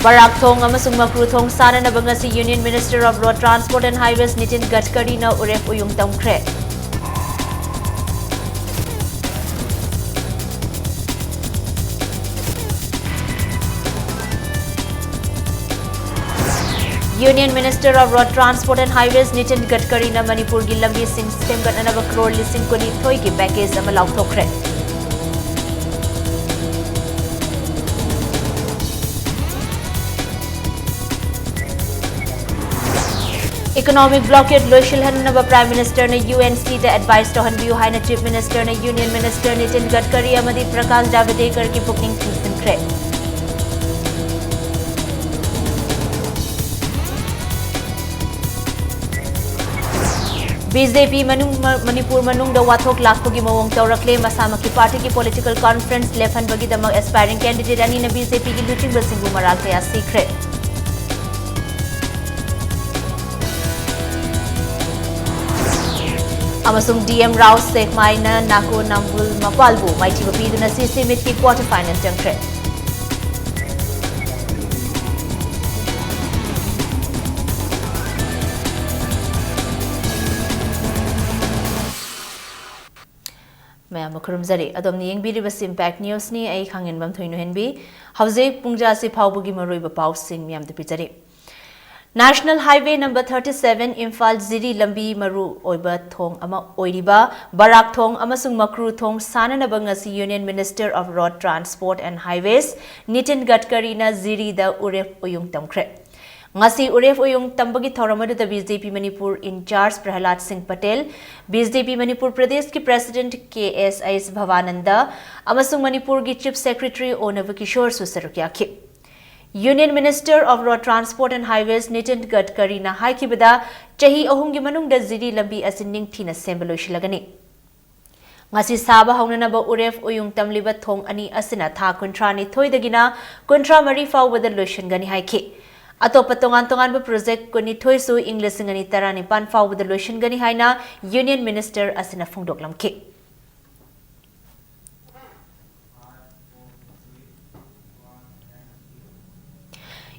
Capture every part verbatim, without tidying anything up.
ꯕꯔꯥꯛ ꯊꯣꯡ ꯑꯃꯁꯨꯡ ꯃꯀ꯭ꯔꯨ ꯊꯣꯡ ꯁꯥꯅꯅꯕ ꯉꯁꯤ Union Minister of Road Transport and Highways Nitin ꯒꯗꯀꯔꯤꯅ ꯎꯔꯦꯞ ꯎꯌꯨꯡ ꯇꯝꯈ꯭ꯔꯦ꯫ Union Minister of Road Transport and Highways Nitin ꯒꯗꯀꯔꯤꯅ ꯃꯅꯤꯄꯨꯔꯒꯤ ꯂꯝꯕꯤꯁꯤꯡ ꯁꯦꯝꯒꯠꯅꯅꯕ ꯀ꯭ꯔꯣꯔ ꯂꯤꯁꯤꯡ ꯀꯨꯟꯅꯤꯊꯣꯏꯒꯤ package ꯑꯃ ꯂꯥꯎꯊꯣꯛꯈ꯭ꯔꯦ꯫ Economic blockade ꯂꯣꯏꯁꯤꯜꯍꯟꯅꯕ Prime Ministerꯅ UNCꯗ advice ꯇꯧꯍꯟꯕꯤꯌꯨ ꯍꯥꯏꯅ Chief Ministerꯅ Union Minister ꯅꯤꯇꯤꯟ ꯒꯗꯀꯔꯤ ꯑꯃꯗꯤ ꯄ꯭ꯔꯀꯥꯁ ꯖꯥꯚꯗꯦꯀꯔꯒꯤ ꯄꯨꯛꯅꯤꯡ ꯆꯤꯡꯁꯤꯟꯈ꯭ꯔꯦ꯫ BJP ꯃꯅꯨꯡ, ꯃ-, ꯃꯅꯤꯄꯨꯔ ꯃꯅꯨꯡꯗ ꯋꯥꯊꯣꯛ ꯂꯥꯛꯄꯒꯤ ꯃꯑꯣꯡ ꯇꯧꯔꯛꯂꯦ꯫ ꯃꯁꯥꯃꯛꯀꯤ partyꯒꯤ political conference ꯂꯦꯞꯍꯟꯕꯒꯤꯗꯃꯛ aspiring candidate ꯑꯅꯤꯅ BJPꯒꯤ ꯂꯨꯆꯤꯡꯕꯁꯤꯡꯕꯨ ꯃꯔꯥꯜ ꯀꯌꯥ ꯁꯤꯈ꯭ꯔꯦ꯫ ꯑꯃꯁꯨꯡ DM ꯔꯥꯎ ꯁꯦꯛꯃꯥꯏꯅ ꯅꯥꯀꯣ ꯅꯝꯕꯨꯜ ꯃꯄꯥꯜꯕꯨ ꯃꯥꯏꯊꯤꯕ ꯄꯤꯗꯨꯅ CC meetꯀꯤ quarter final ꯆꯪꯈ꯭ꯔꯦ꯫ ꯃꯌꯥꯝꯕꯨ ꯈꯨꯔꯨꯝꯖꯔꯤ꯫ ꯑꯗꯣꯝꯅ ꯌꯦꯡꯕꯤꯔꯤꯕꯁꯤ Impact Newsꯅꯤ꯫ ꯑꯩ ꯈꯥꯡꯉꯦꯟꯕꯝ ꯊꯣꯏꯅꯨꯍꯦꯟꯕꯤ꯫ ꯍꯧꯖꯤꯛ ꯄꯨꯡꯖꯥꯁꯤ ꯐꯥꯎꯕꯒꯤ ꯃꯔꯨꯑꯣꯏꯕ ꯄꯥꯎꯁꯤꯡ ꯃꯌꯥꯝꯗ ꯄꯤꯖꯔꯤ꯫ National Highway number thirty seven Imphal ꯖꯤꯔꯤ ꯂꯝꯕꯤ ꯃꯔꯨ ꯑꯣꯏꯕ ꯊꯣꯡ ꯑꯃ ꯑꯣꯏꯔꯤꯕ ꯕꯔꯥꯛ ꯊꯣꯡ ꯑꯃꯁꯨꯡ ꯃꯀ꯭ꯔꯨ ꯊꯣꯡ ꯁꯥꯅꯅꯕ ꯉꯁꯤ Union Minister of Road Transport and Highways Nitin ꯒꯗꯀꯔꯤꯅ ꯖꯤꯔꯤꯗ ꯎꯔꯦꯞ ꯎꯌꯨꯡ ꯇꯝꯈ꯭ꯔꯦ꯫ ꯉꯁꯤ ꯎꯔꯦꯞ ꯎꯌꯨꯡ ꯇꯝꯕꯒꯤ ꯊꯧꯔꯝ ꯑꯗꯨꯗ BJP Manipur in charge ꯄ꯭ꯔꯍꯂꯥꯗ Singh Patel, BJP Manipur ꯄ꯭ꯔꯗꯦꯁꯀꯤ President ꯀꯦ ꯑꯦꯁ ꯑꯩꯆ ꯚꯕꯥꯅꯟꯗ ꯑꯃꯁꯨꯡ ꯃꯅꯤꯄꯨꯔꯒꯤ Chief Secretary ꯑꯣꯅꯕ ꯀꯤꯁꯣꯔꯁꯨ ꯁꯔꯨꯛ ꯌꯥꯈꯤ꯫ Union Minister of Road Transport and Highways Nitin ꯒꯗꯀꯔꯤꯅ ꯍꯥꯏꯈꯤꯕꯗ, ꯆꯍꯤ ꯑꯍꯨꯝꯒꯤ ꯃꯅꯨꯡꯗ ꯖꯤꯔꯤ ꯂꯝꯕꯤ ꯑꯁꯤ ꯅꯤꯡꯊꯤꯅ ꯁꯦꯝꯕ ꯂꯣꯏꯁꯤꯜꯂꯒꯅꯤ꯫ ꯉꯁꯤ ꯁꯥꯕ ꯍꯧꯅꯅꯕ ꯎꯔꯦꯞ ꯎꯌꯨꯡ ꯇꯝꯂꯤꯕ ꯊꯣꯡ ꯑꯅꯤ ꯑꯁꯤꯅ ꯊꯥ ꯀꯨꯟꯊ꯭ꯔꯥꯅꯤꯊꯣꯏꯗꯒꯤꯅ ꯀꯨꯟꯊ꯭ꯔꯥ ꯃꯔꯤ ꯐꯥꯎꯕꯗ ꯂꯣꯏꯁꯤꯟꯒꯅꯤ ꯍꯥꯏꯈꯤ꯫ ꯑꯇꯣꯞꯄ ꯇꯣꯉꯥꯟ ꯇꯣꯉꯥꯟꯕ project ꯀꯨꯟꯅꯤꯊꯣꯏꯁꯨ ꯏꯪ ꯂꯤꯁꯤꯡ ꯑꯅꯤ ꯇꯔꯥꯅꯤꯄꯥꯟ ꯐꯥꯎꯕꯗ ꯂꯣꯏꯁꯤꯟꯒꯅꯤ ꯍꯥꯏꯅ Union Minister ꯑꯁꯤꯅ ꯐꯣꯡꯗꯣꯛꯂꯝꯈꯤ꯫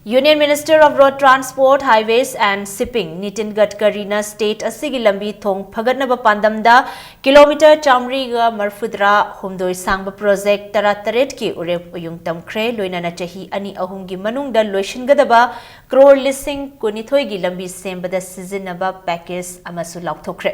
Union Minister of Road Transport, Highways and Shipping Nitin Gadkarina state ꯑꯁꯤꯒꯤ ꯂꯝꯕꯤ ꯊꯣꯡ ꯐꯒꯠꯅꯕ ꯄꯥꯟꯗꯝꯗ ꯀꯤꯂꯣꯃꯤꯇꯔ ꯆꯥꯃꯔꯤꯒ ꯃꯔꯐꯨꯇꯔꯥ ꯍꯨꯝꯗꯣꯏ ꯁꯥꯡꯕ ꯄ꯭ꯔꯣꯖꯦꯛ ꯇꯔꯥꯇꯔꯦꯠꯀꯤ ꯎꯔꯦꯞ ꯎꯌꯨꯡ ꯇꯝꯈ꯭ꯔꯦ꯫ ꯂꯣꯏꯅꯅ ꯆꯍꯤ ꯑꯅꯤ ꯑꯍꯨꯝꯒꯤ ꯃꯅꯨꯡꯗ ꯂꯣꯏꯁꯤꯟꯒꯗꯕ ꯀ꯭ꯔꯣꯔ ꯂꯤꯁꯤꯡ ꯀꯨꯟꯅꯤꯊꯣꯏꯒꯤ ꯂꯝꯕꯤ ꯁꯦꯝꯕꯗ ꯁꯤꯖꯤꯟꯅꯕ ꯄꯦꯀꯦꯖ ꯑꯃꯁꯨ ꯂꯥꯎꯊꯣꯛꯈ꯭ꯔꯦ꯫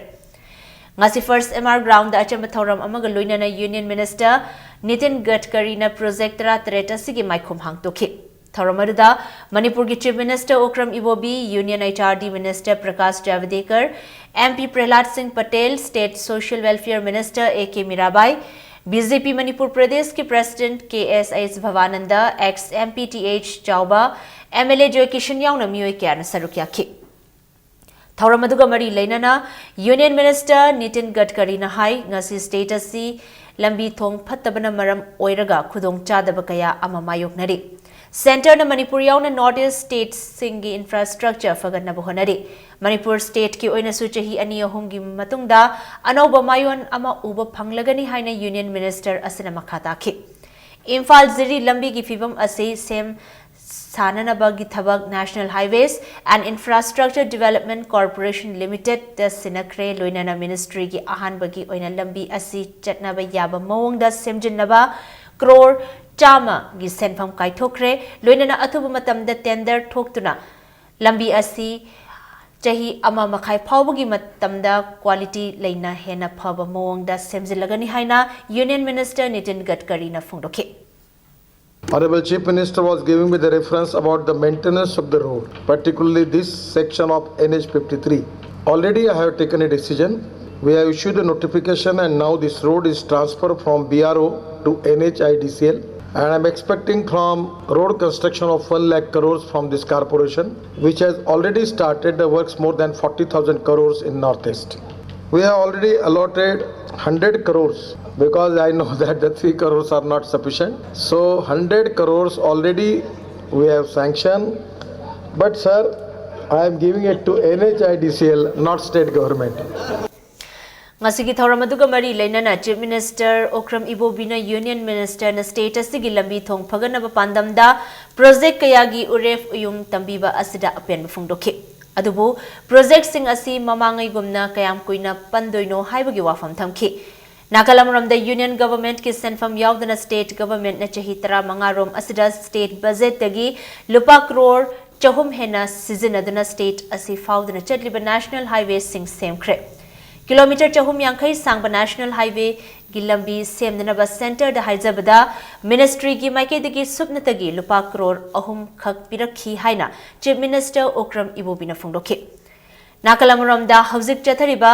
ꯉꯁꯤ ꯐꯥꯔꯁ ꯑꯦꯝ ꯑꯥꯔ ꯒ꯭ꯔꯥꯎꯟꯗ ꯑꯆꯝꯕ ꯊꯧꯔꯝ ꯑꯃꯒ ꯂꯣꯏꯅꯅ ꯌꯨꯅꯤꯌꯟ ꯃꯤꯅꯤꯁꯇꯔ ꯅꯤꯇꯤꯟ ꯒꯗꯀꯔꯤꯅ ꯄ꯭ꯔꯣꯖꯦꯛ ꯇꯔꯥꯇꯔꯦꯠ ꯑꯁꯤꯒꯤ ꯃꯥꯏꯈꯨꯝ ꯍꯥꯡꯗꯣꯛꯈꯤ꯫ ꯊꯧꯔꯝ ꯑꯗꯨꯗ ꯃꯅꯤꯄꯨꯔꯒꯤ chief minister Okram Ibobi, union H R D minister Prakash Javadekar, M P Prahlad Singh Patel, state social welfare minister A K Mirabai, B J P Manipur ꯄ꯭ꯔꯗꯦꯁꯀꯤ president K S H Bhabananda, ex M P T H Chaoba, M L A Joy Kishan ꯌꯥꯎꯅ ꯃꯤꯑꯣꯏ ꯀꯌꯥꯅ ꯁꯔꯨꯛ ꯌꯥꯈꯤ꯫ ꯊꯧꯔꯝ ꯑꯗꯨꯒ ꯃꯔꯤ ꯂꯩꯅꯅ ꯌꯨꯅꯤꯌꯟ ꯃꯤꯅꯤꯁꯇꯔ ꯅꯤꯇꯤꯟ ꯒꯗꯀꯔꯤꯅ ꯍꯥꯏ, ꯉꯁꯤ ꯁ꯭ꯇꯦꯠ ꯑꯁꯤ ꯂꯝꯕꯤ ꯊꯣꯡ ꯐꯠꯇꯕꯅ ꯃꯔꯝ ꯑꯣꯏꯔꯒ ꯈꯨꯗꯣꯡꯆꯥꯗꯕ ꯀꯌꯥ ꯑꯃ ꯃꯥꯌꯣꯛꯅꯔꯤ꯫ ꯁꯦꯟꯇꯔꯅ ꯃꯅꯤꯄꯨꯔ ꯌꯥꯎꯅ ꯅꯣꯔꯠ ꯏꯁ ꯁ꯭ꯇꯦꯠꯁꯤꯡꯒꯤ ꯏꯟꯐ꯭ꯔꯥꯁ꯭ꯇ꯭ꯔꯛꯆꯔ ꯐꯒꯠꯅꯕ ꯍꯣꯠꯅꯔꯤ꯫ ꯃꯅꯤꯄꯨꯔ ꯁ꯭ꯇꯦꯠꯀꯤ ꯑꯣꯏꯅꯁꯨ ꯆꯍꯤ ꯑꯅꯤ ꯑꯍꯨꯝꯒꯤ ꯃꯇꯨꯡꯗ ꯑꯅꯧꯕ ꯃꯥꯌꯣꯟ ꯑꯃ ꯎꯕ ꯐꯪꯂꯒꯅꯤ ꯍꯥꯏꯅ ꯌꯨꯅꯤꯌꯟ ꯃꯤꯅꯤꯁꯇꯔ ꯑꯁꯤꯅ ꯃꯈꯥ ꯇꯥꯈꯤ꯫ ꯏꯝꯐꯥꯜ ꯖꯤꯔꯤ ꯂꯝꯕꯤꯒꯤ ꯐꯤꯕꯝ ꯑꯁꯤ ꯁꯦꯝ ꯁꯥꯅꯅꯕꯒꯤ ꯊꯕꯛ National Highways and Infrastructure Development Corporation Limited ꯇ ꯁꯤꯟꯅꯈ꯭ꯔꯦ꯫ ꯂꯣꯏꯅꯅ ꯃꯤꯅꯤꯁꯇ꯭ꯔꯤꯒꯤ ꯑꯍꯥꯟꯕꯒꯤ ꯑꯣꯏꯅ ꯂꯝꯕꯤ ꯑꯁꯤ ꯆꯠꯅꯕ ꯌꯥꯕ ꯃꯑꯣꯡꯗ ꯁꯦꯝꯖꯤꯟꯅꯕ ꯀ꯭ꯔꯣꯔ ꯆꯥꯝꯃꯒꯤ ꯁꯦꯟꯐꯝ ꯀꯥꯏꯊꯣꯛꯈ꯭ꯔꯦ꯫ ꯂꯣꯏꯅꯅ ꯑꯊꯨꯕ ꯃꯇꯝꯗ ꯇꯦꯟꯗꯔ ꯊꯣꯛꯇꯨꯅ ꯂꯝꯕꯤ ꯑꯁꯤ ꯆꯍꯤ ꯑꯃ ꯃꯈꯥꯏ ꯐꯥꯎꯕꯒꯤ ꯃꯇꯝꯗ ꯀ꯭ꯋꯥꯂꯤꯇꯤ ꯂꯩꯅ ꯍꯦꯟꯅ ꯐꯕ ꯃꯑꯣꯡꯗ ꯁꯦꯝꯖꯤꯜꯂꯒꯅꯤ ꯍꯥꯏꯅ ꯌꯨꯅꯤꯌꯟ ꯃꯤꯅꯤꯁꯇꯔ ꯅꯤꯇꯤꯟ ꯒꯗꯀꯔꯤꯅ ꯐꯣꯡꯗꯣꯛꯈꯤ꯫ Honorable Chief Minister was giving me the reference about the maintenance of the road, particularly this section of N H fifty-three. Already I have taken a decision. We have issued a notification and now this road is transferred from B R O to N H I D C L. And I'm expecting from road construction of one lakh crores from this corporation, which has already started the works more than forty thousand crores in Northeast. We have already allotted hundred crores because I know that the three crores are not sufficient. So hundred crores already we have sanctioned. But sir, I am giving it to N H I D C L, not state government. ꯉꯁꯤꯒꯤ ꯊꯧꯔꯝ ꯑꯗꯨꯒ ꯃꯔꯤ ꯂꯩꯅꯅ Chief Minister Okram Ibobi ꯅ Union Minister ꯅ state ꯑꯁꯤꯒꯤ ꯂꯝꯕꯤ ꯊꯣꯡ ꯐꯒꯠꯅꯕ ꯄꯥꯟꯗꯝꯗ project ꯀꯌꯥꯒꯤ ꯎꯔꯦꯞ ꯎꯌꯨꯡ ꯇꯝꯕꯤꯕ ꯑꯁꯤꯗ ꯑꯄꯦꯟꯕ ꯐꯣꯡꯗꯣꯛꯈꯤ꯫ ꯑꯗꯨꯕꯨ project ꯁꯤꯡ ꯑꯁꯤ ꯃꯃꯥꯡꯉꯩꯒꯨꯝꯅ ꯀꯌꯥꯝ ꯀꯨꯏꯅ ꯄꯟꯗꯣꯏꯅꯣ ꯍꯥꯏꯕꯒꯤ ꯋꯥꯐꯝ ꯊꯝꯈꯤ꯫ ꯅꯥꯀꯜ ꯑꯃꯔꯣꯝꯗ Union Government ꯀꯤ ꯁꯦꯟꯐꯝ ꯌꯥꯎꯗꯅ state government ꯅ ꯆꯍꯤ ꯇꯔꯥꯃꯉꯥ ꯔꯣꯝ ꯑꯁꯤꯗ state budget ꯇꯒꯤ ꯂꯨꯄꯥ ꯀ꯭ꯔꯣꯔ ꯆꯍꯨꯝ ꯍꯦꯟꯅ ꯁꯤꯖꯤꯟꯅꯗꯨꯅ state ꯑꯁꯤ ꯐꯥꯎꯗꯨꯅ ꯆꯠꯂꯤꯕ national highway ꯁꯤꯡ ꯁꯦꯝꯈ꯭ꯔꯦ꯫ ꯀꯤꯂꯣꯃꯤꯇꯔ ꯆꯍꯨꯝ ꯌꯥꯡꯈꯩ ꯁꯥꯡꯕ national highway ꯒꯤ ꯂꯝꯕꯤ ꯁꯦꯝꯅꯅꯕ centre ꯗ ꯍꯥꯏꯖꯕꯗ ministry ꯒꯤ ꯃꯥꯏꯀꯩꯗꯒꯤ ꯁꯨꯞꯅꯇꯒꯤ ꯂꯨꯄꯥ ꯀ꯭ꯔꯣꯔ ꯑꯍꯨꯝ ꯈꯛ ꯄꯤꯔꯛꯈꯤ ꯍꯥꯏꯅ Chief Minister Okram Ibobi ꯅ ꯐꯣꯡꯗꯣꯛꯈꯤ꯫ ꯅꯥꯀꯜ ꯑꯃꯔꯣꯝꯗ ꯍꯧꯖꯤꯛ ꯆꯠꯊꯔꯤꯕ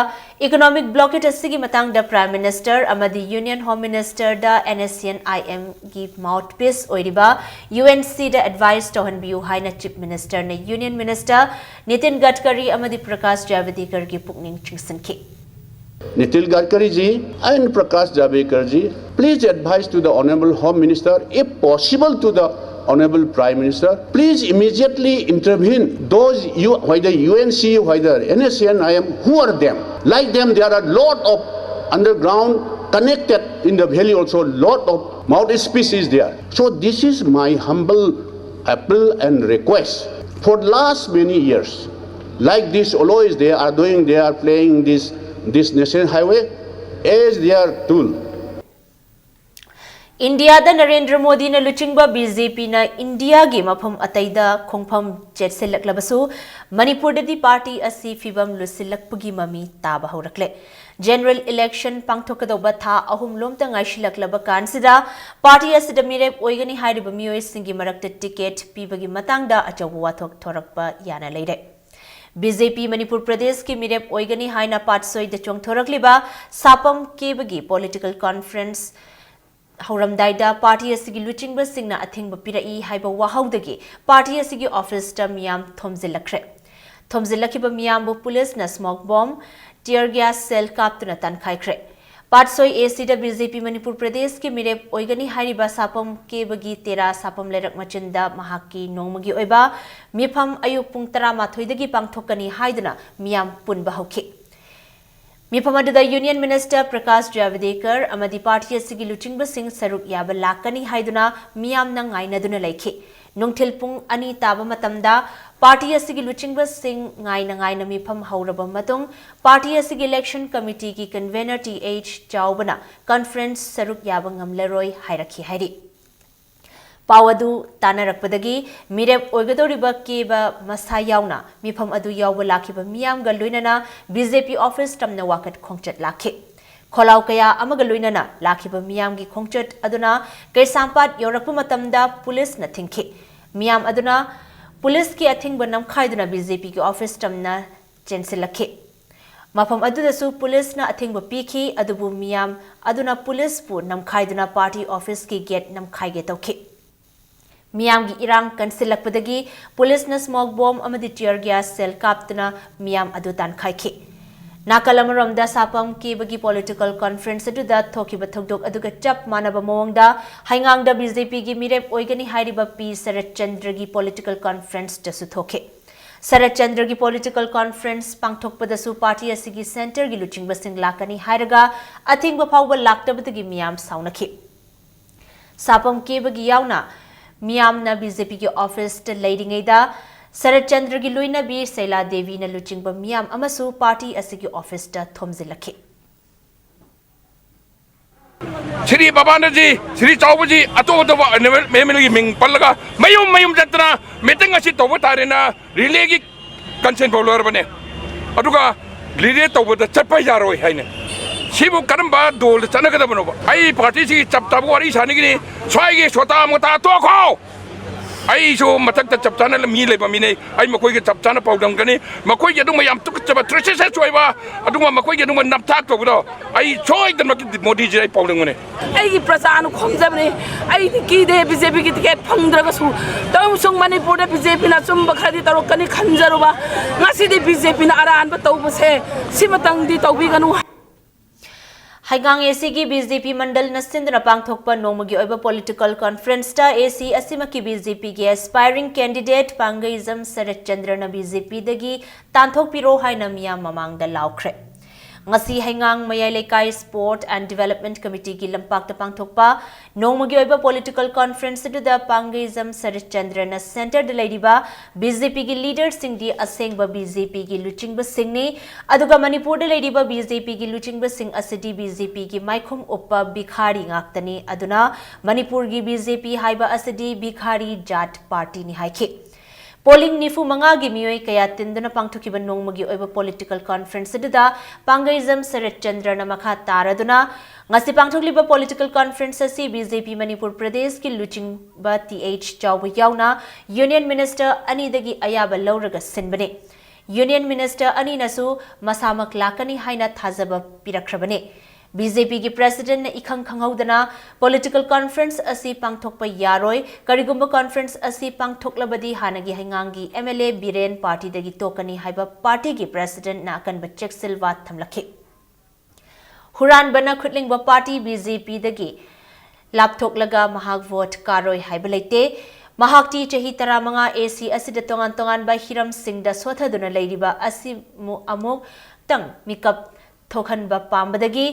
economic blockade ꯑꯁꯤꯒꯤ ꯃꯇꯥꯡꯗ Prime Minister ꯑꯃꯗꯤ Union Home Minister ꯗ NSCN IM ꯒꯤ mouthpiece ꯑꯣꯏꯔꯤꯕ UNC ꯗ advice ꯇꯧꯍꯟꯕꯤꯌꯨ ꯍꯥꯏꯅ Chief Minister ꯅ Union Minister ꯅꯤꯇꯤꯟ ꯒꯗꯀꯔꯤ ꯑꯃꯗꯤ ꯄ꯭ꯔꯀꯥꯁ ꯖꯥꯚꯗꯦꯀꯔ ꯒꯤ ꯄꯨꯛꯅꯤꯡ ꯆꯤꯡꯁꯤꯟꯈꯤ꯫ Nitin Gadkari ji and Prakash Javadekar ji, please advise to the Honorable Home Minister, if possible to the Honorable Prime Minister, please immediately intervene. Those you, whether UNC, whether NSCN IM, who are them? Like them, there are lot of underground connected in the valley also, lot of mouthpiece is there. So this is my humble appeal and request. For last many years, like this always they are doing, they are playing this, this national highway as their tool. ꯏꯟꯗꯤꯌꯥꯗ ꯅꯔꯦꯟꯗ꯭ꯔ ꯃꯣꯗꯤꯅ ꯂꯨꯆꯤꯡꯕ BJP ꯅ ꯏꯟꯗꯤꯌꯥꯒꯤ ꯃꯐꯝ ꯑꯇꯩꯗ ꯈꯣꯡꯐꯝ ꯆꯦꯠꯁꯤꯜꯂꯛꯂꯕꯁꯨ, ꯃꯅꯤꯄꯨꯔꯗꯗꯤ party ꯑꯁꯤ ꯐꯤꯕꯝ ꯂꯨꯁꯤꯜꯂꯛꯄꯒꯤ ꯃꯃꯤ ꯇꯥꯕ ꯍꯧꯔꯛꯂꯦ꯫ General election ꯄꯥꯡꯊꯣꯛꯀꯗꯧꯕ ꯊꯥ ꯑꯍꯨꯝ ꯂꯣꯝꯇ ꯉꯥꯏꯁꯤꯜꯂꯛꯂꯕ ꯀꯥꯟꯁꯤꯗ, party ꯑꯁꯤꯗ ꯃꯤꯔꯦꯞ ꯑꯣꯏꯒꯅꯤ ꯍꯥꯏꯔꯤꯕ ꯃꯤꯑꯣꯏꯁꯤꯡꯒꯤ ꯃꯔꯛꯇ ticket ꯄꯤꯕꯒꯤ ꯃꯇꯥꯡꯗ ꯑꯆꯧꯕ ꯋꯥꯊꯣꯛ ꯊꯣꯔꯛꯄ ꯌꯥꯅ ꯂꯩꯔꯦ꯫ BJP ꯃꯅꯤꯄꯨꯔ ꯄ꯭ꯔꯗꯦꯁꯀꯤ ꯃꯤꯔꯦꯞ ꯑꯣꯏꯒꯅꯤ ꯍꯥꯏꯅ ꯄꯥꯠꯁꯣꯏꯗ ꯆꯣꯡꯊꯣꯔꯛꯂꯤꯕ ꯁꯥꯄꯝ ꯀꯦꯕꯒꯤ political conference ꯍꯧꯔꯝꯗꯥꯏꯗ party ꯑꯁꯤꯒꯤ ꯂꯨꯆꯤꯡꯕꯁꯤꯡꯅ ꯑꯊꯤꯡꯕ ꯄꯤꯔꯛꯏ ꯍꯥꯏꯕ ꯋꯥꯍꯧꯗꯒꯤ party ꯑꯁꯤꯒꯤ office ꯇ ꯃꯤꯌꯥꯝ ꯊꯣꯝꯖꯤꯜꯂꯛꯈ꯭ꯔꯦ꯫ ꯊꯣꯝꯖꯤꯜꯂꯛꯈꯤꯕ ꯃꯤꯌꯥꯝꯕꯨ police ꯅ smoke bomb, tear gas shell ꯀꯥꯞꯇꯨꯅ ꯇꯥꯟꯈꯥꯏꯈ꯭ꯔꯦ꯫ ꯄꯥꯠꯁꯣꯏ AC ꯗ BJP ꯃꯅꯤꯄꯨꯔ ꯄ꯭ꯔꯗꯦꯁꯀꯤ ꯃꯤꯔꯦꯞ ꯑꯣꯏꯒꯅꯤ ꯍꯥꯏꯔꯤꯕ ꯁꯥꯄꯝ ꯀꯦꯕꯒꯤ ꯇꯦꯔꯥ ꯁꯥꯄꯝ ꯂꯩꯔꯛ ꯃꯆꯤꯟꯗ ꯃꯍꯥꯛꯀꯤ ꯅꯣꯡꯃꯒꯤ ꯑꯣꯏꯕ ꯃꯤꯐꯝ ꯑꯌꯨꯛ ꯄꯨꯡ ꯇꯔꯥꯃꯥꯊꯣꯏꯗꯒꯤ ꯄꯥꯡꯊꯣꯛꯀꯅꯤ ꯍꯥꯏꯗꯨꯅ ꯃꯤꯌꯥꯝ ꯄꯨꯟꯕ ꯍꯧꯈꯤ꯫ ꯃꯤꯐꯝ ꯑꯗꯨꯗ Union Minister ꯄ꯭ꯔꯀꯥꯁ ꯖꯥꯚꯗꯦꯀꯔ ꯑꯃꯗꯤ ꯄꯥꯔꯇꯤ ꯑꯁꯤꯒꯤ ꯂꯨꯆꯤꯡꯕꯁꯤꯡ ꯁꯔꯨꯛ ꯌꯥꯕ ꯂꯥꯛꯀꯅꯤ ꯍꯥꯏꯗꯨꯅ ꯃꯤꯌꯥꯝꯅ ꯉꯥꯏꯅꯗꯨꯅ ꯂꯩꯈꯤ꯫ ꯅꯨꯡꯊꯤꯜ ꯄꯨꯡ ꯑꯅꯤ ꯇꯥꯕ ꯃꯇꯝꯗ ꯄꯥꯔꯇꯤ ꯑꯁꯤꯒꯤ ꯂꯨꯆꯤꯡꯕꯁꯤꯡ ꯉꯥꯏꯅ ꯉꯥꯏꯅ ꯃꯤꯐꯝ ꯍꯧꯔꯕ ꯃꯇꯨꯡ, ꯄꯥꯔꯇꯤ ꯑꯁꯤꯒꯤ election committeeꯒꯤ convener ꯇꯤ ꯑꯩꯆ ꯆꯥꯎꯕꯅ conference ꯁꯔꯨꯛ ꯌꯥꯕ ꯉꯝꯂꯔꯣꯏ ꯍꯥꯏꯔꯛꯈꯤ ꯍꯥꯏꯔꯤ꯫ ꯄꯥꯎ ꯑꯗꯨ ꯇꯥꯟꯅꯔꯛꯄꯗꯒꯤ ꯃꯤꯔꯦꯞ ꯑꯣꯏꯒꯗꯧꯔꯤꯕ ꯀꯦꯕ ꯃꯁꯥ ꯌꯥꯎꯅ ꯃꯤꯐꯝ ꯑꯗꯨ ꯌꯥꯎꯕ ꯂꯥꯛꯈꯤꯕ ꯃꯤꯌꯥꯝꯒ ꯂꯣꯏꯅꯅ ꯕꯤ ꯖꯦ ꯄꯤ office ꯇꯝꯅ ꯋꯥꯀꯠ ꯈꯣꯡꯆꯠ ꯂꯥꯛꯈꯤ꯫ ꯈꯣꯜꯂꯥꯎ ꯀꯌꯥ ꯑꯃꯒ ꯂꯣꯏꯅꯅ ꯂꯥꯛꯈꯤꯕ ꯃꯤꯌꯥꯝꯒꯤ ꯈꯣꯡꯆꯠ ꯑꯗꯨꯅ ꯀꯩꯁꯥꯝꯄꯥꯠ ꯌꯧꯔꯛꯄ ꯃꯇꯝꯗ ꯄꯨꯂꯤꯁꯅ ꯊꯤꯡꯈꯤ꯫ ꯃꯤꯌꯥꯝ ꯑꯗꯨꯅ ꯄꯨꯂꯤꯁꯀꯤ ꯑꯊꯤꯡꯕ ꯅꯝꯈꯥꯏꯗꯨꯅ ꯕꯤ ꯖꯦ ꯄꯤꯒꯤ office ꯇꯝꯅ ꯆꯦꯟꯁꯤꯜꯂꯛꯈꯤ꯫ ꯃꯐꯝ ꯑꯗꯨꯗꯁꯨ ꯄꯨꯂꯤꯁꯅ ꯑꯊꯤꯡꯕ ꯄꯤꯈꯤ, ꯑꯗꯨꯕꯨ ꯃꯤꯌꯥꯝ ꯑꯗꯨꯅ ꯄꯨꯂꯤꯁꯄꯨ ꯅꯝꯈꯥꯏꯗꯨꯅ ꯄꯥꯔꯇꯤ officeꯀꯤ gate ꯅꯝꯈꯥꯏꯒꯦ ꯇꯧꯈꯤ꯫ ꯃꯤꯌꯥꯝꯒꯤ ꯏꯔꯥꯡ ꯀꯟꯁꯤꯜꯂꯛꯄꯗꯒꯤ ꯄꯨꯂꯤꯁꯅ smoke bomb ꯑꯃꯗꯤ tear gas shell ꯀꯥꯞꯇꯨꯅ ꯃꯤꯌꯥꯝ ꯑꯗꯨ ꯇꯥꯟꯈꯥꯏꯈꯤ꯫ ꯅꯥꯀꯜ ꯑꯃꯔꯣꯝꯗ ꯁꯥꯄꯝ ꯀꯦꯕꯒꯤ political conference ꯑꯗꯨꯗ ꯊꯣꯛꯈꯤꯕ ꯊꯧꯗꯣꯛ ꯑꯗꯨꯒ ꯆꯞ ꯃꯥꯟꯅꯕ ꯃꯑꯣꯡꯗ ꯍꯩꯉꯥꯡꯗ ꯕꯤ ꯖꯦ ꯄꯤꯒꯤ ꯃꯤꯔꯦꯞ ꯑꯣꯏꯒꯅꯤ ꯍꯥꯏꯔꯤꯕ ꯄꯤ ꯁꯔꯠꯆꯟꯗ꯭ꯔꯒꯤ political conferenceꯇꯁꯨ ꯊꯣꯛꯈꯤ꯫ ꯁꯔꯠꯆꯟꯗ꯭ꯔꯒꯤ political conference ꯄꯥꯡꯊꯣꯛꯄꯗꯁꯨ ꯄꯥꯔꯇꯤ ꯑꯁꯤꯒꯤ centreꯒꯤ ꯂꯨꯆꯤꯡꯕꯁꯤꯡ ꯂꯥꯛꯀꯅꯤ ꯍꯥꯏꯔꯒ ꯑꯊꯤꯡꯕ ꯐꯥꯎꯕ ꯂꯥꯛꯇꯕꯗꯒꯤ ꯃꯤꯌꯥꯝ ꯁꯥꯎꯅꯈꯤ꯫ ꯁꯥꯄꯝ ꯀꯦꯕꯒꯤ ꯌꯥꯎꯅ ꯃꯤꯌꯥꯝꯅ ꯕꯤ ꯖꯦ ꯄꯤꯒꯤ officeꯇ ꯂꯩꯔꯤꯉꯩꯗ ꯁꯔꯠꯆꯟꯗ꯭ꯔꯒꯤ ꯂꯣꯏꯅꯕꯤ ꯁꯩꯂꯥ ꯗꯦꯕꯤꯅ ꯂꯨꯆꯤꯡꯕ ꯃꯤꯌꯥꯝ ꯑꯃꯁꯨ ꯄꯥꯔꯇꯤ ꯑꯁꯤꯒꯤ officeꯇ ꯊꯣꯝꯖꯤꯜꯂꯛꯈꯤ꯫ ꯁ꯭ꯔꯤ ꯕꯕꯥꯅꯖꯤ, ꯁ꯭ꯔꯤ ꯆꯥꯎꯕꯖꯤ, ꯑꯇꯣꯞ ꯑꯇꯣꯞꯄ MLAꯒꯤ ꯃꯤꯡ ꯄꯜꯂꯒ ꯃꯌꯨꯝ ꯃꯌꯨꯝ ꯆꯠꯇꯅ meeting ꯑꯁꯤ ꯇꯧꯕ ꯇꯥꯔꯦꯅ relayꯒꯤ consent ꯐꯥꯎ ꯂꯧꯔꯕꯅꯦ꯫ ꯑꯗꯨꯒ relay ꯇꯧꯕꯗ ꯆꯠꯄ ꯌꯥꯔꯣꯏ ꯍꯥꯏꯅ꯫ ꯁꯤꯕꯨ ꯀꯔꯝꯕ ꯗꯣꯜꯗ ꯆꯠꯅꯒꯗꯕꯅꯣꯕ? ꯑꯩ ꯄꯥꯔꯇꯤꯁꯤꯒꯤ ꯆꯞ ꯆꯥꯕ ꯋꯥꯔꯤ ꯁꯥꯅꯤꯡꯉꯤꯅꯤ꯫ ꯁ꯭ꯋꯥꯏꯒꯤ ꯁꯣꯇꯥ ꯃꯣꯇꯥ ꯇꯣꯛꯈꯣ! ꯑꯩꯁꯨ ꯃꯊꯛꯇ ꯆꯞ ꯆꯥꯅ ꯃꯤ ꯂꯩꯕ ꯃꯤꯅꯦ꯫ ꯑꯩ ꯃꯈꯣꯏꯒ ꯆꯞ ꯆꯥꯅ ꯄꯥꯎꯗꯝꯒꯅꯤ꯫ ꯃꯈꯣꯏꯒꯤ ꯑꯗꯨꯒꯨꯝꯕ ꯌꯥꯝ ꯇꯨꯀꯠꯆꯕ, treasonous ꯑꯣꯏꯕ, ꯑꯗꯨꯒꯨꯝꯕ ꯃꯈꯣꯏꯒꯤ ꯑꯗꯨꯒꯨꯝꯕ ꯅꯝꯊꯥꯛ ꯇꯧꯕꯗꯣ ꯑꯩ ꯁꯣꯏꯗꯅꯃꯛꯀꯤ ꯃꯣꯗꯤꯖꯤꯗ ꯑꯩ ꯄꯥꯎꯗꯝꯒꯅꯤ꯫ ꯑꯩꯒꯤ ꯄ꯭ꯔꯖꯥꯅ ꯈꯣꯝꯖꯕꯅꯤ꯫ ꯑꯩꯗꯤ ꯀꯤꯗꯦ BJPꯒꯤ ticket ꯐꯪꯗ꯭ꯔꯒꯁꯨ꯫ ꯑꯃꯁꯨꯡ ꯃꯅꯤꯄꯨꯔꯗ BJPꯅ ꯑꯆꯨꯝꯕ ꯈꯔꯗꯤ ꯇꯧꯔꯛꯀꯅꯤ ꯈꯟꯖꯔꯨꯕ, ꯉꯁꯤꯗꯤ BJPꯅ ꯑꯔꯥꯟꯕ ꯇꯧꯕꯁꯦ ꯁꯤꯃꯇꯪꯗꯤ ꯇꯧꯕꯤꯒꯅꯨ꯫ ꯍꯩꯉꯥꯡ ACꯒꯤ BJP ꯃꯟꯗꯜꯅ ꯁꯤꯟꯗꯨꯅ ꯄꯥꯡꯊꯣꯛꯄ ꯅꯣꯡꯃꯒꯤ ꯑꯣꯏꯕ political conferenceꯇ AC ꯑꯁꯤꯃꯛꯀꯤ BJPꯒꯤ aspiring candidate ꯄꯥꯡꯒꯩꯖꯝ ꯁꯔꯠꯆꯟꯗ꯭ꯔꯅ BJPꯗꯒꯤ ꯇꯥꯟꯊꯣꯛꯄꯤꯔꯣ ꯍꯥꯏꯅ ꯃꯤꯌꯥꯝ ꯃꯃꯥꯡꯗ ꯂꯥꯎꯈ꯭ꯔꯦ꯫ ꯉꯁꯤ ꯍꯩꯉꯥꯡ ꯃꯌꯥꯏ ꯂꯩꯀꯥꯏ Sport and Development Committeeꯒꯤ ꯂꯝꯄꯥꯛꯇ ꯄꯥꯡꯊꯣꯛꯄ ꯅꯣꯡꯃꯒꯤ ꯑꯣꯏꯕ political conference ꯑꯗꯨꯗ ꯄꯥꯡꯒꯩꯖꯝ ꯁꯔꯠꯆꯟꯗ꯭ꯔꯅ centreꯗ ꯂꯩꯔꯤꯕ BJPꯒꯤ leaderꯁꯤꯡꯗꯤ ꯑꯁꯦꯡꯕ BJPꯒꯤ ꯂꯨꯆꯤꯡꯕꯁꯤꯡꯅꯤ꯫ ꯑꯗꯨꯒ ꯃꯅꯤꯄꯨꯔꯗ ꯂꯩꯔꯤꯕ BJPꯒꯤ ꯂꯨꯆꯤꯡꯕꯁꯤꯡ ꯑꯁꯤꯗꯤ BJPꯒꯤ ꯃꯥꯏꯈꯨꯝ ꯎꯞꯄ ꯚꯤꯈꯥꯔꯤ ꯉꯥꯛꯇꯅꯤ꯫ ꯑꯗꯨꯅ ꯃꯅꯤꯄꯨꯔꯒꯤ BJP ꯍꯥꯏꯕ ꯑꯁꯤꯗꯤ ꯚꯤꯈꯥꯔꯤ ꯖꯥꯠ partyꯅꯤ ꯍꯥꯏꯈꯤ꯫ Polling ꯅꯤꯐꯨ ꯃꯉꯥꯒꯤ ꯃꯤꯑꯣꯏ ꯀꯌꯥ ꯇꯤꯟꯗꯨꯅ ꯄꯥꯡꯊꯣꯛꯈꯤꯕ ꯅꯣꯡꯃꯒꯤ ꯑꯣꯏꯕ political conference ꯑꯗꯨꯗ ꯄꯥꯡꯒꯩꯖꯝ ꯁꯔꯠꯆꯟꯗ꯭ꯔꯅ ꯃꯈꯥ ꯇꯥꯔꯗꯨꯅ, ꯉꯁꯤ ꯄꯥꯡꯊꯣꯛꯂꯤꯕ political conference ꯑꯁꯤ BJP ꯃꯅꯤꯄꯨꯔ ꯄ꯭ꯔꯗꯦꯁꯀꯤ ꯂꯨꯆꯤꯡꯕ ꯇꯤ ꯑꯩꯆ ꯆꯥꯎꯕ ꯌꯥꯎꯅ Union Minister ꯑꯅꯤꯗꯒꯤ ꯑꯌꯥꯕ ꯂꯧꯔꯒ ꯁꯤꯟꯕꯅꯤ꯫ Union Minister ꯑꯅꯤꯅꯁꯨ ꯃꯁꯥꯃꯛ ꯂꯥꯛꯀꯅꯤ ꯍꯥꯏꯅ ꯊꯥꯖꯕ ꯄꯤꯔꯛꯈ꯭ꯔꯕꯅꯤ꯫ BJPꯒꯤ Presidentꯅ ꯏꯈꯪ ꯈꯪꯍꯧꯗꯅ political conference ꯑꯁꯤ ꯄꯥꯡꯊꯣꯛꯄ ꯌꯥꯔꯣꯏ, ꯀꯔꯤꯒꯨꯝꯕ conference ꯑꯁꯤ ꯄꯥꯡꯊꯣꯛꯂꯕꯗꯤ ꯍꯥꯟꯅꯒꯤ ꯍꯩꯉꯥꯡꯒꯤ MLA ꯕꯤꯔꯦꯟ partyꯗꯒꯤ ꯇꯣꯛꯀꯅꯤ ꯍꯥꯏꯕ partyꯒꯤ Presidentꯅ ꯑꯀꯟꯕ ꯆꯦꯛꯁꯤꯜꯋꯥ ꯊꯝꯂꯛꯈꯤ꯫ ꯍꯨꯔꯥꯟꯕꯅ ꯈꯨꯠꯂꯤꯡꯕ party BJPꯗꯒꯤ ꯂꯥꯞꯊꯣꯛꯂꯒ ꯃꯍꯥꯛ vote ꯀꯥꯔꯣꯏ ꯍꯥꯏꯕ ꯂꯩꯇꯦ꯫ ꯃꯍꯥꯛꯇꯤ ꯆꯍꯤ ꯇꯔꯥꯃꯉꯥ AC ꯑꯁꯤꯗ ꯇꯣꯉꯥꯟ ꯇꯣꯉꯥꯟꯕ ꯍꯤꯔꯝꯁꯤꯡꯗ ꯁꯣꯊꯗꯨꯅ ꯂꯩꯔꯤꯕ ꯑꯁꯤ ꯃꯨ-, ꯑꯃꯨꯛꯇꯪ ꯃꯤꯀꯞ ꯊꯣꯛꯍꯟꯕ ꯄꯥꯝꯕꯗꯒꯤ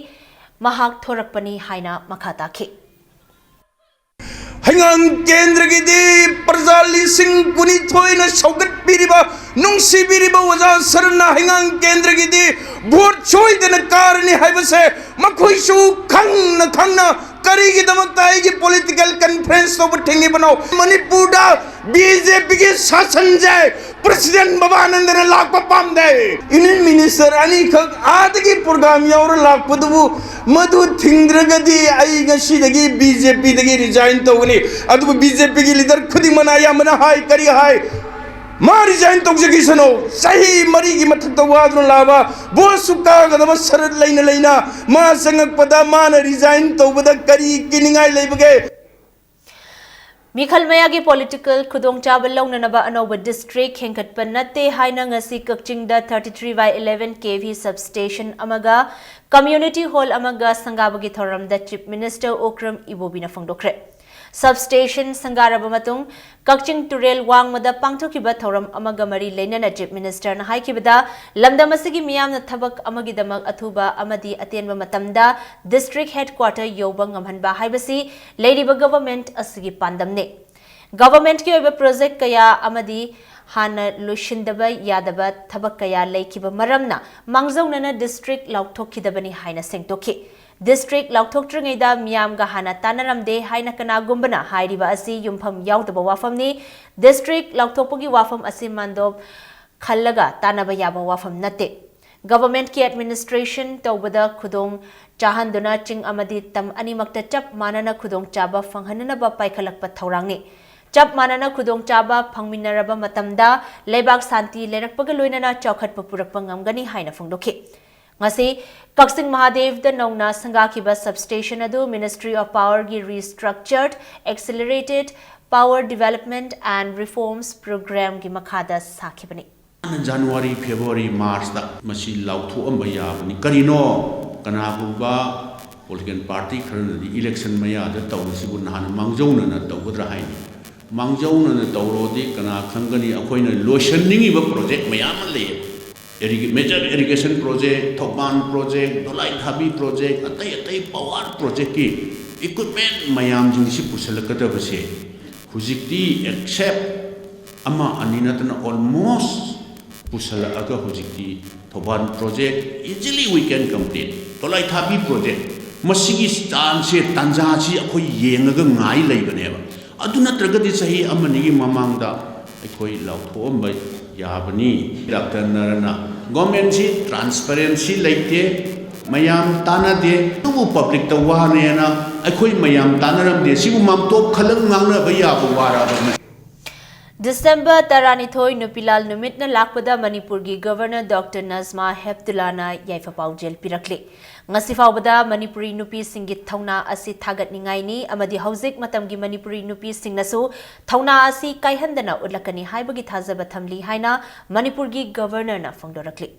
ꯃꯍꯥꯛ ꯊꯣꯔꯛꯄꯅꯤ ꯍꯥꯏꯅ ꯃꯈꯥ ꯇꯥꯈꯤ꯫ ꯍꯩꯉꯥꯡ ꯀꯦꯟꯗ꯭ꯔꯒꯤꯗꯤ ꯄ꯭ꯔꯖꯥ ꯂꯤꯁꯤꯡ ꯀꯨꯟꯅꯤꯊꯣꯏꯅ ꯁꯧꯒꯠꯄꯤꯔꯤꯕ, ꯅꯨꯡꯁꯤꯕꯤꯔꯤꯕ ꯑꯣꯖꯥ ꯁꯔꯅ ꯍꯩꯉꯥꯡ ꯀꯦꯟꯗ꯭ꯔꯒꯤꯗꯤ vote ꯁꯣꯏꯗꯅ ꯀꯥꯔꯅꯤ ꯍꯥꯏꯕꯁꯦ ꯃꯈꯣꯏꯁꯨ ꯈꯪꯅ ꯈꯪꯅ ꯀꯔꯤꯒꯤꯗꯃꯛꯇ ꯑꯩꯒꯤ political conference ꯇꯧꯕ ꯊꯤꯡꯉꯤꯕꯅꯣ? ꯃꯅꯤꯄꯨꯔꯗ BJPꯒꯤ ꯁꯥꯁꯟꯁꯦ President ꯕꯕꯥꯅꯟꯗꯅ ꯂꯥꯛꯄ ꯄꯥꯝꯗꯦ꯫ Union Minister ꯑꯅꯤꯈꯛ ꯑꯥꯗꯒꯤ program ꯌꯥꯎꯔ ꯂꯥꯛꯄꯗꯨꯕꯨ ꯃꯗꯨ ꯊꯤꯡꯗ꯭ꯔꯒꯗꯤ ꯑꯩ ꯉꯁꯤꯗꯒꯤ BJPꯗꯒꯤ resign ꯇꯧꯒꯅꯤ꯫ ꯑꯗꯨꯕꯨ BJPꯒꯤ leader ꯈꯨꯗꯤꯡꯃꯛꯅ ꯑꯌꯥꯝꯕꯅ ꯍꯥꯏ, ꯀꯔꯤ ꯍꯥꯏ? ꯃꯥ resign ꯇꯧꯖꯈꯤꯁꯅꯨ꯫ ꯆꯍꯤ ꯃꯔꯤꯒꯤ ꯃꯊꯛꯇ ꯋꯥꯗꯨꯅ ꯂꯥꯛꯑꯕ, voteꯁꯨ ꯀꯥꯒꯗꯕ ꯁꯔꯠ ꯂꯩꯅ ꯂꯩꯅ ꯃꯥ ꯆꯪꯉꯛꯄꯗ ꯃꯥꯅ resign ꯇꯧꯕꯗ ꯀꯔꯤ ꯀꯤꯅꯤꯡꯉꯥꯏ ꯂꯩꯕꯒꯦ? ꯃꯤꯈꯜ ꯃꯌꯥꯒꯤ political ꯈꯨꯗꯣꯡꯆꯥꯕ ꯂꯧꯅꯅꯕ ꯑꯅꯧꯕ district ꯍꯦꯟꯒꯠꯄ ꯅꯠꯇꯦ ꯍꯥꯏꯅ ꯉꯁꯤ ꯀꯛꯆꯤꯡꯗ thirty three by eleven KV substation ꯑꯃꯒ Community hall ꯑꯃꯒ ꯁꯪꯒꯥꯕꯒꯤ ꯊꯧꯔꯝꯗ Chief Minister ꯑꯣꯀ꯭ꯔꯝ ꯏꯕꯣꯕꯤꯅ ꯐꯣꯡꯗꯣꯛꯈ꯭ꯔꯦ꯫ Substation ꯁꯪꯒꯥꯔꯕ ꯃꯇꯨꯡ ꯀꯛꯆꯤꯡ ꯇꯨꯔꯦꯜ ꯋꯥꯡꯃꯗ ꯄꯥꯡꯊꯣꯛꯈꯤꯕ ꯊꯧꯔꯝ ꯑꯃꯒ ꯃꯔꯤ ꯂꯩꯅꯅ Chief Ministerꯅ ꯍꯥꯏꯈꯤꯕꯗ, ꯂꯝꯗꯝ ꯑꯁꯤꯒꯤ ꯃꯤꯌꯥꯝꯅ ꯊꯕꯛ ꯑꯃꯒꯤꯗꯃꯛ ꯑꯊꯨꯕ ꯑꯃꯗꯤ ꯑꯇꯦꯟꯕ ꯃꯇꯝꯗ district headquarter ꯌꯧꯕ ꯉꯝꯍꯟꯕ ꯍꯥꯏꯕꯁꯤ ꯂꯩꯔꯤꯕ government ꯑꯁꯤꯒꯤ ꯄꯥꯟꯗꯝꯅꯤ꯫ Governmentꯀꯤ ꯑꯣꯏꯕ project ꯀꯌꯥ ꯑꯃꯗꯤ ꯍꯥꯟꯅ ꯂꯣꯏꯁꯤꯟꯗꯕ ꯌꯥꯗꯕ ꯊꯕꯛ ꯀꯌꯥ ꯂꯩꯈꯤꯕ ꯃꯔꯝꯅ ꯃꯥꯡꯖꯧꯅꯅ district ꯂꯥꯎꯊꯣꯛꯈꯤꯗꯕꯅꯤ ꯍꯥꯏꯅ ꯁꯦꯡꯗꯣꯛꯈꯤ꯫ District ꯂꯥꯎꯊꯣꯛꯇ꯭ꯔꯤꯉꯩꯗ ꯃꯤꯌꯥꯝꯒ ꯍꯥꯟꯅ ꯇꯥꯟꯅꯔꯝꯗꯦ ꯍꯥꯏꯅ ꯀꯅꯥꯒꯨꯝꯕꯅ ꯍꯥꯏꯔꯤꯕ ꯑꯁꯤ ꯌꯨꯝꯐꯝ ꯌꯥꯎꯗꯕ ꯋꯥꯐꯝꯅꯤ꯫ District ꯂꯥꯎꯊꯣꯛꯄꯒꯤ ꯋꯥꯐꯝ ꯑꯁꯤ ꯃꯥꯟꯗꯣꯞ ꯈꯜꯂꯒ ꯇꯥꯟꯅꯕ ꯌꯥꯕ ꯋꯥꯐꯝ ꯅꯠꯇꯦ꯫ Governmentꯀꯤ administration ꯇꯧꯕꯗ ꯈꯨꯗꯣꯡ ꯆꯥꯍꯟꯗꯨꯅ ꯆꯤꯡ ꯑꯃꯗꯤ ꯇꯝ ꯑꯅꯤꯃꯛꯇ ꯆꯞ ꯃꯥꯟꯅꯅ ꯈꯨꯗꯣꯡꯆꯥꯕ ꯐꯪꯍꯟꯅꯅꯕ ꯄꯥꯏꯈꯠꯂꯛꯄ ꯊꯧꯔꯥꯡꯅꯤ꯫ ꯆꯞ ꯃꯥꯟꯅꯅ ꯈꯨꯗꯣꯡꯆꯥꯕ ꯐꯪꯃꯤꯟꯅꯔꯕ ꯃꯇꯝꯗ ꯂꯩꯕꯥꯛ ꯁꯥꯟꯇꯤ ꯂꯩꯔꯛꯄꯒ ꯂꯣꯏꯅꯅ ꯆꯥꯎꯈꯠꯄ ꯄꯨꯔꯛꯄ ꯉꯝꯒꯅꯤ ꯍꯥꯏꯅ ꯐꯣꯡꯗꯣꯛꯈꯤ꯫ ꯉꯁꯤ ꯀꯛꯆꯤꯡ ꯃꯍꯥꯗꯦꯕꯗ ꯅꯧꯅ ꯁꯪꯒꯥꯈꯤꯕ substation ꯑꯗꯨ Ministry of Powerꯒꯤ Restructured Accelerated Power Development and Reforms Programꯒꯤ ꯃꯈꯥꯗ ꯁꯥꯈꯤꯕꯅꯤ꯫ ꯖꯅꯋꯥꯔꯤ, ꯐꯦꯕ꯭ꯔꯨꯋꯥꯔꯤ, ꯃꯥꯔꯆꯇ ꯃꯁꯤ ꯂꯥꯎꯊꯣꯛꯑꯝꯕ ꯌꯥꯕꯅꯤ꯫ ꯀꯔꯤꯅꯣ? ꯀꯅꯥꯒꯨꯝꯕ political party ꯈꯔꯅꯗꯤ election ꯃꯌꯥꯗ ꯇꯧꯔꯤꯁꯤꯕꯨ ꯅꯍꯥꯟ ꯃꯥꯡꯖꯧꯅꯅ ꯇꯧꯒꯗ꯭ꯔꯥ ꯍꯥꯏꯅꯤ꯫ ꯃꯥꯡꯖꯧꯅꯅ ꯇꯧꯔꯣꯗꯤ ꯀꯅꯥ ꯈꯪꯒꯅꯤ? ꯑꯩꯈꯣꯏꯅ ꯂꯣꯏꯁꯟꯅꯤꯡꯉꯤꯕ project ꯃꯌꯥꯝ ꯑꯃ ꯂꯩꯌꯦꯕ꯫ Irrig-, major irrigation project, Thoubal project, ꯗꯣꯂꯥꯏ ꯊꯥꯕꯤ project, ꯑꯇꯩ ꯑꯇꯩ power projectꯀꯤ equipment ꯃꯌꯥꯝꯁꯤꯡꯁꯤ ꯄꯨꯁꯜꯂꯛꯀꯗꯕꯁꯦ ꯍꯧꯖꯤꯛꯇꯤ except ꯑꯃ ꯑꯅꯤ ꯅꯠꯇꯅ almost ꯄꯨꯁꯜꯂꯛꯑꯒ ꯍꯧꯖꯤꯛꯇꯤ Thoubal project easily we can complete, ꯗꯣꯂꯥꯏ ꯊꯥꯕꯤ project, ꯃꯁꯤꯒꯤ chanceꯁꯦ, ꯇꯥꯟꯖꯥꯁꯤ ꯑꯩꯈꯣꯏ ꯌꯦꯡꯉꯒ ꯉꯥꯏ ꯂꯩꯕꯅꯦꯕ꯫ ꯑꯗꯨ ꯅꯠꯇ꯭ꯔꯒꯗꯤ ꯆꯍꯤ ꯑꯃꯅꯤꯒꯤ ꯃꯃꯥꯡꯗ ꯑꯩꯈꯣꯏ ꯂꯥꯎꯊꯣꯛꯑꯝꯕ ꯌꯥꯕꯅꯤ꯫ Doctor ꯅꯔꯅ, governmentꯁꯤ transparency ꯂꯩꯇꯦ, ꯃꯌꯥꯝ ꯇꯥꯟꯅꯗꯦ, ꯑꯗꯨꯕꯨ publicꯇ ꯋꯥꯅꯦꯅ ꯑꯩꯈꯣꯏ ꯃꯌꯥꯝ ꯇꯥꯟꯅꯔꯝꯗꯦ꯫ ꯁꯤꯕꯨ ꯃꯥꯝꯇꯣꯞ ꯈꯜꯂꯒ ꯉꯥꯡꯅꯕ ꯌꯥꯕ ꯋꯥꯔꯕꯅꯤ꯫ December ꯇꯔꯥꯅꯤꯊꯣꯏ ꯅꯨꯄꯤꯂꯥꯜ ꯅꯨꯃꯤꯠꯅ ꯂꯥꯛꯄꯗ ꯃꯅꯤꯄꯨꯔꯒꯤ Governor Doctor ꯅꯖꯃꯥ ꯍꯦꯞꯇꯨꯂꯥꯅ ꯌꯥꯏꯐ ꯄꯥꯎꯖꯦꯜ ꯄꯤꯔꯛꯂꯤ꯫ ꯉꯁꯤ ꯐꯥꯎꯕꯗ ꯃꯅꯤꯄꯨꯔꯤ ꯅꯨꯄꯤꯁꯤꯡꯒꯤ ꯊꯧꯅꯥ ꯑꯁꯤ ꯊꯥꯒꯠꯅꯤꯡꯉꯥꯏꯅꯤ ꯑꯃꯗꯤ ꯍꯧꯖꯤꯛ ꯃꯇꯝꯒꯤ ꯃꯅꯤꯄꯨꯔꯤ ꯅꯨꯄꯤꯁꯤꯡꯅꯁꯨ ꯊꯧꯅꯥ ꯑꯁꯤ ꯀꯥꯏꯍꯟꯗꯅ ꯎꯠꯂꯛꯀꯅꯤ ꯍꯥꯏꯕꯒꯤ ꯊꯥꯖꯕ ꯊꯝꯂꯤ ꯍꯥꯏꯅ ꯃꯅꯤꯄꯨꯔꯒꯤ Governorꯅ ꯐꯣꯡꯗꯣꯔꯛꯂꯤ꯫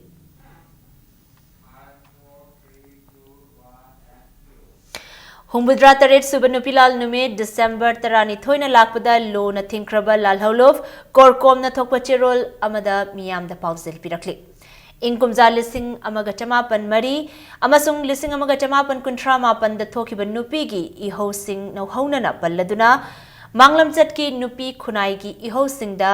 ꯍꯨꯝꯐꯨꯇꯔꯦꯠ ꯁꯨꯕ ꯅꯨꯄꯤ ꯂꯥꯜ ꯅꯨꯃꯤꯠ ꯗꯤꯁꯦꯝꯕꯔ ꯇꯔꯥꯅꯤꯊꯣꯏꯅ ꯂꯥꯛꯄꯗ ꯂꯨꯅ ꯊꯤꯡꯈ꯭ꯔꯕ ꯂꯥꯜꯍꯧꯂꯨꯞ ꯀꯣꯔꯀꯣꯝꯅ ꯊꯣꯛꯄ ꯆꯦꯔꯣꯜ ꯑꯃꯗ ꯃꯤꯌꯥꯝꯗ ꯄꯥꯎꯖꯦꯜ ꯄꯤꯔꯛꯂꯤ꯫ ꯏꯪ ꯀꯨꯝꯖꯥ ꯂꯤꯁꯤꯡ ꯑꯃꯒ ꯆꯃꯥꯄꯟ ꯃꯔꯤ ꯑꯃꯁꯨꯡ ꯂꯤꯁꯤꯡ ꯑꯃꯒ ꯆꯃꯥꯄꯟ ꯀꯨꯟꯊ꯭ꯔꯥ ꯃꯥꯄꯟꯗ ꯊꯣꯛꯈꯤꯕ ꯅꯨꯄꯤꯒꯤ ꯏꯍꯧꯁꯤꯡ ꯅꯧꯍꯧꯅꯅ ꯄꯜꯂꯗꯨꯅ, ꯃꯥꯡꯂꯝꯆꯠꯀꯤ ꯅꯨꯄꯤ ꯈꯨꯟꯅꯥꯏꯒꯤ ꯏꯍꯧꯁꯤꯡꯗ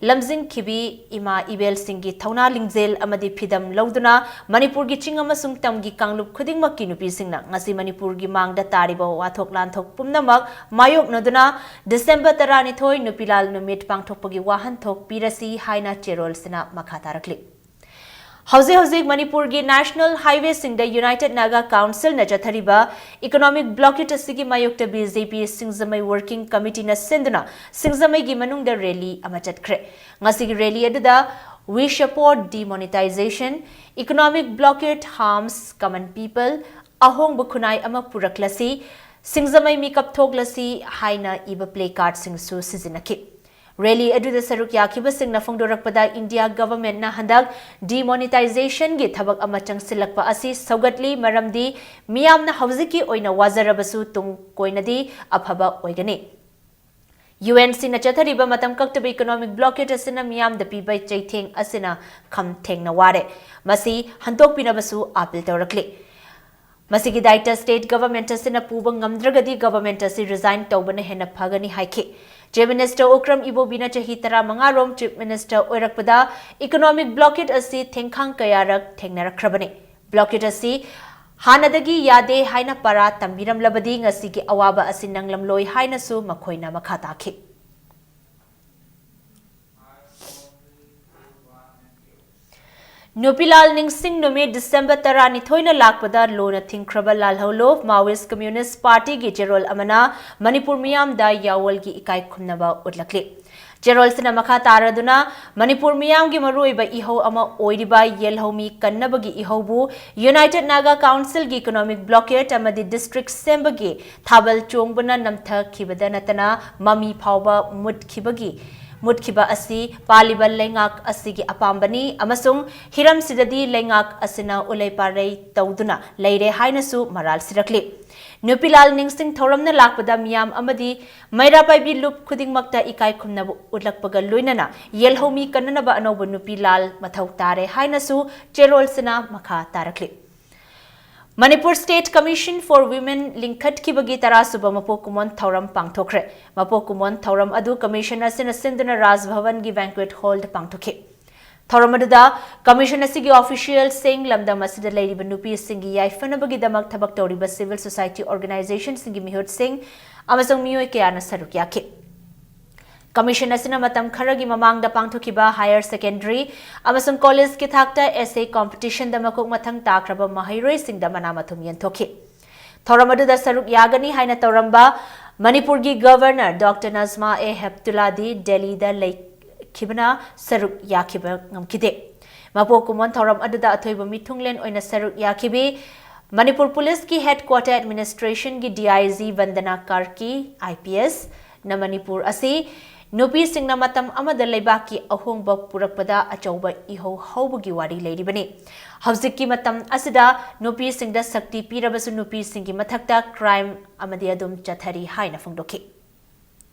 ꯂꯝꯖꯤꯡꯈꯤꯕꯤ ꯏꯃꯥ ꯏꯕꯦꯜꯁꯤꯡꯒꯤ ꯊꯧꯅꯥ ꯂꯤꯡꯖꯦꯜ ꯑꯃꯗꯤ ꯐꯤꯗꯝ ꯂꯧꯗꯨꯅ ꯃꯅꯤꯄꯨꯔꯒꯤ ꯆꯤꯡ ꯑꯃꯁꯨꯡ ꯇꯝꯒꯤ ꯀꯥꯡꯂꯨꯞ ꯈꯨꯗꯤꯡꯃꯛꯀꯤ ꯅꯨꯄꯤꯁꯤꯡꯅ ꯉꯁꯤ ꯃꯅꯤꯄꯨꯔꯒꯤ ꯃꯥꯡꯗ ꯇꯥꯔꯤꯕ ꯋꯥꯊꯣꯛ ꯂꯥꯟꯊꯣꯛ ꯄꯨꯝꯅꯃꯛ ꯃꯥꯌꯣꯛꯅꯗꯨꯅ ꯗꯤꯁꯦꯝꯕꯔ ꯇꯔꯥꯅꯤꯊꯣꯏ ꯅꯨꯄꯤ ꯂꯥꯜ ꯅꯨꯃꯤꯠ ꯄꯥꯡꯊꯣꯛꯄꯒꯤ ꯋꯥꯍꯟꯊꯣꯛ ꯄꯤꯔꯁꯤ ꯍꯥꯏꯅ ꯆꯦꯔꯣꯜꯁꯤꯅ ꯃꯈꯥ ꯇꯥꯔꯛꯂꯤ꯫ ꯍꯧꯖꯤꯛ ꯍꯧꯖꯤꯛ ꯃꯅꯤꯄꯨꯔꯒꯤ ꯅꯦꯁꯅꯦꯜ ꯍꯥꯏꯋꯦꯁꯤꯡꯗ ꯌꯨꯅꯥꯏꯇꯦꯗ ꯅꯥꯒꯥ ꯀꯥꯎꯟꯁꯤꯜꯅ ꯆꯠꯊꯔꯤꯕ ꯏꯀꯣꯅꯣꯃꯤꯛ ꯕ꯭ꯂꯣꯀꯦꯗ ꯑꯁꯤꯒꯤ ꯃꯥꯌꯣꯛꯇ ꯕꯤ ꯖꯦ ꯄꯤ ꯁꯤꯡꯖꯃꯩ ꯋꯥꯔꯀꯤꯡ ꯀꯃꯤꯇꯤꯅ ꯁꯤꯟꯗꯨꯅ ꯁꯤꯡꯖꯃꯩꯒꯤ ꯃꯅꯨꯡꯗ ꯔꯦꯂꯤ ꯑꯃ ꯆꯠꯈ꯭ꯔꯦ꯫ ꯉꯁꯤꯒꯤ ꯔꯦꯂꯤ ꯑꯗꯨꯗ "We support demonetization, economic blockade harms common people, ꯑꯍꯣꯡꯕ ꯈꯨꯟꯅꯥꯏ ꯑꯃ ꯄꯨꯔꯛꯂꯁꯤ, ꯁꯤꯡꯖꯃꯩ ꯃꯤꯀꯞ ꯊꯣꯛꯂꯁꯤ" ꯍꯥꯏꯅ ꯏꯕ ꯄ꯭ꯂꯦ ꯀꯥꯔꯗꯁꯤꯡꯁꯨ ꯁꯤꯖꯤꯟꯅꯈꯤ꯫ ꯔꯦꯂꯤ ꯑꯗꯨꯗ ꯁꯔꯨꯛ ꯌꯥꯈꯤꯕꯁꯤꯡꯅ ꯐꯣꯡꯗꯣꯔꯛꯄꯗ, ꯏꯟꯗꯤꯌꯥ ꯒꯚꯔꯟꯃꯦꯟꯠꯅ ꯍꯟꯗꯛ ꯗꯤꯃꯣꯅꯤꯇꯥꯏꯖꯦꯁꯟꯒꯤ ꯊꯕꯛ ꯑꯃ ꯆꯪꯁꯤꯜꯂꯛꯄ ꯑꯁꯤ ꯁꯧꯒꯠꯂꯤ, ꯃꯔꯝꯗꯤ ꯃꯤꯌꯥꯝꯅ ꯍꯧꯖꯤꯛꯀꯤ ꯑꯣꯏꯅ ꯋꯥꯖꯔꯕꯁꯨ ꯇꯨꯡ ꯀꯣꯏꯅꯗꯤ ꯑꯐꯕ ꯑꯣꯏꯒꯅꯤ꯫ ꯌꯨ ꯑꯦꯟ ꯁꯤꯅ ꯆꯠꯊꯔꯤꯕ ꯃꯇꯝ ꯀꯛꯇꯕ ꯏꯀꯣꯅꯣꯃꯤꯛ ꯕ꯭ꯂꯣꯀꯦꯗ ꯑꯁꯤꯅ ꯃꯤꯌꯥꯝꯗ ꯄꯤꯕ ꯆꯩꯊꯦꯡ ꯑꯁꯤꯅ ꯈꯝ ꯊꯦꯡꯅ ꯋꯥꯔꯦ꯫ ꯃꯁꯤ ꯍꯟꯗꯣꯛꯄꯤꯅꯕꯁꯨ ꯑꯥꯄꯤꯜ ꯇꯧꯔꯛꯂꯤ꯫ ꯃꯁꯤꯒꯤ ꯗꯥꯏꯇ ꯁ꯭ꯇꯦꯠ ꯒꯚꯔꯟꯃꯦꯟꯠ ꯑꯁꯤꯅ ꯄꯨꯕ ꯉꯝꯗ꯭ꯔꯒꯗꯤ ꯒꯚꯔꯟꯃꯦꯟꯠ ꯑꯁꯤ ꯔꯤꯖꯥꯏꯟ ꯇꯧꯕꯅ ꯍꯦꯟꯅ ꯐꯒꯅꯤ ꯍꯥꯏꯈꯤ꯫ ꯆꯤꯐ ꯃꯤꯅꯤꯁꯇꯔ ꯎꯀ꯭ꯔꯝ ꯏꯕꯣꯕꯤꯅ ꯆꯍꯤ ꯇꯔꯥꯃꯉꯥ ꯔꯣꯝ ꯆꯤꯐ ꯃꯤꯅꯤꯁꯇꯔ ꯑꯣꯏꯔꯛꯄꯗ ꯏꯀꯣꯅꯣꯃꯤꯛ ꯕ꯭ꯂꯣꯀꯦꯗ ꯑꯁꯤ ꯊꯦꯡꯈꯥꯡ ꯀꯌꯥꯔꯛ ꯊꯦꯡꯅꯔꯛꯈ꯭ꯔꯕꯅꯤ꯫ ꯕ꯭ꯂꯣꯀꯦꯗ ꯑꯁꯤ ꯍꯥꯟꯅꯗꯒꯤ ꯌꯥꯗꯦ ꯍꯥꯏꯅ ꯄꯔꯥ ꯇꯝꯕꯤꯔꯝꯂꯕꯗꯤ ꯉꯁꯤꯒꯤ ꯑꯋꯥꯕ ꯑꯁꯤ ꯅꯪꯂꯝꯂꯣꯏ ꯍꯥꯏꯅꯁꯨ ꯃꯈꯣꯏꯅ ꯃꯈꯥ ꯇꯥꯈꯤ꯫ ꯅꯨꯄꯤ ꯂꯥꯜ ꯅꯤꯡꯁꯤꯡ ꯅꯨꯃꯤꯠ ꯗꯤꯁꯦꯝꯕꯔ ꯇꯔꯥꯅꯤꯊꯣꯏꯅ ꯂꯥꯛꯄꯗ ꯂꯨꯅ ꯊꯤꯡꯈ꯭ꯔꯕ ꯂꯥꯜꯍꯧꯂꯨꯞ ꯃꯥꯋꯤꯁ ꯀꯝꯃ꯭ꯌꯨꯅꯤꯁ ꯄꯥꯔꯇꯤꯒꯤ ꯆꯦꯔꯣꯜ ꯑꯃꯅ ꯃꯅꯤꯄꯨꯔ ꯃꯤꯌꯥꯝꯗ ꯌꯥꯑꯣꯜꯒꯤ ꯏꯀꯥꯏ ꯈꯨꯝꯅꯕ ꯎꯠꯂꯛꯂꯤ꯫ ꯆꯦꯔꯣꯜꯁꯤꯅ ꯃꯈꯥ ꯇꯥꯔꯗꯨꯅ, ꯃꯅꯤꯄꯨꯔ ꯃꯤꯌꯥꯝꯒꯤ ꯃꯔꯨꯑꯣꯏꯕ ꯏꯍꯧ ꯑꯃ ꯑꯣꯏꯔꯤꯕ ꯌꯦꯜꯍꯧꯃꯤ ꯀꯟꯅꯕꯒꯤ ꯏꯍꯧꯕꯨ ꯌꯨꯅꯥꯏꯇꯦꯗ ꯅꯥꯒꯥ ꯀꯥꯎꯟꯁꯤꯜꯒꯤ ꯏꯀꯣꯅꯣꯃꯤꯛ ꯕ꯭ꯂꯣꯀꯦꯗ ꯑꯃꯗꯤ ꯗꯤꯁꯇ꯭ꯔꯤꯛ ꯁꯦꯝꯕꯒꯤ ꯊꯥꯕꯜ ꯆꯣꯡꯕꯅ ꯅꯝꯊꯈꯤꯕꯗ ꯅꯠꯇꯅ ꯃꯃꯤ ꯐꯥꯎꯕ ꯃꯨꯠꯈꯤꯕꯒꯤ, ꯃꯨꯠꯈꯤꯕ ꯑꯁꯤ ꯄꯥꯜꯂꯤꯕ ꯂꯩꯉꯥꯛ ꯑꯁꯤꯒꯤ ꯑꯄꯥꯝꯕꯅꯤ ꯑꯃꯁꯨꯡ ꯍꯤꯔꯝꯁꯤꯗꯗꯤ ꯂꯩꯉꯥꯛ ꯑꯁꯤꯅ ꯎꯂꯩ ꯄꯥꯔꯩ ꯇꯧꯗꯨꯅ ꯂꯩꯔꯦ ꯍꯥꯏꯅꯁꯨ ꯃꯔꯥꯜ ꯁꯤꯔꯛꯂꯤ꯫ ꯅꯨꯄꯤ ꯂꯥꯜ ꯅꯤꯡꯁꯤꯡ ꯊꯧꯔꯝꯅ ꯂꯥꯛꯄꯗ ꯃꯤꯌꯥꯝ ꯑꯃꯗꯤ ꯃꯩꯔꯥ ꯄꯥꯏꯕꯤ ꯂꯨꯞ ꯈꯨꯗꯤꯡꯃꯛꯇ ꯏꯀꯥꯏ ꯈꯨꯝꯅꯕ ꯎꯠꯂꯛꯄꯒ ꯂꯣꯏꯅꯅ ꯌꯦꯜꯍꯧꯃꯤ ꯀꯟꯅꯅꯕ ꯑꯅꯧꯕ ꯅꯨꯄꯤ ꯂꯥꯜ ꯃꯊꯧ ꯇꯥꯔꯦ ꯍꯥꯏꯅꯁꯨ ꯆꯦꯔꯣꯜꯁꯤꯅ ꯃꯈꯥ ꯇꯥꯔꯛꯂꯤ꯫ Manipur State Commission for Women ꯂꯤꯡꯈꯠꯈꯤꯕꯒꯤ ꯇꯔꯥꯁꯨꯕ ꯃꯄꯣꯛ ꯀꯨꯝꯑꯣꯟ ꯊꯧꯔꯝ ꯄꯥꯡꯊꯣꯛꯈ꯭ꯔꯦ꯫ ꯃꯄꯣꯛ ꯀꯨꯝꯑꯣꯟ ꯊꯧꯔꯝ ꯑꯗꯨ commission ꯑꯁꯤꯅ ꯁꯤꯟꯗꯨꯅ ꯔꯥꯖ ꯚꯕꯟꯒꯤ banquet hallꯗ ꯄꯥꯡꯊꯣꯛꯈꯤ꯫ ꯊꯧꯔꯝ ꯑꯗꯨꯗ commission ꯑꯁꯤꯒꯤ officialꯁꯤꯡ, ꯂꯝꯗꯝ ꯑꯁꯤꯗ ꯂꯩꯔꯤꯕ ꯅꯨꯄꯤꯁꯤꯡꯒꯤ ꯌꯥꯏꯐꯅꯕꯒꯤꯗꯃꯛ ꯊꯕꯛ ꯇꯧꯔꯤꯕ civil society organizationꯁꯤꯡꯒꯤ ꯃꯤꯍꯨꯠꯁꯤꯡ ꯑꯃꯁꯨꯡ ꯃꯤꯑꯣꯏ ꯀꯌꯥꯅ ꯁꯔꯨꯛ ꯌꯥꯈꯤ꯫ Commission ꯑꯁꯤꯅ ꯃꯇꯝ ꯈꯔꯒꯤ ꯃꯃꯥꯡꯗ ꯄꯥꯡꯊꯣꯛꯈꯤꯕ higher secondary ꯑꯃꯁꯨꯡ collegeꯀꯤ ꯊꯥꯛꯇ essay competitionꯗ ꯃꯀꯣꯛ ꯃꯊꯪ ꯇꯥꯈ꯭ꯔꯕ ꯃꯍꯩꯔꯣꯏꯁꯤꯡꯗ ꯃꯅꯥ ꯃꯊꯨꯝ ꯌꯦꯟꯊꯣꯛꯈꯤ꯫ ꯊꯧꯔꯝ ꯑꯗꯨꯗ ꯁꯔꯨꯛ ꯌꯥꯒꯅꯤ ꯍꯥꯏꯅ ꯇꯧꯔꯝꯕ ꯃꯅꯤꯄꯨꯔꯒꯤ Governor Doctor ꯅꯖꯃꯥ ꯑꯦ ꯍꯦꯞꯇꯨꯂꯥꯗꯤ ꯗꯦꯜꯂꯤꯗ ꯂꯩꯈꯤꯕꯅ ꯁꯔꯨꯛ ꯌꯥꯈꯤꯕ ꯉꯝꯈꯤꯗꯦ꯫ ꯃꯄꯣꯛ ꯀꯨꯝꯑꯣꯟ ꯊꯧꯔꯝ ꯑꯗꯨꯗ ꯑꯊꯣꯏꯕ ꯃꯤꯊꯨꯡꯂꯦꯟ ꯑꯣꯏꯅ ꯁꯔꯨꯛ ꯌꯥꯈꯤꯕꯤ ꯃꯅꯤꯄꯨꯔ ꯄꯨꯂꯤꯁꯀꯤ headquarter administrationꯒꯤ D I G Vandana ꯀꯥꯔꯀꯤ, I P S, ꯅ ꯃꯅꯤꯄꯨꯔ ꯑꯁꯤ ꯅꯨꯄꯤꯁꯤꯡꯅ ꯃꯇꯝ ꯑꯃꯗ ꯂꯩꯕꯥꯛꯀꯤ ꯑꯍꯣꯡꯕ ꯄꯨꯔꯛꯄꯗ ꯑꯆꯧꯕ ꯏꯍꯧ ꯍꯧꯕꯒꯤ ꯋꯥꯔꯤ ꯂꯩꯔꯤꯕꯅꯤ꯫ ꯍꯧꯖꯤꯛꯀꯤ ꯃꯇꯝ ꯑꯁꯤꯗ ꯅꯨꯄꯤꯁꯤꯡꯗ ꯁꯛꯇꯤ ꯄꯤꯔꯕꯁꯨ ꯅꯨꯄꯤꯁꯤꯡꯒꯤ ꯃꯊꯛꯇ crime ꯑꯃꯗꯤ ꯑꯗꯨꯝ ꯆꯠꯊꯔꯤ ꯍꯥꯏꯅ ꯐꯣꯡꯗꯣꯛꯈꯤ꯫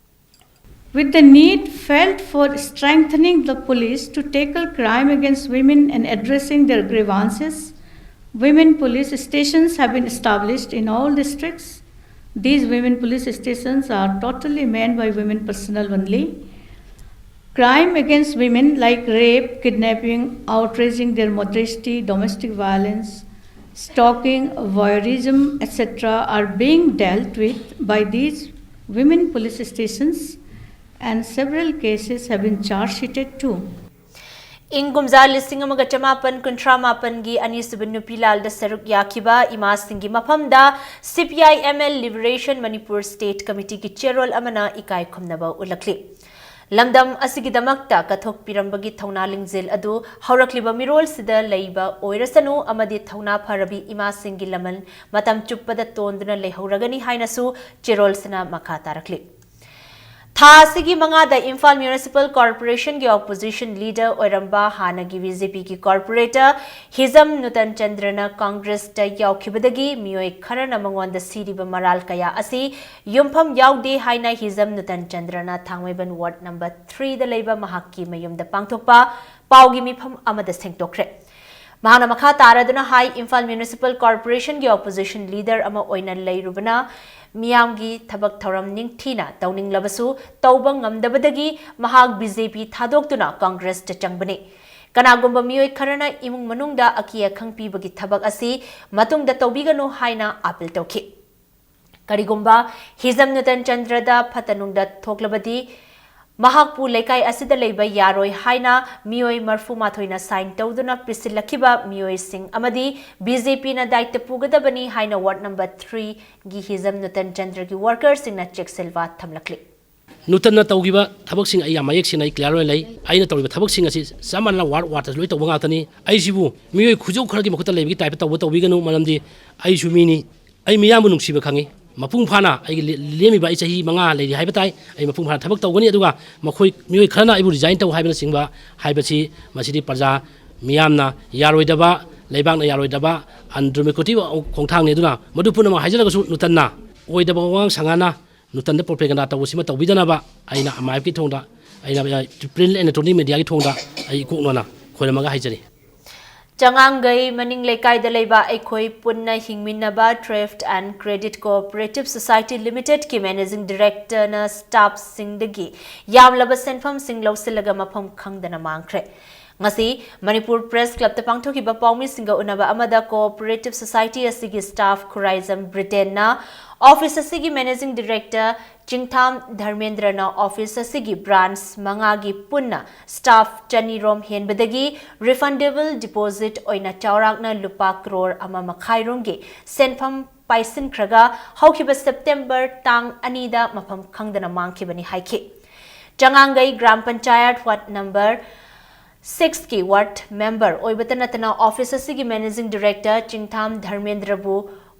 With the need felt for strengthening the police to tackle crime against women and addressing their grievances, women police stations have been established in all districts. These women police stations are totally manned by women personnel only. Crime against women like rape, kidnapping, outraging their modesty, domestic violence, stalking, voyeurism, et cetera are being dealt with by these women police stations, and several cases have been charge sheeted too. ꯏꯪ ꯀꯨꯝꯖꯥ ꯂꯤꯁꯤꯡ ꯑꯃꯒ ꯆꯃꯥꯄꯟ ꯀꯨꯟꯊ꯭ꯔꯥ ꯃꯥꯄꯟꯒꯤ ꯑꯅꯤꯁꯨꯕ ꯅꯨꯄꯤ ꯂꯥꯜꯗ ꯁꯔꯨꯛ ꯌꯥꯈꯤꯕ ꯏꯃꯥꯁꯤꯡꯒꯤ ꯃꯐꯝꯗ C P I M L Liberation Manipur State Committeeꯒꯤ ꯆꯦꯔꯣꯜ ꯑꯃꯅ ꯏꯀꯥꯏ ꯈꯨꯝꯅꯕ ꯎꯠꯂꯛꯂꯤ꯫ ꯂꯝꯗꯝ ꯑꯁꯤꯒꯤꯗꯃꯛꯇ ꯀꯠꯊꯣꯛꯄꯤꯔꯝꯕꯒꯤ ꯊꯧꯅꯥ ꯂꯤꯡꯖꯦꯜ ꯑꯗꯨ ꯍꯧꯔꯛꯂꯤꯕ ꯃꯤꯔꯣꯜꯁꯤꯗ ꯂꯩꯕ ꯑꯣꯏꯔꯁꯅꯨ ꯑꯃꯗꯤ ꯊꯧꯅꯥ ꯐꯔꯕꯤ ꯏꯃꯥꯁꯤꯡꯒꯤ ꯂꯃꯟ ꯃꯇꯝ ꯆꯨꯞꯄꯗ ꯇꯣꯟꯗꯨꯅ ꯂꯩꯍꯧꯔꯒꯅꯤ ꯍꯥꯏꯅꯁꯨ ꯆꯦꯔꯣꯜꯁꯤꯅ ꯃꯈꯥ ꯇꯥꯔꯛꯂꯤ꯫ ꯊꯥ ꯑꯁꯤꯒꯤ ꯃꯉꯥꯗ ꯏꯝꯐꯥꯜ ꯃ꯭ꯌꯨꯅꯤꯁꯤꯄꯥꯜ ꯀꯣꯔꯄꯣꯔꯦꯁꯟꯒꯤ ꯑꯣꯄꯣꯖꯤꯁꯟ ꯂꯤꯗꯔ ꯑꯣꯏꯔꯝꯕ ꯍꯥꯟꯅꯒꯤ ꯕꯤ ꯖꯦ ꯄꯤꯒꯤ ꯀꯣꯔꯄꯣꯔꯦꯇꯔ ꯍꯤꯖꯝ ꯅꯨꯇꯟ ꯆꯟꯗ꯭ꯔꯅ ꯀꯪꯒ꯭ꯔꯦꯁꯇ ꯌꯥꯎꯈꯤꯕꯗꯒꯤ ꯃꯤꯑꯣꯏ ꯈꯔꯅ ꯃꯉꯣꯟꯗ ꯁꯤꯔꯤꯕ ꯃꯔꯥꯜ ꯀꯌꯥ ꯑꯁꯤ ꯌꯨꯝꯐꯝ ꯌꯥꯎꯗꯦ ꯍꯥꯏꯅ ꯍꯤꯖꯝ ꯅꯨꯇꯟ ꯆꯟꯗ꯭ꯔꯅ ꯊꯥꯡꯃꯩꯕꯟ ꯋꯥꯔꯗ ꯅꯝꯕꯔ ꯊ꯭ꯔꯤꯗ ꯂꯩꯕ ꯃꯍꯥꯛꯀꯤ ꯃꯌꯨꯝꯗ ꯄꯥꯡꯊꯣꯛꯄ ꯄꯥꯎꯒꯤ ꯃꯤꯐꯝ ꯑꯃꯗ ꯁꯦꯡꯗꯣꯛꯈ꯭ꯔꯦ꯫ ꯃꯍꯥꯛꯅ ꯃꯈꯥ ꯇꯥꯔꯗꯨꯅ ꯍꯥꯏ, ꯏꯝꯐꯥꯜ ꯃ꯭ꯌꯨꯅꯤꯁꯤꯄꯥꯜ ꯀꯣꯔꯄꯣꯔꯦꯁꯟꯒꯤ ꯑꯣꯄꯣꯖꯤꯁꯟ ꯂꯤꯗꯔ ꯑꯃ ꯑꯣꯏꯅ ꯂꯩꯔꯨꯕꯅ ꯃꯤꯌꯥꯝꯒꯤ ꯊꯕꯛ ꯊꯧꯔꯝ ꯅꯤꯡꯊꯤꯅ ꯇꯧꯅꯤꯡꯂꯕꯁꯨ ꯇꯧꯕ ꯉꯝꯗꯕꯗꯒꯤ ꯃꯍꯥꯛ ꯕꯤ ꯖꯦ ꯄꯤ ꯊꯥꯗꯣꯛꯇꯨꯅ ꯀꯪꯒ꯭ꯔꯦꯁꯇ ꯆꯪꯕꯅꯤ꯫ ꯀꯅꯥꯒꯨꯝꯕ ꯃꯤꯑꯣꯏ ꯈꯔꯅ ꯏꯃꯨꯡ ꯃꯅꯨꯡꯗ ꯑꯀꯤ ꯑꯈꯪ ꯄꯤꯕꯒꯤ ꯊꯕꯛ ꯑꯁꯤ ꯃꯇꯨꯡꯗ ꯇꯧꯕꯤꯒꯅꯨ ꯍꯥꯏꯅ ꯑꯥꯄꯤꯜ ꯇꯧꯈꯤ꯫ ꯀꯔꯤꯒꯨꯝꯕ ꯍꯤꯖꯝ ꯅꯨꯇꯟ ꯆꯟꯗ꯭ꯔꯗ ꯐꯠꯇ ꯅꯨꯡꯗ ꯊꯣꯛꯂꯕꯗꯤ ꯃꯍꯥꯛꯄꯨ ꯂꯩꯀꯥꯏ ꯑꯁꯤꯗ ꯂꯩꯕ ꯌꯥꯔꯣꯏ ꯍꯥꯏꯅ ꯃꯤꯑꯣꯏ ꯃꯔꯐꯨ ꯃꯥꯊꯣꯏꯅ ꯁꯥꯏꯟ ꯇꯧꯗꯨꯅ ꯄꯤꯁꯤꯜꯂꯛꯈꯤꯕ ꯃꯤꯑꯣꯏꯁꯤꯡ ꯑꯃꯗꯤ ꯕꯤ ꯖꯦ ꯄꯤꯅ ꯗꯥꯏꯇ ꯄꯨꯒꯗꯕꯅꯤ ꯍꯥꯏꯅ ꯋꯥꯔꯗ ꯅꯝꯕꯔ ꯊ꯭ꯔꯤꯒꯤ ꯍꯤꯖꯝ ꯅꯨꯇꯟ ꯆꯟꯗ꯭ꯔꯒꯤ ꯋꯥꯔꯀꯔꯁꯤꯡꯅ ꯆꯦꯛꯁꯤꯜꯋꯥ ꯊꯝꯂꯛꯂꯤ꯫ ꯅꯨꯇꯟꯅ ꯇꯧꯈꯤꯕ ꯊꯕꯛꯁꯤꯡ ꯑꯩ ꯌꯥꯝ ꯃꯌꯦꯛ ꯁꯦꯡꯅ ꯑꯩ ꯀ꯭ꯂꯤꯌꯥꯔ ꯑꯣꯏꯅ ꯂꯩ꯫ ꯑꯩꯅ ꯇꯧꯔꯤꯕ ꯊꯕꯛꯁꯤꯡ ꯑꯁꯤ ꯆꯞ ꯃꯥꯟꯅꯅ ꯋꯥꯔꯗ ꯋꯥꯔꯗꯇꯁꯨ ꯂꯣꯏ ꯇꯧꯕ ꯉꯥꯛꯇꯅꯤ꯫ ꯑꯩꯁꯤꯕꯨ ꯃꯤꯑꯣꯏ ꯈꯨꯖꯧ ꯈꯔꯒꯤ ꯃꯈꯨꯠꯇ ꯂꯩꯕꯒꯤ ꯇꯥꯏꯞꯇ ꯇꯧꯕ ꯇꯧꯕꯤꯒꯅꯨ, ꯃꯔꯝꯗꯤ ꯑꯩꯁꯨ ꯃꯤꯅꯤ꯫ ꯑꯩ ꯃꯤꯌꯥꯝꯕꯨ ꯅꯨꯡꯁꯤꯕ ꯈꯪꯉꯤ꯫ ꯃꯄꯨꯡ ꯐꯥꯅ ꯑꯩꯒꯤ ꯂꯦ-, ꯂꯦꯝꯃꯤꯕ ꯑꯩ ꯆꯍꯤ ꯃꯉꯥ ꯂꯩꯔꯤ ꯍꯥꯏꯕ ꯇꯥꯏ꯫ ꯑꯩ ꯃꯄꯨꯡ ꯐꯥꯅ ꯊꯕꯛ ꯇꯧꯒꯅꯤ, ꯑꯗꯨꯒ ꯃꯈꯣꯏ ꯃꯤꯑꯣꯏ ꯈꯔꯅ ꯑꯩꯕꯨ ꯔꯤꯖꯥꯏꯟ ꯇꯧ ꯍꯥꯏꯕꯅꯆꯤꯡꯕ ꯍꯥꯏꯕꯁꯤ ꯃꯁꯤꯗꯤ ꯄ꯭ꯔꯖꯥ ꯃꯤꯌꯥꯝꯅ ꯌꯥꯔꯣꯏꯗꯕ, ꯂꯩꯕꯥꯛꯅ ꯌꯥꯔꯣꯏꯗꯕ ꯑꯟꯗꯦꯃꯣꯀ꯭ꯔꯦꯇꯤꯛ ꯈꯣꯡꯊꯥꯡꯅꯤ꯫ ꯑꯗꯨꯅ ꯃꯗꯨ ꯄꯨꯝꯅꯃꯛ ꯍꯥꯏꯖꯔꯒꯁꯨ ꯅꯨꯇꯟꯅ ꯑꯣꯏꯗꯕ ꯋꯥꯉꯥꯡ ꯁꯉꯥꯡꯅ ꯅꯨꯇꯟꯗ ꯄ꯭ꯔꯣꯄꯦꯒꯟꯗꯥ ꯇꯧꯕꯁꯤꯃ ꯇꯧꯕꯤꯗꯅꯕ ꯑꯩꯅ ꯑꯦꯝ ꯑꯥꯏ ꯑꯦꯐꯀꯤ ꯊꯣꯡꯗ, ꯑꯩꯅ ꯄ꯭ꯔꯤꯟꯠ ꯑꯦꯟ ꯏꯂꯦꯛꯇ꯭ꯔꯣꯅꯤꯛ ꯃꯦꯗꯤꯌꯥꯒꯤ ꯊꯣꯡꯗ ꯑꯩ ꯏꯀꯣꯛꯅꯅ ꯈꯣꯏꯔꯝꯃꯒ ꯍꯥꯏꯖꯔꯤ꯫ ꯆꯉꯥꯡꯒꯩ ꯃꯅꯤꯡ ꯂꯩꯀꯥꯏꯗ ꯂꯩꯕ ꯑꯩꯈꯣꯏ ꯄꯨꯟꯅ ꯍꯤꯡꯃꯤꯟꯅꯕ Thrift and Credit Cooperative Society Limitedꯀꯤ ꯃꯦꯅꯦꯖꯤꯡ ꯗꯤꯔꯦꯛꯇꯔꯅ ꯁ꯭ꯇꯥꯐꯁꯤꯡꯗꯒꯤ ꯌꯥꯝꯂꯕ ꯁꯦꯟꯐꯝꯁꯤꯡ ꯂꯧꯁꯤꯜꯂꯒ ꯃꯐꯝ ꯈꯪꯗꯅ ꯃꯥꯡꯈ꯭ꯔꯦ꯫ ꯉꯁꯤ ꯃꯅꯤꯄꯨꯔ ꯄ꯭ꯔꯦꯁ ꯀ꯭ꯂꯕꯇ ꯄꯥꯡꯊꯣꯛꯈꯤꯕ ꯄꯥꯎꯃꯤꯁꯤꯡꯒ ꯎꯅꯕ ꯑꯃꯗ ꯀꯣꯑꯣꯄꯔꯦꯇꯤꯚ ꯁꯣꯁꯥꯏꯇꯤ ꯑꯁꯤꯒꯤ ꯁ꯭ꯇꯥꯐ ꯈꯨꯔꯥꯏꯖꯝ ꯕ꯭ꯔꯤꯇꯦꯟꯅ ꯑꯣꯐꯤꯁ ꯑꯁꯤꯒꯤ ꯃꯦꯅꯦꯖꯤꯡ ꯗꯤꯔꯦꯛꯇꯔ ꯆꯤꯡꯊꯥꯝ ꯙꯔꯃꯦꯟꯗ꯭ꯔꯅ ꯑꯣꯐꯤꯁ ꯑꯁꯤꯒꯤ ꯕ꯭ꯔꯥꯟꯆ ꯃꯉꯥꯒꯤ ꯄꯨꯟꯅ ꯁ꯭ꯇꯥꯐ ꯆꯅꯤ ꯔꯣꯝ ꯍꯦꯟꯕꯗꯒꯤ ꯔꯤꯐꯟꯗꯦꯕꯜ ꯗꯤꯄꯣꯖꯤꯠ ꯑꯣꯏꯅ ꯆꯥꯎꯔꯥꯛꯅ ꯂꯨꯄꯥ ꯀ꯭ꯔꯣꯔ ꯑꯃ ꯃꯈꯥꯏ ꯔꯣꯝꯒꯤ ꯁꯦꯟꯐꯝ ꯄꯥꯏꯁꯤꯟꯈ꯭ꯔꯒ ꯍꯧꯈꯤꯕ ꯁꯦꯞꯇꯦꯝꯕꯔ ꯇꯥꯡ ꯑꯅꯤꯗ ꯃꯐꯝ ꯈꯪꯗꯅ ꯃꯥꯡꯈꯤꯕꯅꯤ ꯍꯥꯏꯈꯤ꯫ ꯆꯉꯥꯡꯒꯩ ꯒ꯭ꯔꯥꯝ ꯄꯟꯆꯥꯌꯠ ꯋꯥꯔꯗ ꯅꯝꯕꯔ ꯁꯤꯛꯁꯀꯤ ꯋꯥꯔꯗ ꯃꯦꯝꯕꯔ ꯑꯣꯏꯕꯇ ꯅꯠꯇꯅ ꯑꯣꯐꯤꯁ ꯑꯁꯤꯒꯤ ꯃꯦꯅꯦꯖꯤꯡ ꯗꯤꯔꯦꯛꯇꯔ ꯆꯤꯡꯊꯥꯝ ꯙꯔꯃꯦꯟꯗ꯭ꯔꯕꯨ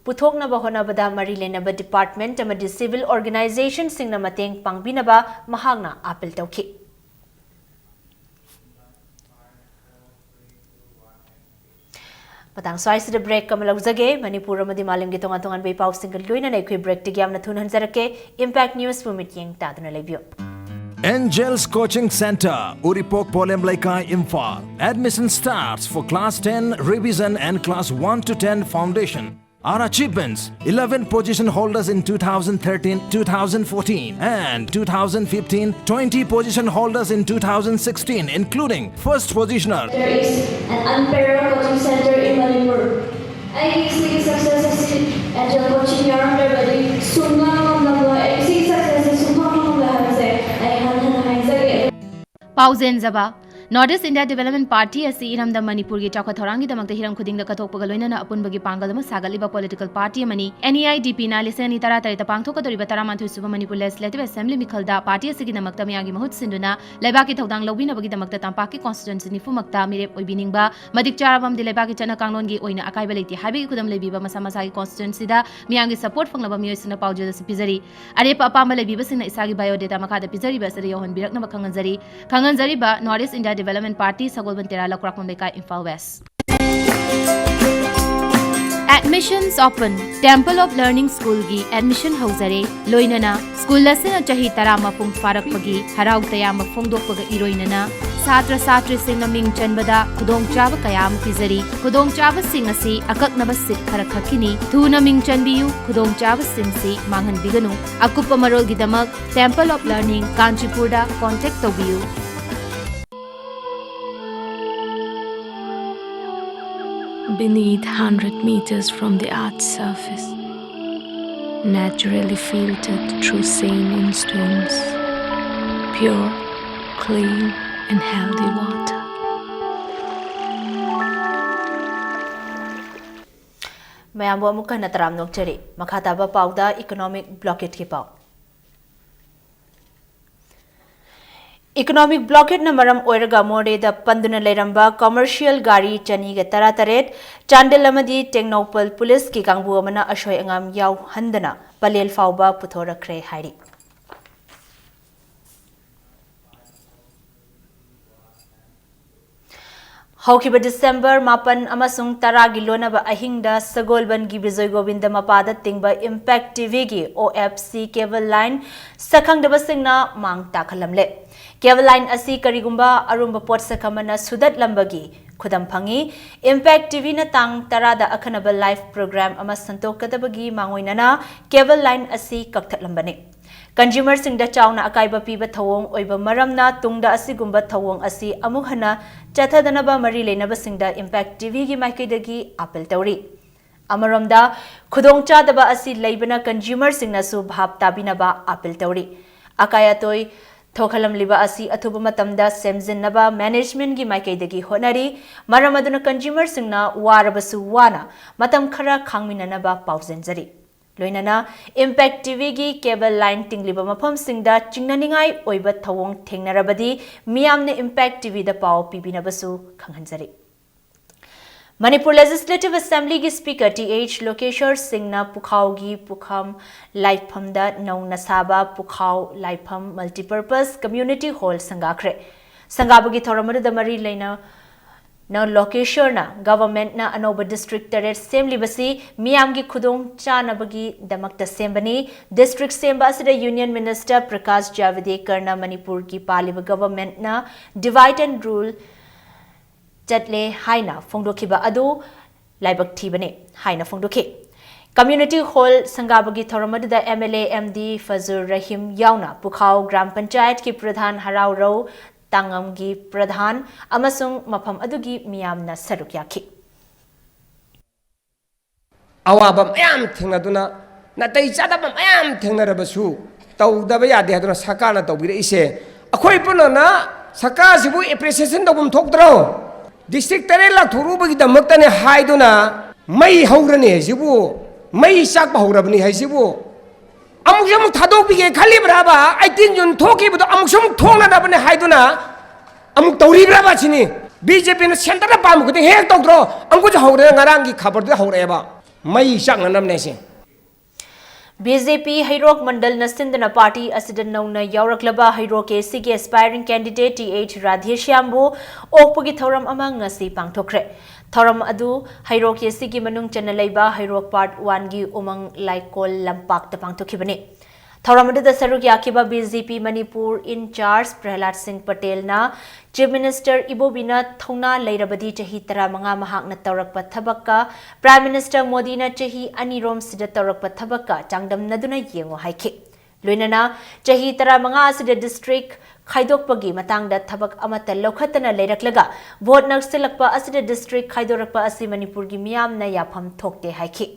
ꯄꯨꯊꯣꯛꯅꯕ ꯍꯣꯠꯅꯕꯗ ꯃꯔꯤ ꯂꯩꯅꯕ department ꯑꯃꯗꯤ civil organizationꯁꯤꯡꯅ ꯃꯇꯦꯡ ꯄꯥꯡꯕꯤꯅꯕ ꯃꯍꯥꯛꯅ appeal ꯇꯧꯈꯤ꯫ ꯃꯇꯥꯡ ꯁ꯭ꯋꯥꯏꯁꯤꯗ break ꯑꯃ ꯂꯧꯖꯒꯦ꯫ ꯃꯅꯤꯄꯨꯔ ꯑꯃꯗꯤ ꯃꯥꯂꯦꯝꯒꯤ ꯇꯣꯉꯥꯟ ꯇꯣꯉꯥꯟꯕ ꯏꯄꯥꯎꯁꯤꯡꯒ ꯂꯣꯏꯅꯅ ꯑꯩꯈꯣꯏ breakꯇꯒꯤ ꯌꯥꯝꯅ ꯊꯨꯅ ꯍꯟꯖꯔꯛꯀꯦ꯫ Impact News ꯄꯨ ꯃꯤꯠꯌꯦꯡ ꯇꯥꯗꯨꯅ ꯂꯩꯕꯤꯌꯨ꯫ Angels Coaching Center, Uripok Polem Leikai, Imphal. Admission starts for class ten revision and class one to ten foundation. Our achievements: eleven position holders in two thousand thirteen, two thousand fourteen, and two thousand fifteen, twenty position holders in two thousand sixteen, including first positioner. There is an unparalleled coaching center in Manipur. ꯑꯩꯒꯤ ꯁꯤꯒꯤ success ꯑꯁꯤ Angel Coaching ꯌꯥꯎꯔꯝꯗ꯭ꯔꯕꯗꯤ ꯁꯨꯡꯉꯝ ꯉꯝꯂꯝꯂꯣꯏ꯫ ꯑꯩꯒꯤ ꯁꯤꯒꯤ success ꯑꯁꯤ ꯁꯨꯡꯐꯪ ꯐꯪꯂꯣꯏ ꯍꯥꯏꯕꯁꯦ ꯑꯩ ꯍꯟꯅ ꯍꯟꯅ ꯍꯥꯏꯖꯒꯦ꯫ ꯄꯥꯎꯖꯦꯟꯖꯕ꯫ North East India Development Party ꯑꯁꯤ ꯏꯔꯝꯗꯝ ꯃꯅꯤꯄꯨꯔꯒꯤ ꯆꯥꯎꯈꯠ ꯊꯧꯔꯥꯡꯒꯤꯗꯃꯛꯇ ꯍꯤꯔꯝ ꯈꯨꯗꯤꯡꯗ ꯀꯠꯊꯣꯛꯄꯒ ꯂꯣꯏꯅꯅ ꯑꯄꯨꯟꯕꯒꯤ ꯄꯥꯡꯒꯜ ꯑꯃ ꯁꯥꯒꯠꯂꯤꯕ political party ꯑꯃꯅꯤ꯫ NEIDP ꯅ ꯂꯤꯁꯤꯡ ꯑꯅꯤ ꯇꯔꯥ ꯇꯔꯦꯠꯇ ꯄꯥꯡꯊꯣꯛꯀꯗꯧꯔꯤꯕ ꯇꯔꯥꯃꯥꯊꯣꯏ ꯁꯨꯕ Manipur Legislative Assembly ꯃꯤꯈꯜꯗ party ꯑꯁꯤꯒꯤꯗꯃꯛꯇ ꯃꯤꯌꯥꯝꯒꯤ ꯃꯍꯨꯠ ꯁꯤꯟꯗꯨꯅ ꯂꯩꯕꯥꯛꯀꯤ ꯊꯧꯗꯥꯡ ꯂꯧꯕꯤꯅꯕꯒꯤꯗꯃꯛꯇ ꯇꯝꯄꯥꯛꯀꯤ constituency ꯅꯤꯐꯨꯃꯛꯇ ꯃꯤꯔꯦꯞ ꯑꯣꯏꯕꯤꯅꯤꯡꯕ, ꯃꯇꯤꯛ ꯆꯥꯔꯕ ꯑꯃꯗꯤ ꯂꯩꯕꯥꯛꯀꯤ ꯆꯠꯅ ꯀꯥꯡꯂꯣꯟꯒꯤ ꯑꯣꯏꯅ ꯑꯀꯥꯏꯕ ꯂꯩꯇꯦ ꯍꯥꯏꯕꯒꯤ ꯈꯨꯗꯝ ꯂꯩꯕꯤꯕ ꯃꯁꯥ ꯃꯁꯥꯒꯤ constituency ꯗ ꯃꯤꯌꯥꯝꯒꯤ support ꯐꯪꯂꯕ ꯃꯤꯑꯣꯏꯁꯤꯡꯅ ꯄꯥꯎꯖꯦꯜ ꯑꯁꯤ ꯄꯤꯖꯔꯤ꯫ ꯑꯔꯦꯞꯄ ꯑꯄꯥꯝꯕ ꯂꯩꯕꯤꯕꯁꯤꯡꯅ ꯏꯁꯥꯒꯤ biodata ꯃꯈꯥꯗ ꯄꯤꯖꯔꯤꯕ ꯑꯁꯤꯗ ꯌꯧꯍꯟꯕꯤꯔꯛꯅꯕ ꯈꯪꯍꯟꯖꯔꯤ꯫ ꯈꯪꯍꯟꯖꯔꯤꯕ North East India Development Party, ꯁꯒꯣꯜꯕꯟ ꯇꯦꯔꯥ, ꯂꯧꯀ꯭ꯔꯥꯛꯄꯝ ꯂꯩꯀꯥꯏ, Imphal West꯫ Admissions open. Temple of Learning School ꯒꯤ admission ꯍꯧꯖꯔꯦ꯫ ꯂꯣꯏꯅꯅ school ꯑꯁꯤꯅ ꯆꯍꯤ ꯇꯔꯥ ꯃꯄꯨꯡ ꯐꯥꯔꯛꯄꯒꯤ ꯍꯔꯥꯎ ꯇꯌꯥꯝꯕ ꯐꯣꯡꯗꯣꯛꯄꯒ ꯏꯔꯣꯏꯅꯅ ꯁꯥꯇ꯭ꯔ ꯁꯥꯇ꯭ꯔꯤꯁꯤꯡꯅ ꯃꯤꯡ ꯆꯟꯕꯗ ꯈꯨꯗꯣꯡꯆꯥꯕ ꯀꯌꯥ ꯑꯃ ꯄꯤꯖꯔꯤ꯫ ꯈꯨꯗꯣꯡꯆꯥꯕꯁꯤꯡ ꯑꯁꯤ ꯑꯀꯛꯅꯕ seat ꯈꯔꯈꯛꯀꯤꯅꯤ꯫ ꯊꯨꯅ ꯃꯤꯡ ꯆꯟꯕꯤꯌꯨ, ꯈꯨꯗꯣꯡꯆꯥꯕꯁꯤꯡꯁꯤ ꯃꯥꯡꯍꯟꯕꯤꯒꯅꯨ꯫ ꯑꯀꯨꯞꯄ ꯃꯔꯣꯜꯒꯤꯗꯃꯛ Temple of Learning, ꯀꯥꯟꯆꯤꯄꯨꯔꯗ contact ꯇꯧꯕꯤꯌꯨ꯫ Beneath, hundred meters from the earth's surface, naturally filtered through saline stones, pure, clean, and healthy water. ꯃꯌꯥꯝꯕꯨ ꯑꯃꯨꯛ ꯍꯟꯅ ꯇꯔꯥꯝꯅ ꯑꯣꯛꯆꯔꯤ꯫ ꯃꯈꯥ ꯇꯥꯕ ꯄꯥꯎꯗ economic blockade ꯀꯤ ꯄꯥꯎ꯫ Economic blockade ꯅ ꯃꯔꯝ ꯑꯣꯏꯔꯒ ꯃꯣꯔꯦꯗ ꯄꯟꯗꯨꯅ ꯂꯩꯔꯝꯕ commercial ꯒꯥꯔꯤ ꯆꯅꯤꯒ ꯇꯔꯥꯇꯔꯦꯠ ꯆꯥꯟꯗꯦꯜ ꯑꯃꯗꯤ ꯇꯦꯡꯅꯧꯄꯜ ꯄꯨꯂꯤꯁꯀꯤ ꯀꯥꯡꯕꯨ ꯑꯃꯅ ꯑꯁꯣꯏ ꯑꯉꯥꯝ ꯌꯥꯎꯍꯟꯗꯅ ꯄꯂꯦꯜ ꯐꯥꯎꯕ ꯄꯨꯊꯣꯔꯛꯈ꯭ꯔꯦ ꯍꯥꯏꯔꯤ꯫ ꯍꯧꯈꯤꯕ ꯗꯤꯁꯦꯝꯕꯔ ꯃꯥꯄꯟ ꯑꯃꯁꯨꯡ ꯇꯔꯥꯒꯤ ꯂꯣꯟꯅꯕ ꯑꯍꯤꯡꯗ ꯁꯒꯣꯜꯕꯟꯒꯤ ꯕꯤꯖꯣꯏ ꯒꯣꯕꯤꯟꯗ ꯃꯄꯥꯗ ꯇꯤꯡꯕ Impact ꯇꯤꯚꯤꯒꯤ OFC cable line ꯁꯛꯈꯪꯗꯕꯁꯤꯡꯅ ꯃꯥꯡ ꯇꯥꯛꯍꯜꯂꯝꯂꯦ꯫ Cable line ꯑꯁꯤ ꯀꯔꯤꯒꯨꯝꯕ ꯑꯔꯨꯝꯕ ꯄꯣꯠꯁꯛ ꯑꯃꯅ ꯁꯨꯗꯠꯂꯝꯕꯒꯤ ꯈꯨꯗꯝ ꯐꯪꯏ꯫ Impact ꯇꯤꯚꯤꯅ ꯇꯥꯡ ꯇꯔꯥꯗ ꯑꯈꯟꯅꯕ live program ꯑꯃ ꯁꯟꯗꯣꯛꯀꯗꯕꯒꯤ ꯃꯥꯡꯑꯣꯏꯅꯅ cable line ꯑꯁꯤ ꯀꯛꯊꯠꯂꯝꯕꯅꯤ꯫ Consumerꯁꯤꯡꯗ ꯆꯥꯎꯅ ꯑꯀꯥꯏꯕ ꯄꯤꯕ ꯊꯧꯑꯣꯡ ꯑꯣꯏꯕ ꯃꯔꯝꯅ ꯇꯨꯡꯗ ꯑꯁꯤꯒꯨꯝꯕ ꯊꯧꯑꯣꯡ ꯑꯁꯤ ꯑꯃꯨꯛ ꯍꯟꯅ ꯆꯠꯊꯗꯅꯕ ꯃꯔꯤ ꯂꯩꯅꯕꯁꯤꯡꯗ Impact ꯇꯤꯚꯤꯒꯤ ꯃꯥꯏꯀꯩꯗꯒꯤ appeal ꯇꯧꯔꯤ꯫ ꯑꯃꯔꯣꯝꯗ, ꯈꯨꯗꯣꯡꯆꯥꯗꯕ ꯑꯁꯤ ꯂꯩꯕꯅ consumerꯁꯤꯡꯅꯁꯨ ꯚꯥꯞ ꯇꯥꯕꯤꯅꯕ appeal ꯇꯧꯔꯤ꯫ ꯑꯀꯥꯏ ꯑꯇꯣꯏ ꯊꯣꯛꯍꯜꯂꯝꯂꯤꯕ ꯑꯁꯤ ꯑꯊꯨꯕ ꯃꯇꯝꯗ ꯁꯦꯝꯖꯤꯟꯅꯕ managementꯀꯤ ꯃꯥꯏꯀꯩꯗꯒꯤ ꯍꯣꯠꯅꯔꯤ꯫ ꯃꯔꯝ ꯑꯗꯨꯅ consumerꯁꯤꯡꯅ ꯋꯥꯔꯕꯁꯨ ꯋꯥꯅ ꯃꯇꯝ ꯈꯔ ꯈꯥꯡꯃꯤꯟꯅꯅꯕ ꯄꯥꯎꯖꯦꯟꯖꯔꯤ꯫ ꯂꯣꯏꯅꯅ Impact ꯇꯤꯚꯤꯒꯤ cable line ꯇꯤꯡꯂꯤꯕ ꯃꯐꯝꯁꯤꯡꯗ ꯆꯤꯡꯅꯅꯤꯡꯉꯥꯏ ꯑꯣꯏꯕ ꯊꯧꯑꯣꯡ ꯊꯦꯡꯅꯔꯕꯗꯤ ꯃꯤꯌꯥꯝꯅ Impact ꯇꯤꯚꯤꯗ ꯄꯥꯎ ꯄꯤꯕꯤꯅꯕꯁꯨ ꯈꯪꯍꯟꯖꯔꯤ꯫ ꯃꯅꯤꯄꯨꯔ Legislative Assemblyꯒꯤ Speaker ꯇꯤ ꯑꯩꯆ ꯂꯣꯀꯦꯁ꯭ꯋꯔ ꯁꯤꯡꯅ ꯄꯨꯈꯥꯎꯒꯤ ꯄꯨꯈꯝ ꯂꯥꯏꯐꯝꯗ ꯅꯧꯅ ꯁꯥꯕ ꯄꯨꯈꯥꯎ ꯂꯥꯏꯐꯝ Multipurpose Community Hall ꯁꯪꯒꯥꯈ꯭ꯔꯦ꯫ ꯁꯪꯒꯥꯕꯒꯤ ꯊꯧꯔꯝ ꯑꯗꯨꯗ ꯃꯔꯤ ꯂꯩꯅ ꯅ ꯂꯣꯀꯦꯁ꯭ꯋꯔꯅ governmentꯅ ꯑꯅꯧꯕ district ꯇꯔꯦꯠ ꯁꯦꯝꯂꯤꯕꯁꯤ ꯃꯤꯌꯥꯝꯒꯤ ꯈꯨꯗꯣꯡ ꯆꯥꯅꯕꯒꯤꯗꯃꯛꯇ ꯁꯦꯝꯕꯅꯤ꯫ District ꯁꯦꯝꯕ ꯑꯁꯤꯗ Union Minister ꯄ꯭ꯔꯀꯥꯁ ꯖꯥꯚꯗꯦꯀꯔꯅ ꯃꯅꯤꯄꯨꯔꯒꯤ ꯄꯥꯜꯂꯤꯕ governmentꯅ divide and rule ꯆꯠꯂꯦ ꯍꯥꯏꯅ ꯐꯣꯡꯗꯣꯛꯈꯤꯕ ꯑꯗꯨ ꯂꯥꯏꯕꯛ ꯊꯤꯕꯅꯤ ꯍꯥꯏꯅ ꯐꯣꯡꯗꯣꯛꯈꯤ꯫ Community Hall ꯁꯪꯒꯥꯕꯒꯤ ꯊꯧꯔꯝ ꯑꯗꯨꯗ MLA MD ꯐꯖꯨꯔ ꯔꯍꯤꯝ ꯌꯥꯎꯅ ꯄꯨꯈꯥꯎ ꯒ꯭ꯔꯥꯝ ꯄꯟꯆꯥꯌꯠꯀꯤ ꯄ꯭ꯔꯙꯥꯟ ꯍꯔꯥꯎꯔꯧ ꯇꯥꯉꯝꯒꯤ ꯄ꯭ꯔꯙꯥꯟ ꯑꯃꯁꯨꯡ ꯃꯐꯝ ꯑꯗꯨꯒꯤ ꯃꯤꯌꯥꯝꯅ ꯁꯔꯨꯛ ꯌꯥꯈꯤ꯫ ꯑꯋꯥꯕ ꯃꯌꯥꯝ ꯊꯦꯡꯅꯗꯨꯅ, ꯅꯥꯇꯩ ꯆꯥꯗꯕ ꯃꯌꯥꯝ ꯊꯦꯡꯅꯔꯕꯁꯨ ꯇꯧꯗꯕ ꯌꯥꯗꯦ ꯍꯥꯏꯗꯨꯅ ꯁꯔꯀꯥꯔꯅ ꯇꯧꯕꯤꯔꯛꯏꯁꯦ, ꯑꯩꯈꯣꯏ ꯄꯨꯝꯅꯃꯛꯅ ꯁꯔꯀꯥꯔꯁꯤꯕꯨ appreciation ꯇꯧꯐꯝ ꯊꯣꯛꯇ꯭ꯔꯣ? District ꯇꯔꯦꯠ ꯂꯥꯛꯊꯣꯔꯨꯕꯒꯤꯗꯃꯛꯇꯅꯦ ꯍꯥꯏꯗꯨꯅ ꯃꯩ ꯍꯧꯔꯅꯤ ꯍꯥꯏꯁꯤꯕꯨ, ꯃꯩ ꯆꯥꯛꯄ ꯍꯧꯔꯕꯅꯤ ꯍꯥꯏꯁꯤꯕꯨ, ꯑꯃꯨꯛꯁꯨ ꯑꯃꯨꯛ ꯊꯥꯗꯣꯛꯄꯤꯒꯦ ꯈꯜꯂꯤꯕ꯭ꯔꯥꯕ? ꯑꯩꯠꯇꯤꯟ ꯖꯨꯟ ꯊꯣꯛꯈꯤꯕꯗꯣ ꯑꯃꯨꯛꯁꯨ ꯑꯃꯨꯛ ꯊꯣꯛꯅꯅꯕꯅꯦ ꯍꯥꯏꯗꯨꯅ ꯑꯃꯨꯛ ꯇꯧꯔꯤꯕ꯭ꯔꯥꯕ ꯁꯤꯅꯤ꯫ ꯕꯤ ꯖꯦ ꯄꯤꯅ ꯁꯦꯟꯇꯔꯗ ꯄꯥꯝꯕ ꯈꯨꯗꯤꯡ ꯍꯦꯛ ꯇꯧꯗ꯭ꯔꯣ? ꯑꯃꯨꯛꯁꯨ ꯍꯧꯔꯦ, ꯉꯔꯥꯡꯒꯤ ꯈꯕꯔꯗꯨꯗ ꯍꯧꯔꯛꯑꯦꯕ꯫ ꯃꯩ ꯆꯥꯛꯅꯅꯕꯅꯦ ꯁꯤ꯫ ꯕꯤ ꯖꯦ ꯄꯤ ꯍꯩꯔꯣꯛ ꯃꯟꯗꯜꯅ ꯁꯤꯟꯗꯨꯅ ꯄꯥꯔꯇꯤ ꯑꯁꯤꯗ ꯅꯧꯅ ꯌꯥꯎꯔꯛꯂꯕ ꯍꯩꯔꯣꯛ ꯑꯦ ꯁꯤꯒꯤ ꯑꯦꯁꯄꯥꯏꯔꯤꯡ ꯀꯦꯟꯗꯤꯗꯦꯠ ꯇꯤ ꯑꯩꯆ ꯔꯥꯙꯦꯁ꯭ꯌꯥꯝꯕꯨ ꯑꯣꯛꯄꯒꯤ ꯊꯧꯔꯝ ꯑꯃ ꯉꯁꯤ ꯄꯥꯡꯊꯣꯛꯈ꯭ꯔꯦ꯫ ꯊꯧꯔꯝ ꯑꯗꯨ ꯍꯩꯔꯣꯛ ꯑꯦ ꯁꯤꯒꯤ ꯃꯅꯨꯡ ꯆꯟꯅ ꯂꯩꯕ ꯍꯩꯔꯣꯛ ꯄꯥꯔꯠ ꯋꯥꯟꯒꯤ ꯎꯃꯪ ꯂꯥꯏꯀꯣꯜ ꯂꯝꯄꯥꯛꯇ ꯄꯥꯡꯊꯣꯛꯈꯤꯕꯅꯤ꯫ ꯊꯧꯔꯝ ꯑꯗꯨꯗ ꯁꯔꯨꯛ ꯌꯥꯈꯤꯕ B J P Manipur in-charge ꯄ꯭ꯔꯍꯂꯥꯗ ꯁꯤꯡ ꯄꯇꯦꯜꯅ Chief Minister ꯏꯕꯣꯕꯤꯅ ꯊꯧꯅꯥ ꯂꯩꯔꯕꯗꯤ ꯆꯍꯤ ꯇꯔꯥꯃꯉꯥ ꯃꯍꯥꯛꯅ ꯇꯧꯔꯛꯄ ꯊꯕꯛꯀ Prime Minister ꯃꯣꯗꯤꯅ ꯆꯍꯤ ꯑꯅꯤꯔꯣꯝꯁꯤꯗ ꯇꯧꯔꯛꯄ ꯊꯕꯛꯀ ꯆꯥꯡꯗꯝꯅꯗꯨꯅ ꯌꯦꯡꯉꯨ ꯍꯥꯏꯈꯤ꯫ ꯂꯣꯏꯅꯅ ꯆꯍꯤ ꯇꯔꯥꯃꯉꯥ ꯑꯁꯤꯗ district ꯈꯥꯏꯗꯣꯛꯄꯒꯤ ꯃꯇꯥꯡꯗ ꯊꯕꯛ ꯑꯃꯠꯇ ꯂꯧꯈꯠꯇꯅ ꯂꯩꯔꯛꯂꯒ vote ꯅꯛꯁꯤꯜꯂꯛꯄ ꯑꯁꯤꯗ district ꯈꯥꯏꯗꯣꯔꯛꯄ ꯑꯁꯤ ꯃꯅꯤꯄꯨꯔꯒꯤ ꯃꯤꯌꯥꯝꯅ ꯌꯥꯐꯝ ꯊꯣꯛꯇꯦ ꯍꯥꯏꯈꯤ꯫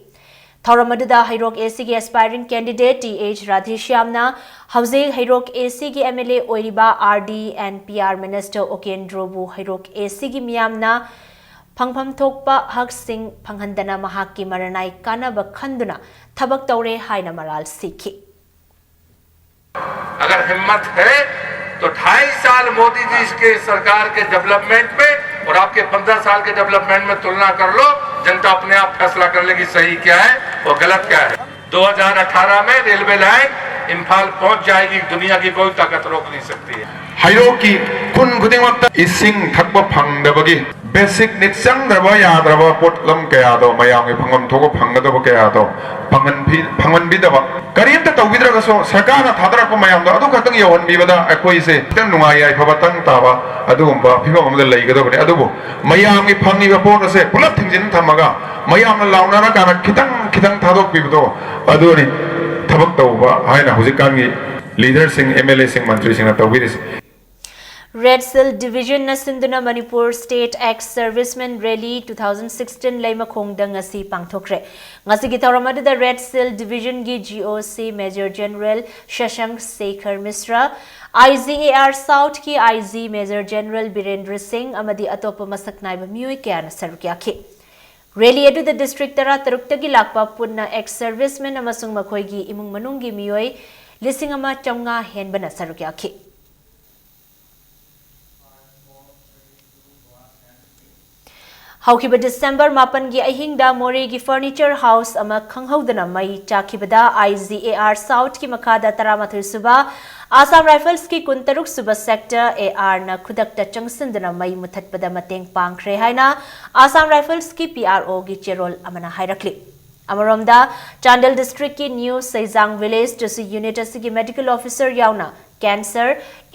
ꯊꯧꯔꯝ ꯑꯗꯨꯗ ꯍꯩꯔꯣꯛ ꯑꯦ ꯁꯤꯒꯤ aspiring candidate ꯇꯤ ꯑꯩꯆ ꯔꯥꯙꯦꯁ꯭ꯌꯥꯝꯅ ꯍꯧꯖꯤꯛ ꯍꯩꯔꯣꯛ ꯑꯦ ꯁꯤꯒꯤ ꯑꯦꯝ ꯑꯦꯜ ꯑꯦ ꯑꯣꯏꯔꯤꯕ R D and P R Minister ꯎꯀꯦꯟꯗ꯭ꯔꯣꯕꯨ ꯍꯩꯔꯣꯛ ꯑꯦ ꯁꯤꯒꯤ ꯃꯤꯌꯥꯝꯅ ꯐꯪꯐꯝ ꯊꯣꯛꯄ ꯍꯛꯁꯤꯡ ꯐꯪꯍꯟꯗꯅ ꯃꯍꯥꯛꯀꯤ ꯃꯔꯅꯥꯏ ꯀꯥꯟꯅꯕ ꯈꯟꯗꯨꯅ ꯊꯕꯛ ꯇꯧꯔꯦ ꯍꯥꯏꯅ ꯃꯔꯥꯜ ꯁꯤꯈꯤ꯫ अगर हिम्मत है तो ढाई साल मोदी जी के सरकार के डेवलपमेंट में और आपके पंद्रह साल के डेवलपमेंट में तुलना कर लो। जनता अपने आप फैसला कर लेगी सही क्या है और गलत क्या है। दो हज़ार अठारह में रेलवे लाइन इम्फाल पहुंच जाएगी, दुनिया की कोई ताकत रोक नहीं सकती है। ꯍꯩꯔꯣꯛꯀꯤ ꯈꯨꯟ ꯈꯨꯗꯤꯡꯃꯛꯇ ꯏꯁꯤꯡ ꯊꯛꯄ ꯐꯪꯗꯕꯒꯤ basic needs ꯆꯪꯗ꯭ꯔꯕ ꯌꯥꯗ꯭ꯔꯕ ꯄꯣꯠꯂꯝ ꯀꯌꯥꯗꯣ ꯃꯌꯥꯝꯒꯤ ꯐꯪꯐꯝ ꯊꯣꯛꯄ ꯐꯪꯒꯗꯕ ꯀꯌꯥꯗꯣ ꯐꯪꯍꯟꯕꯤ ꯐꯪꯍꯟꯕꯤꯗꯕ ꯀꯔꯤꯝꯇ ꯇꯧꯕꯤꯗ꯭ꯔꯒꯁꯨ ꯁꯔꯀꯥꯔꯅ ꯊꯥꯗꯔꯛꯄ ꯃꯌꯥꯝꯗꯣ ꯑꯗꯨ ꯈꯛꯇꯪ ꯌꯧꯍꯟꯕꯤꯕꯗ ꯑꯩꯈꯣꯏꯁꯦ ꯈꯤꯇꯪ ꯅꯨꯡꯉꯥꯏ ꯌꯥꯏꯐꯕ ꯇꯪ ꯇꯥꯕ ꯑꯗꯨꯒꯨꯝꯕ ꯐꯤꯕꯝ ꯑꯃꯗ ꯂꯩꯒꯗꯕꯅꯤ꯫ ꯑꯗꯨꯕꯨ ꯃꯌꯥꯝꯒꯤ ꯐꯪꯉꯤꯕ ꯄꯣꯠ ꯑꯁꯦ ꯄꯨꯂꯞ ꯊꯤꯡꯖꯤꯟ ꯊꯝꯃꯒ ꯃꯌꯥꯝꯅ ꯂꯥꯎꯅꯔꯀꯥꯟꯗ ꯈꯤꯇꯪ ꯈꯤꯇꯪ ꯊꯥꯗꯣꯛꯄꯤꯕꯗꯣ ꯑꯗꯨꯅꯤ ꯊꯕꯛ ꯇꯧꯕ ꯍꯥꯏꯅ ꯍꯧꯖꯤꯛꯀꯥꯟꯒꯤ leaderꯁꯤꯡ ꯑꯦꯝ ꯑꯦꯜ ꯑꯦꯁꯤꯡ ꯃꯟꯇ꯭ꯔꯤꯁꯤꯡꯅ ꯇꯧꯕꯤꯔꯤꯁꯤ꯫ Red Shield Divisionꯅ ꯁꯤꯟꯗꯨꯅ Manipur State Ex Servicemen Rally two thousand sixteen ꯂꯩꯃꯈꯣꯡꯗ ꯉꯁꯤ ꯄꯥꯡꯊꯣꯛꯈ꯭ꯔꯦ꯫ ꯉꯁꯤꯒꯤ ꯊꯧꯔꯝ ꯑꯗꯨꯗ Red Shield Divisionꯒꯤ G O C Major General ꯁꯁꯪ Sekhar ꯃꯤꯁ꯭ꯔ, I G A R Southꯀꯤ I G Major General Birendra ꯁꯤꯡ ꯑꯃꯗꯤ ꯑꯇꯣꯞꯄ ꯃꯁꯛ ꯅꯥꯏꯕ ꯃꯤꯑꯣꯏ ꯀꯌꯥꯅ ꯁꯔꯨꯛ ꯌꯥꯈꯤ꯫ ꯔꯦꯂꯤ ꯑꯗꯨꯗ ꯗꯤꯁꯇ꯭ꯔꯤꯛ ꯇꯔꯥꯇꯔꯨꯛꯇꯒꯤ ꯂꯥꯛꯄ ꯄꯨꯟꯅ ex servicemen ꯑꯃꯁꯨꯡ ꯃꯈꯣꯏꯒꯤ ꯏꯃꯨꯡ ꯃꯅꯨꯡꯒꯤ ꯃꯤꯑꯣꯏ ꯂꯤꯁꯤꯡ ꯑꯃ ꯆꯥꯝꯃꯉꯥ ꯍꯦꯟꯕꯅ ꯁꯔꯨꯛ ꯌꯥꯈꯤ꯫ ꯍꯧꯈꯤꯕ ꯗꯤꯁꯦꯝꯕꯔ ꯃꯥꯄꯟꯒꯤ ꯑꯍꯤꯡꯗ ꯃꯣꯔꯦꯒꯤ furniture house ꯑꯃ ꯈꯪꯍꯧꯗꯅ ꯃꯩ ꯆꯥꯛꯈꯤꯕꯗ I G A R South ꯀꯤ ꯃꯈꯥꯗ ꯇꯔꯥꯃꯥꯊꯣꯏ ꯁꯨꯕ Assam Rifles ꯀꯤ ꯀꯨꯟꯇꯔꯨꯛ ꯁꯨꯕ sector A R ꯅ ꯈꯨꯗꯛꯇ ꯆꯪꯁꯤꯟꯗꯨꯅ ꯃꯩ ꯃꯨꯊꯠꯄꯗ ꯃꯇꯦꯡ ꯄꯥꯡꯈ꯭ꯔꯦ ꯍꯥꯏꯅ Assam Rifles ꯀꯤ P R O ꯒꯤ ꯆꯦꯔꯣꯜ ꯑꯃꯅ ꯍꯥꯏꯔꯛꯂꯤ꯫ ꯑꯃꯔꯣꯝꯗ, ꯆꯥꯟꯗꯦꯜ ꯗꯤꯁꯇ꯭ꯔꯤꯛꯀꯤ ꯅ꯭ꯌꯨ ꯁꯩꯖꯥꯡ ꯚꯤꯂꯦꯖꯇꯁꯨ ꯌꯨꯅꯤꯠ ꯑꯁꯤꯒꯤ ꯃꯦꯗꯤꯀꯦꯜ ꯑꯣꯐꯤꯁꯔ ꯌꯥꯎꯅ cancer,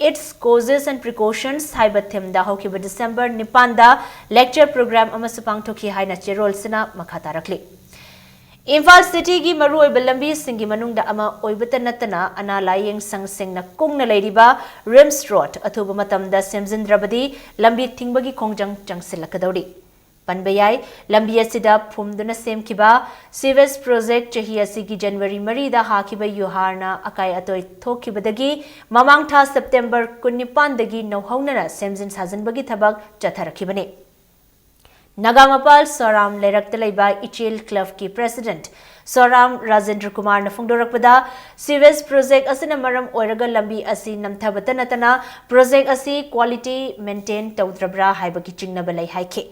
its causes and precautions ꯍꯥꯏꯕ ꯊꯤꯝꯗ ꯍꯧꯈꯤꯕ ꯗꯤꯁꯦꯝꯕꯔ ꯅꯤꯄꯥꯟꯗ ꯂꯦꯛꯆꯔ ꯄ꯭ꯔꯣꯒ꯭ꯔꯥꯝ ꯑꯃꯁꯨ ꯄꯥꯡꯊꯣꯛꯈꯤ ꯍꯥꯏꯅ ꯆꯦꯔꯣꯜꯁꯤꯅ ꯃꯈꯥ ꯇꯥꯔꯛꯂꯤ꯫ ꯏꯝꯐꯥꯜ ꯁꯤꯇꯤꯒꯤ ꯃꯔꯨꯑꯣꯏꯕ ꯂꯝꯕꯤꯁꯤꯡꯒꯤ ꯃꯅꯨꯡꯗ ꯑꯃ ꯑꯣꯏꯕꯇ ꯅꯠꯇꯅ ꯑꯅꯥ ꯂꯥꯌꯦꯡ ꯁꯪꯁꯤꯡꯅ ꯀꯨꯡꯅ ꯂꯩꯔꯤꯕ ꯔꯤꯝꯁ ꯔꯣꯗ ꯑꯊꯨꯕ ꯃꯇꯝꯗ ꯁꯦꯝꯖꯤꯟꯗ꯭ꯔꯕꯗꯤ ꯂꯝꯕꯤ ꯊꯤꯡꯕꯒꯤ ꯈꯣꯡꯖꯪ ꯆꯪꯁꯤꯜꯂꯛꯀꯗꯧꯔꯤ꯫ ꯄꯟꯕ ꯌꯥꯏ, ꯂꯝꯕꯤ ꯑꯁꯤꯗ ꯐꯨꯝꯗꯨꯅ ꯁꯦꯝꯈꯤꯕ ꯁꯤꯋꯦꯖ ꯄ꯭ꯔꯣꯖꯦꯛ ꯆꯍꯤ ꯑꯁꯤꯒꯤ ꯖꯅꯋꯥꯔꯤ ꯃꯔꯤꯗ ꯍꯥꯈꯤꯕ ꯌꯨꯍꯥꯔꯅ ꯑꯀꯥꯏ ꯑꯇꯣꯏ ꯊꯣꯛꯈꯤꯕꯗꯒꯤ ꯃꯃꯥꯡ ꯊꯥ ꯁꯦꯞꯇꯦꯝꯕꯔ ꯀꯨꯟꯅꯤꯄꯥꯟꯗꯒꯤ ꯅꯧꯍꯧꯅꯅ ꯁꯦꯝꯖꯤꯟ ꯁꯥꯖꯤꯟꯕꯒꯤ ꯊꯕꯛ ꯆꯠꯊꯔꯛꯈꯤꯕꯅꯤ꯫ ꯅꯒꯥꯃꯄꯥꯜ ꯁꯣꯔꯥꯝ ꯂꯩꯔꯛꯇ ꯂꯩꯕ ꯏꯆꯦꯜ ꯀ꯭ꯂꯕꯀꯤ ꯄ꯭ꯔꯦꯁꯤꯗꯦꯟꯠ ꯁꯣꯔꯥꯝ ꯔꯥꯖꯦꯟꯗ꯭ꯔ ꯀꯨꯃꯥꯔꯅ ꯐꯣꯡꯗꯣꯔꯛꯄꯗ, ꯁꯤꯋꯦꯖ ꯄ꯭ꯔꯣꯖꯦꯛ ꯑꯁꯤꯅ ꯃꯔꯝ ꯑꯣꯏꯔꯒ ꯂꯝꯕꯤ ꯑꯁꯤ ꯅꯝꯊꯕꯇ ꯅꯠꯇꯅ ꯄ꯭ꯔꯣꯖꯦꯛ ꯑꯁꯤ quality maintain ꯇꯧꯗ꯭ꯔꯕ꯭ꯔꯥ ꯍꯥꯏꯕꯒꯤ ꯆꯤꯡꯅꯕ ꯂꯩ ꯍꯥꯏꯈꯤ꯫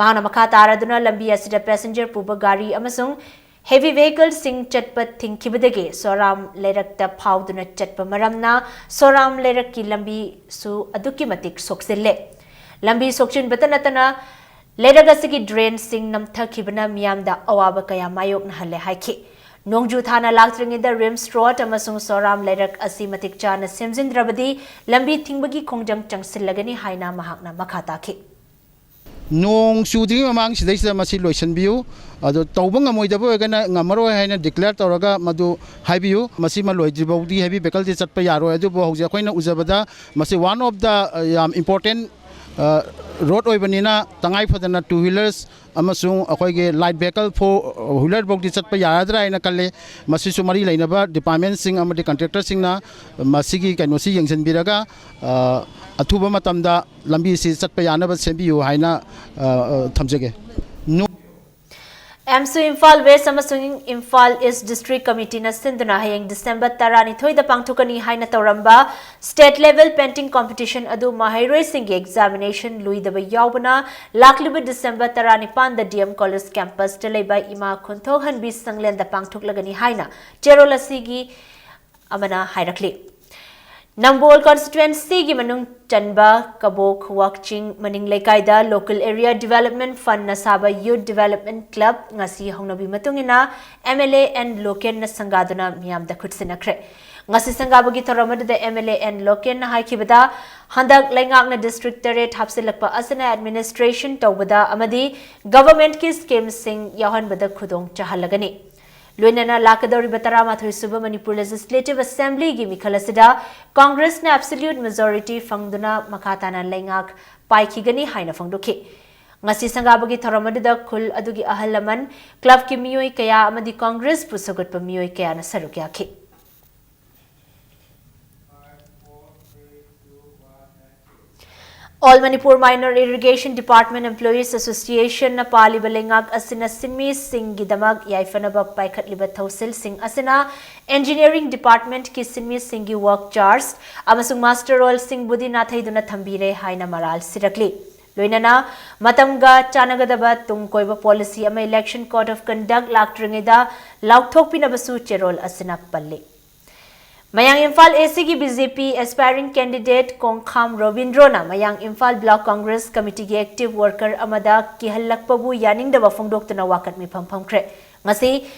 ꯃꯍꯥꯛꯅ ꯃꯈꯥ ꯇꯥꯔꯗꯨꯅ ꯂꯝꯕꯤ ꯑꯁꯤꯗ ꯄꯦꯁꯦꯟꯖꯔ ꯄꯨꯕ ꯒꯥꯔꯤ ꯑꯃꯁꯨꯡ heavy vehicleꯁꯤꯡ ꯆꯠꯄ ꯊꯤꯡꯈꯤꯕꯗꯒꯤ ꯁꯣꯔꯥꯝ ꯂꯩꯔꯛꯇ ꯐꯥꯎꯗꯨꯅ ꯆꯠꯄ ꯃꯔꯝꯅ ꯁꯣꯔꯥꯝ ꯂꯩꯔꯛꯀꯤ ꯂꯝꯕꯤꯁꯨ ꯑꯗꯨꯛꯀꯤ ꯃꯇꯤꯛ ꯁꯣꯛꯆꯤꯜꯂꯦ꯫ ꯂꯝꯕꯤ ꯁꯣꯛꯆꯤꯟꯕꯇ ꯅꯠꯇꯅ ꯂꯩꯔꯛ ꯑꯁꯤꯒꯤ drainꯁꯤꯡ ꯅꯝꯊꯈꯤꯕꯅ ꯃꯤꯌꯥꯝꯗ ꯑꯋꯥꯕ ꯀꯌꯥ ꯃꯥꯌꯣꯛꯅꯍꯜꯂꯦ ꯍꯥꯏꯈꯤ꯫ ꯅꯣꯡꯖꯨ ꯊꯥꯅ ꯂꯥꯛꯇ꯭ꯔꯤꯉꯩꯗ ꯔꯤꯝꯁ ꯔꯣꯗ ꯑꯃꯁꯨꯡ ꯁꯣꯔꯥꯝ ꯂꯩꯔꯛ ꯑꯁꯤ ꯃꯇꯤꯛ ꯆꯥꯅ ꯁꯦꯝꯖꯤꯟꯗ꯭ꯔꯕꯗꯤ ꯂꯝꯕꯤ ꯊꯤꯡꯕꯒꯤ ꯈꯣꯡꯖꯪ ꯆꯪꯁꯤꯜꯂꯒꯅꯤ ꯍꯥꯏꯅ ꯃꯍꯥꯛꯅ ꯃꯈꯥ ꯇꯥꯈꯤ꯫ ꯅꯣꯡ ꯆꯨꯗ꯭ꯔꯤꯉꯩ ꯃꯃꯥꯡ ꯁꯤꯗꯩꯁꯤꯗ ꯃꯁꯤ ꯂꯣꯏꯁꯤꯟꯕꯤꯌꯨ꯫ ꯑꯗꯣ ꯇꯧꯕ ꯉꯝꯃꯣꯏꯗꯕ ꯑꯣꯏꯔꯒꯅ ꯉꯝꯃꯔꯣꯏ ꯍꯥꯏꯅ declare ꯇꯧꯔꯒ ꯃꯗꯨ ꯍꯥꯏꯕꯤꯌꯨ꯫ ꯃꯁꯤꯃ ꯂꯣꯏꯗ꯭ꯔꯤ ꯐꯥꯎꯗꯤ heavy vehicleꯗꯤ ꯆꯠꯄ ꯌꯥꯔꯣꯏ꯫ ꯑꯗꯨꯕꯨ ꯍꯧꯖꯤꯛ ꯑꯩꯈꯣꯏꯅ ꯎꯖꯕꯗ ꯃꯁꯤ one of the, ꯑ, ꯌꯥꯝ important, ꯑ, road ꯑꯣꯏꯕꯅꯤꯅ ꯇꯉꯥꯏ ꯐꯗꯅ two wheelers ꯑꯃꯁꯨꯡ ꯑꯩꯈꯣꯏꯒꯤ light vehicle four wheeler ꯐꯥꯎꯗꯤ ꯆꯠꯄ ꯌꯥꯔꯗ꯭ꯔꯥ ꯍꯥꯏꯅ ꯈꯜꯂꯤ꯫ ꯃꯁꯤꯁꯨ ꯃꯔꯤ ꯂꯩꯅꯕ departmentꯁꯤꯡ ꯑꯃꯗꯤ contractorꯁꯤꯡꯅ ꯃꯁꯤꯒꯤ ꯀꯩꯅꯣꯁꯤ ꯌꯦꯡꯁꯤꯟꯕꯤꯔꯒ, ꯑ, ꯑꯊꯨꯕ ꯃꯇꯝꯗ ꯂꯝꯕꯤꯁꯤ ꯆꯠꯄ ꯌꯥꯅꯕ ꯁꯦꯝꯕꯤꯌꯨ ꯍꯥꯏꯅ, ꯑ, ꯑ, ꯊꯝꯖꯒꯦ꯫ ꯅꯣ- ꯑꯦꯝꯁꯨ ꯏꯝꯐꯥꯜ ꯋꯦꯁ ꯑꯃꯁꯨꯡ ꯏꯝꯐꯥꯜ ꯏꯁ ꯗꯤꯁꯇ꯭ꯔꯤꯛ ꯀꯃꯤꯇꯤꯅ ꯁꯤꯟꯗꯨꯅ ꯍꯌꯦꯡ ꯗꯤꯁꯦꯝꯕꯔ ꯇꯔꯥꯅꯤꯊꯣꯏꯗ ꯄꯥꯡꯊꯣꯛꯀꯅꯤ ꯍꯥꯏꯅ ꯇꯧꯔꯝꯕ ꯁ꯭ꯇꯦꯠ ꯂꯦꯚꯦꯜ ꯄꯦꯟꯇꯤꯡ ꯀꯝꯄꯤꯇꯤꯁꯟ ꯑꯗꯨ ꯃꯍꯩꯔꯣꯏꯁꯤꯡꯒꯤ ꯑꯦꯛꯖꯥꯃꯤꯅꯦꯁꯟ ꯂꯣꯏꯗꯕ ꯌꯥꯎꯕꯅ ꯂꯥꯛꯂꯤꯕ ꯗꯤꯁꯦꯝꯕꯔ ꯇꯔꯥꯅꯤꯄꯥꯟꯗ ꯗꯤ ꯑꯦꯝ ꯀꯣꯂꯦꯖ ꯀꯦꯝꯄꯁꯇ ꯂꯩꯕ ꯏꯃꯥ ꯈꯨꯟꯊꯣꯛꯍꯟꯕꯤ ꯁꯪꯂꯦꯟꯗ ꯄꯥꯡꯊꯣꯛꯂꯒꯅꯤ ꯍꯥꯏꯅ ꯆꯦꯔꯣꯜ ꯑꯁꯤꯒꯤ ꯑꯃꯅ ꯍꯥꯏꯔꯛꯂꯤ꯫ ꯅꯝꯕꯣꯜ ꯀꯣꯟꯁꯇꯤꯇ꯭ꯋꯦꯟꯁꯤꯒꯤ ꯃꯅꯨꯡ ꯆꯟꯕ ꯀꯕꯣꯛ ꯋꯥꯛꯆꯤꯡ ꯃꯅꯤꯡ ꯂꯩꯀꯥꯏꯗ ꯂꯣꯀꯦꯜ ꯑꯦꯔꯤꯌꯥ ꯗꯤꯚꯦꯂꯞꯃꯦꯟ ꯐꯟꯅ ꯁꯥꯕ ꯌꯨꯠ ꯗꯤꯚꯦꯂꯞꯃꯦꯟ ꯀ꯭ꯂꯕ ꯉꯁꯤ ꯍꯧꯅꯕꯤ ꯃꯇꯨꯡ ꯏꯟꯅ ꯑꯦꯝ ꯑꯦꯜ ꯑꯦ ꯑꯦꯟ ꯂꯣꯀꯦꯟꯅ ꯁꯪꯒꯥꯗꯨꯅ ꯃꯤꯌꯥꯝꯗ ꯈꯨꯠꯁꯤꯟꯅꯈ꯭ꯔꯦ꯫ ꯉꯁꯤ ꯁꯪꯒꯥꯕꯒꯤ ꯊꯧꯔꯝ ꯑꯗꯨꯗ ꯑꯦꯝ ꯑꯦꯜ ꯑꯦ ꯑꯦꯟ ꯂꯣꯀꯦꯟꯅ ꯍꯥꯏꯈꯤꯕꯗ, ꯍꯟꯗꯛ ꯂꯩꯉꯥꯛꯅ ꯗꯤꯁꯇ꯭ꯔꯤꯛ ꯇꯔꯦꯠ ꯍꯥꯞꯆꯤꯜꯂꯛꯄ ꯑꯁꯤꯅ ꯑꯦꯗꯃꯤꯅꯤꯁꯇ꯭ꯔꯦꯁꯟ ꯇꯧꯕꯗ ꯑꯃꯗꯤ ꯒꯚꯔꯟꯃꯦꯟꯠꯀꯤ ꯁ꯭ꯀꯤꯝꯁꯤꯡ ꯌꯥꯎꯍꯟꯕꯗ ꯈꯨꯗꯣꯡ ꯆꯥꯍꯜꯂꯒꯅꯤ꯫ ꯂꯣꯏꯅꯅ ꯂꯥꯛꯀꯗꯧꯔꯤꯕ ꯇꯔꯥꯃꯥꯊꯣꯏ ꯁꯨꯕ ꯃꯅꯤꯄꯨꯔ ꯂꯦꯖꯤꯁꯂꯦꯇꯤꯚ ꯑꯦꯁꯦꯝꯕ꯭ꯂꯤꯒꯤ ꯃꯤꯈꯜ ꯑꯁꯤꯗ ꯀꯣꯡꯒ꯭ꯔꯦꯁꯅ ꯑꯦꯕꯁꯣꯂ꯭ꯌꯨꯠ ꯃꯦꯖꯣꯔꯤꯇꯤ ꯐꯪꯗꯨꯅ ꯃꯈꯥ ꯇꯥꯅ ꯂꯩꯉꯥꯛ ꯄꯥꯏꯈꯤꯒꯅꯤ ꯍꯥꯏꯅ ꯐꯣꯡꯗꯣꯛꯈꯤ꯫ ꯉꯁꯤ ꯁꯪꯒꯥꯕꯒꯤ ꯊꯧꯔꯝ ꯑꯗꯨꯗ ꯈꯨꯜ ꯑꯗꯨꯒꯤ ꯑꯍꯜ ꯂꯃꯟ, ꯀ꯭ꯂꯕꯀꯤ ꯃꯤꯑꯣꯏ ꯀꯌꯥ ꯑꯃꯗꯤ ꯀꯣꯡꯒ꯭ꯔꯦꯁꯄꯨ ꯁꯧꯒꯠꯄ ꯃꯤꯑꯣꯏ ꯀꯌꯥꯅ ꯁꯔꯨꯛ ꯌꯥꯈꯤ꯫ All Manipur Minor Irrigation Department Employees Association ꯅ ꯄꯥꯜꯂꯤꯕ ꯂꯩꯉꯥꯛ ꯑꯁꯤꯅ ꯁꯤꯟꯃꯤꯁꯤꯡꯒꯤꯗꯃꯛ ꯌꯥꯏꯐꯅꯕ ꯄꯥꯏꯈꯠꯂꯤꯕ ꯊꯧꯁꯤꯜꯁꯤꯡ ꯑꯁꯤꯅ ꯏꯟꯖꯤꯅꯤꯌꯔꯤꯡ ꯗꯤꯄꯥꯔꯠꯃꯦꯟꯠꯀꯤ ꯁꯤꯟꯃꯤꯁꯤꯡꯒꯤ ꯋꯔꯛ ꯆꯥꯔꯖ ꯑꯃꯁꯨꯡ ꯃꯥꯁꯇꯔ ꯔꯣꯜꯁꯤꯡꯕꯨꯗꯤ ꯅꯥꯊꯩꯗꯨꯅ ꯊꯝꯕꯤꯔꯦ ꯍꯥꯏꯅ ꯃꯔꯥꯜ ꯁꯤꯔꯛꯂꯤ꯫ ꯂꯣꯏꯅꯅ ꯃꯇꯝꯒ ꯆꯥꯟꯅꯒꯗꯕ ꯇꯨꯡ ꯀꯣꯏꯕ ꯄꯣꯂꯤꯁꯤ ꯑꯃ election code of conduct ꯂꯥꯛꯇ꯭ꯔꯤꯉꯩꯗ ꯂꯥꯎꯊꯣꯛꯄꯤꯅꯕꯁꯨ ꯆꯦꯔꯣꯜ ꯑꯁꯤꯅ ꯄꯜꯂꯤ꯫ ꯃꯌꯥꯡ ꯏꯝꯐꯥꯜ ꯑꯦ ꯁꯤꯒꯤ B J P aspiring candidate Kongkham ꯔꯣꯕꯤꯟꯗ꯭ꯔꯣꯅ ꯃꯌꯥꯡ ꯏꯝꯐꯥꯜ ꯕ꯭ꯂꯣꯛ ꯀꯣꯡꯒ꯭ꯔꯦꯁ ꯀꯃꯤꯇꯤꯒꯤ ꯑꯦꯛꯇꯤꯚ ꯋꯥꯔꯀꯔ ꯑꯃꯗ ꯀꯤꯍꯜꯂꯛꯄꯕꯨ ꯌꯥꯅꯤꯡꯗꯕ ꯐꯣꯡꯗꯣꯛꯇꯨꯅ ꯋꯥꯀꯠ ꯃꯤꯐꯝ ꯐꯝꯈ꯭ꯔꯦ꯫ ꯉꯁꯤ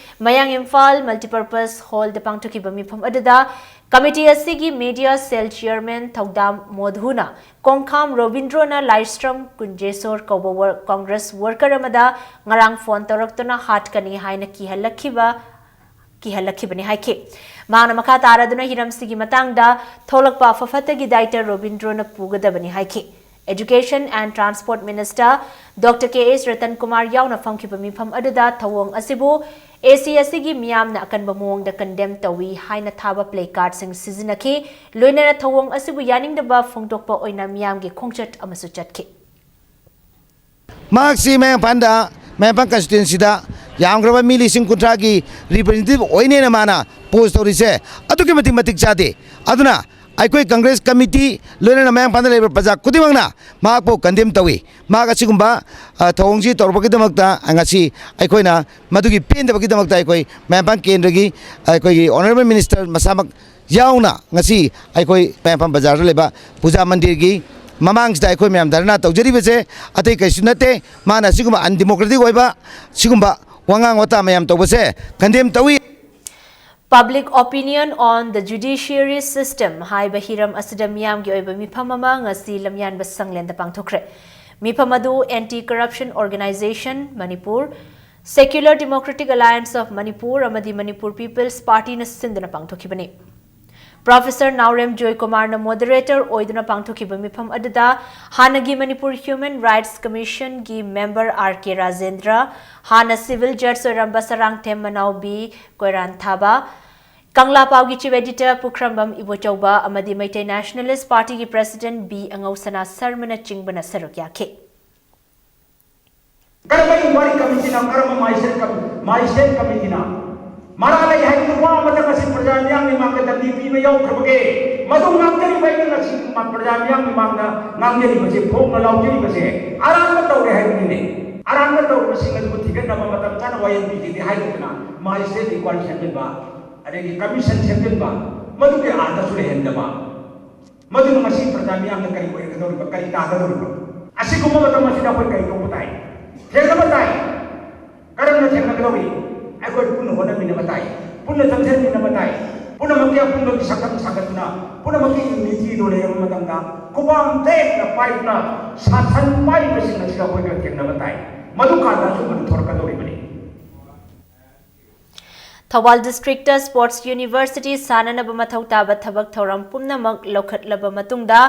ꯃꯌꯥꯡ ꯏꯝꯐꯥꯜ ꯃꯜꯇꯤꯄꯔꯄꯁ ꯍꯣꯜꯗ ꯄꯥꯡꯊꯣꯛꯈꯤꯕ ꯃꯤꯐꯝ ꯑꯗꯨꯗ ꯀꯃꯤꯇꯤ ꯑꯁꯤꯒꯤ ꯃꯤꯗꯤꯌꯥ ꯁꯦꯜ ꯆꯤꯌꯔꯃꯦꯟ ꯊꯧꯗꯥꯝ ꯃꯣꯙꯨꯅ ꯀꯣꯡꯈꯥꯝ ꯔꯣꯕꯤꯟꯗ꯭ꯔꯣꯅ ꯂꯥꯏꯁ꯭ꯔꯝ ꯀꯨꯟꯖꯦꯁꯣꯔ ꯀꯧꯕ ꯋꯔ-, ꯀꯣꯡꯒ꯭ꯔꯦꯁ ꯋꯥꯔꯀꯔ ꯑꯃꯗ ꯉꯔꯥꯡ ꯐꯣꯟ ꯇꯧꯔꯛꯇꯨꯅ ꯍꯥꯠꯀꯅꯤ ꯍꯥꯏꯅ ꯀꯤꯍꯜꯂꯛꯈꯤꯕ ꯀꯤꯍꯜꯂꯛꯈꯤꯕꯅꯤ ꯍꯥꯏꯈꯤ꯫ ꯃꯍꯥꯛꯅ ꯃꯈꯥ ꯇꯥꯔꯗꯨꯅ ꯍꯤꯔꯝꯁꯤꯒꯤ ꯃꯇꯥꯡꯗ ꯊꯣꯛꯂꯛꯄ ꯑꯐ ꯐꯠꯇꯒꯤ ꯗꯥꯏꯇ ꯔꯣꯕꯤꯟꯗ꯭ꯔꯣꯅ ꯄꯨꯒꯗꯕꯅꯤ ꯍꯥꯏꯈꯤ꯫ Education and Transport Minister Doctor ꯀꯦ ꯑꯦꯁ ꯔꯇꯟ ꯀꯨꯃꯥꯔ ꯌꯥꯎꯅ ꯐꯝꯈꯤꯕ ꯃꯤꯐꯝ ꯑꯗꯨꯗ ꯊꯧꯑꯣꯡ ꯑꯁꯤꯕꯨ ꯑꯦ ꯁꯤ ꯑꯁꯤꯒꯤ ꯃꯤꯌꯥꯝꯅ ꯑꯀꯟꯕ ꯃꯑꯣꯡꯗ ꯀꯟꯗꯦꯝ ꯇꯧꯏ ꯍꯥꯏꯅ ꯊꯥꯕ ꯄ꯭ꯂꯦ ꯀꯥꯔꯗꯁꯤꯡ ꯁꯤꯖꯤꯟꯅꯈꯤ꯫ ꯂꯣꯏꯅꯅ ꯊꯧꯑꯣꯡ ꯑꯁꯤꯕꯨ ꯌꯥꯅꯤꯡꯗꯕ ꯐꯣꯡꯗꯣꯛꯄ ꯑꯣꯏꯅ ꯃꯤꯌꯥꯝꯒꯤ ꯈꯣꯡꯆꯠ ꯑꯃꯁꯨ ꯆꯠꯈꯤ꯫ ꯃꯍꯥꯛꯁꯤ ꯃꯌꯥꯡ ꯏꯝꯐꯥꯜꯗ, ꯃꯌꯥꯡ ꯏꯝꯐꯥꯜ constituencyꯗ ꯌꯥꯝꯈ꯭ꯔꯕ ꯃꯤ ꯂꯤꯁꯤꯡ ꯀꯨꯟꯊ꯭ꯔꯥꯒꯤ ꯔꯤꯄ꯭ꯔꯖꯦꯟꯇꯦꯇꯤꯚ ꯑꯣꯏꯅꯦꯅ ꯃꯥꯅ ꯄꯣꯁ ꯇꯧꯔꯤꯁꯦ ꯑꯗꯨꯛꯀꯤ ꯃꯇꯤꯛ ꯃꯇꯤꯛ ꯆꯥꯗꯦ꯫ ꯑꯗꯨꯅ ꯑꯩꯈꯣꯏ ꯀꯪꯒ꯭ꯔꯦꯁ ꯀꯃꯤꯇꯤ, ꯂꯣꯏꯅꯅ ꯃꯌꯥꯡ ꯏꯝꯐꯥꯜꯗ ꯂꯩꯔꯤꯕ ꯄ꯭ꯔꯖꯥ ꯈꯨꯗꯤꯡꯃꯛꯅ ꯃꯍꯥꯛꯄꯨ ꯀꯟꯗꯦꯝ ꯇꯧꯏ꯫ ꯃꯍꯥꯛ ꯑꯁꯤꯒꯨꯝꯕ, ꯑ, ꯊꯧꯑꯣꯡꯁꯤ ꯇꯧꯔꯛꯄꯒꯤꯗꯃꯛꯇ ꯉꯁꯤ ꯑꯩꯈꯣꯏꯅ ꯃꯗꯨꯒꯤ ꯄꯦꯟꯗꯕꯒꯤꯗꯃꯛꯇ ꯑꯩꯈꯣꯏ ꯃꯌꯥꯡ ꯏꯝꯐꯥꯜ ꯀꯦꯟꯗ꯭ꯔꯒꯤ ꯑꯩꯈꯣꯏꯒꯤ ꯑꯣꯅꯔꯦꯕꯜ ꯃꯤꯅꯤꯁꯇꯔ ꯃꯁꯥꯃꯛ ꯌꯥꯎꯅ ꯉꯁꯤ ꯑꯩꯈꯣꯏ ꯃꯌꯥꯡ ꯏꯝꯐꯥꯜ ꯕꯖꯥꯔꯗ ꯂꯩꯕ ꯄꯨꯖꯥ ꯃꯟꯗꯤꯔꯒꯤ ꯃꯃꯥꯡꯁꯤꯗ ꯑꯩꯈꯣꯏ ꯃꯌꯥꯝ ꯙꯔꯅꯥ ꯇꯧꯖꯔꯤꯕꯁꯦ ꯑꯇꯩ ꯀꯩꯁꯨ ꯅꯠꯇꯦ꯫ ꯃꯥꯅ ꯑꯁꯤꯒꯨꯝꯕ ꯑꯟꯗꯤꯃꯣꯀ꯭ꯔꯦꯇꯤꯛ ꯑꯣꯏꯕ ꯁꯤꯒꯨꯝꯕ ꯋꯥꯉꯥꯡ ꯋꯥꯇꯥ ꯃꯌꯥꯝ ꯇꯧꯕꯁꯦ ꯀꯟꯗꯦꯝ ꯇꯧꯏ꯫ Public Opinion on the Judiciary System ꯍꯥꯏꯕ ꯍꯤꯔꯝ ꯑꯁꯤꯗ ꯃꯤꯌꯥꯝꯒꯤ ꯑꯣꯏꯕ ꯃꯤꯐꯝ ꯑꯃ ꯉꯁꯤ ꯂꯝꯌꯥꯟꯕ ꯁꯪꯂꯦꯟꯗ ꯄꯥꯡꯊꯣꯛꯈ꯭ꯔꯦ꯫ ꯃꯤꯐꯝ ꯑꯗꯨ Anti Corruption Organisation Manipur, Secular Democratic Alliance of Manipur ꯑꯃꯗꯤ Manipur People's Partyꯅ ꯁꯤꯟꯗꯨꯅ ꯄꯥꯡꯊꯣꯛꯈꯤꯕꯅꯤ꯫ ꯄ꯭ꯔꯣꯐꯦꯁꯔ ꯅꯥꯎꯔꯦꯝ ꯖꯣꯏꯀꯨꯃꯥꯔꯅ ꯃꯣꯗꯔꯦꯇꯔ ꯑꯣꯏꯗꯨꯅ ꯄꯥꯡꯊꯣꯛꯈꯤꯕ ꯃꯤꯐꯝ ꯑꯗꯨꯗ ꯍꯥꯟꯅꯒꯤ ꯃꯅꯤꯄꯨꯔ ꯍ꯭ꯌꯨꯃꯦꯟ ꯔꯥꯏꯠꯁ ꯀꯃꯤꯁꯟꯒꯤ ꯃꯦꯝꯕꯔ ꯑꯥꯔ ꯀꯦ ꯔꯥꯖꯦꯟꯗ꯭ꯔ, ꯍꯥꯟꯅ ꯁꯤꯚꯤꯜ ꯖꯖ ꯑꯣꯏꯔꯝꯕ ꯁꯔꯥꯡꯊꯦꯝ ꯃꯅꯥꯎꯕꯤ ꯀꯣꯏꯔꯥꯟꯊꯥꯕ, ꯀꯪꯂꯥ ꯄꯥꯎꯒꯤ ꯆꯤꯐ ꯑꯦꯗꯤꯇꯔ ꯄꯨꯈ꯭ꯔꯝꯕꯝ ꯏꯕꯣꯆꯧꯕ ꯑꯃꯗꯤ ꯃꯩꯇꯩ ꯅꯦꯁꯅꯦꯂꯤꯁ ꯄꯥꯔꯇꯤꯒꯤ ꯄ꯭ꯔꯁꯤꯗꯦꯟꯠ ꯕꯤ ꯑꯉꯧꯁꯅꯥ ꯁꯔꯃꯅꯆꯤꯡꯕꯅ ꯁꯔꯨꯛ ꯌꯥꯈꯤ꯫ ꯀꯔꯝꯕ ꯏꯟꯀ꯭ꯋꯥꯏꯔꯤ ꯀꯃꯤꯇꯤꯅ, ꯀꯔꯝꯕ ꯃꯥꯏꯁꯦꯜ ꯀꯃꯤ-, ꯃꯥꯏꯁꯦꯜ ꯀꯃꯤꯇꯤꯅ? ꯃꯔꯥꯜ ꯂꯩ ꯍꯥꯏꯗꯨꯅ ꯋꯥ ꯑꯃꯇꯪ ꯑꯁꯤ ꯄ꯭ꯔꯖꯥ ꯃꯤꯌꯥꯝꯒꯤ ꯃꯥꯡꯗ ꯗꯟꯗꯤ ꯄꯤꯕ ꯌꯥꯎꯈ꯭ꯔꯕꯒꯦ? ꯃꯗꯨ ꯉꯥꯡꯖꯔꯤꯕ ꯑꯩꯅ ꯉꯁꯤ ꯃ-, ꯄ꯭ꯔꯖꯥ ꯃꯤꯌꯥꯝꯒꯤ ꯃꯥꯡꯗ ꯉꯥꯡꯖꯔꯤꯕꯁꯦ, ꯐꯣꯡꯅ ꯂꯥꯎꯖꯔꯤꯕꯁꯦ ꯑꯔꯥꯟꯕ ꯇꯧꯔꯦ ꯍꯥꯏꯕꯅꯤꯅꯦ꯫ ꯑꯔꯥꯟꯕ ꯇꯧꯔꯤꯕꯁꯤꯡ ꯑꯗꯨꯕꯨ ꯊꯤꯒꯠꯅꯕ ꯃꯇꯝ ꯆꯥꯅ ꯋꯥꯌꯦꯜ ꯄꯤꯒꯦꯗꯤ ꯍꯥꯏꯗꯅ ꯃꯥꯏꯁꯦꯜ ꯏꯟꯀ꯭ꯋꯥꯏꯔꯤ ꯁꯦꯝꯖꯤꯟꯕ, ꯑꯗꯒꯤ ꯀꯃꯤꯁꯟ ꯁꯦꯝꯖꯤꯟꯕ, ꯃꯗꯨꯒꯤ ꯑꯥꯔꯊꯁꯨ ꯂꯩꯍꯟꯗꯕ꯫ ꯃꯗꯨꯅ ꯉꯁꯤ ꯄ꯭ꯔꯖꯥ ꯃꯤꯌꯥꯝꯅ ꯀꯔꯤ ꯑꯣꯏꯔꯒꯗꯧꯔꯤꯕ, ꯀꯔꯤ ꯇꯥꯒꯗꯧꯔꯤꯕ? ꯑꯁꯤꯒꯨꯝꯕ ꯃꯇꯝ ꯑꯁꯤꯗ ꯑꯩꯈꯣꯏ ꯀꯔꯤ ꯇꯧꯕ ꯇꯥꯏ? ꯊꯦꯡꯅꯕ ꯇꯥꯏ꯫ ꯀꯔꯝꯅ ꯊꯦꯡꯅꯒꯗꯧꯔꯤ? ꯑꯩꯈꯣꯏ ꯄꯨꯟꯅ ꯍꯣꯠꯅꯃꯤꯟꯅꯕ ꯇꯥꯏ, ꯄꯨꯟꯅ ꯆꯪꯁꯤꯟꯃꯤꯟꯅꯕ ꯇꯥꯏ, ꯄꯨꯝꯅꯃꯛꯀꯤ ꯑꯄꯨꯟꯕꯒꯤ ꯁꯛꯇꯝ ꯁꯥꯒꯠꯇꯨꯅ, ꯄꯨꯝꯅꯃꯛꯀꯤ ꯌꯨꯅꯤꯇꯤꯗꯨ ꯂꯩꯔꯕ ꯃꯇꯝꯗ, ꯈꯨꯄꯥꯝ ꯇꯦꯛꯅ ꯄꯥꯏꯗꯨꯅ ꯁꯥꯁꯟ ꯄꯥꯏꯔꯤꯕꯁꯤꯡ ꯑꯁꯤꯗ ꯑꯩꯈꯣꯏ ꯈꯔ ꯊꯦꯡꯅꯕ ꯇꯥꯏ꯫ ꯃꯗꯨꯀꯥꯟꯗ ꯑꯆꯨꯝꯕꯗꯨ ꯊꯣꯔꯛꯀꯗꯧꯔꯤꯕꯅꯤ꯫ ꯊꯧꯕꯥꯜ ꯗꯤꯁꯇ꯭ꯔꯤꯛꯇ ꯁ꯭ꯄꯣꯔꯠꯁ ꯌꯨꯅꯤꯚꯔꯁꯤꯇꯤ ꯁꯥꯟꯅꯅꯕ ꯃꯊꯧ ꯇꯥꯕ ꯊꯕꯛ ꯊꯧꯔꯝ ꯄꯨꯝꯅꯃꯛ ꯂꯧꯈꯠꯂꯕ ꯃꯇꯨꯡꯗ,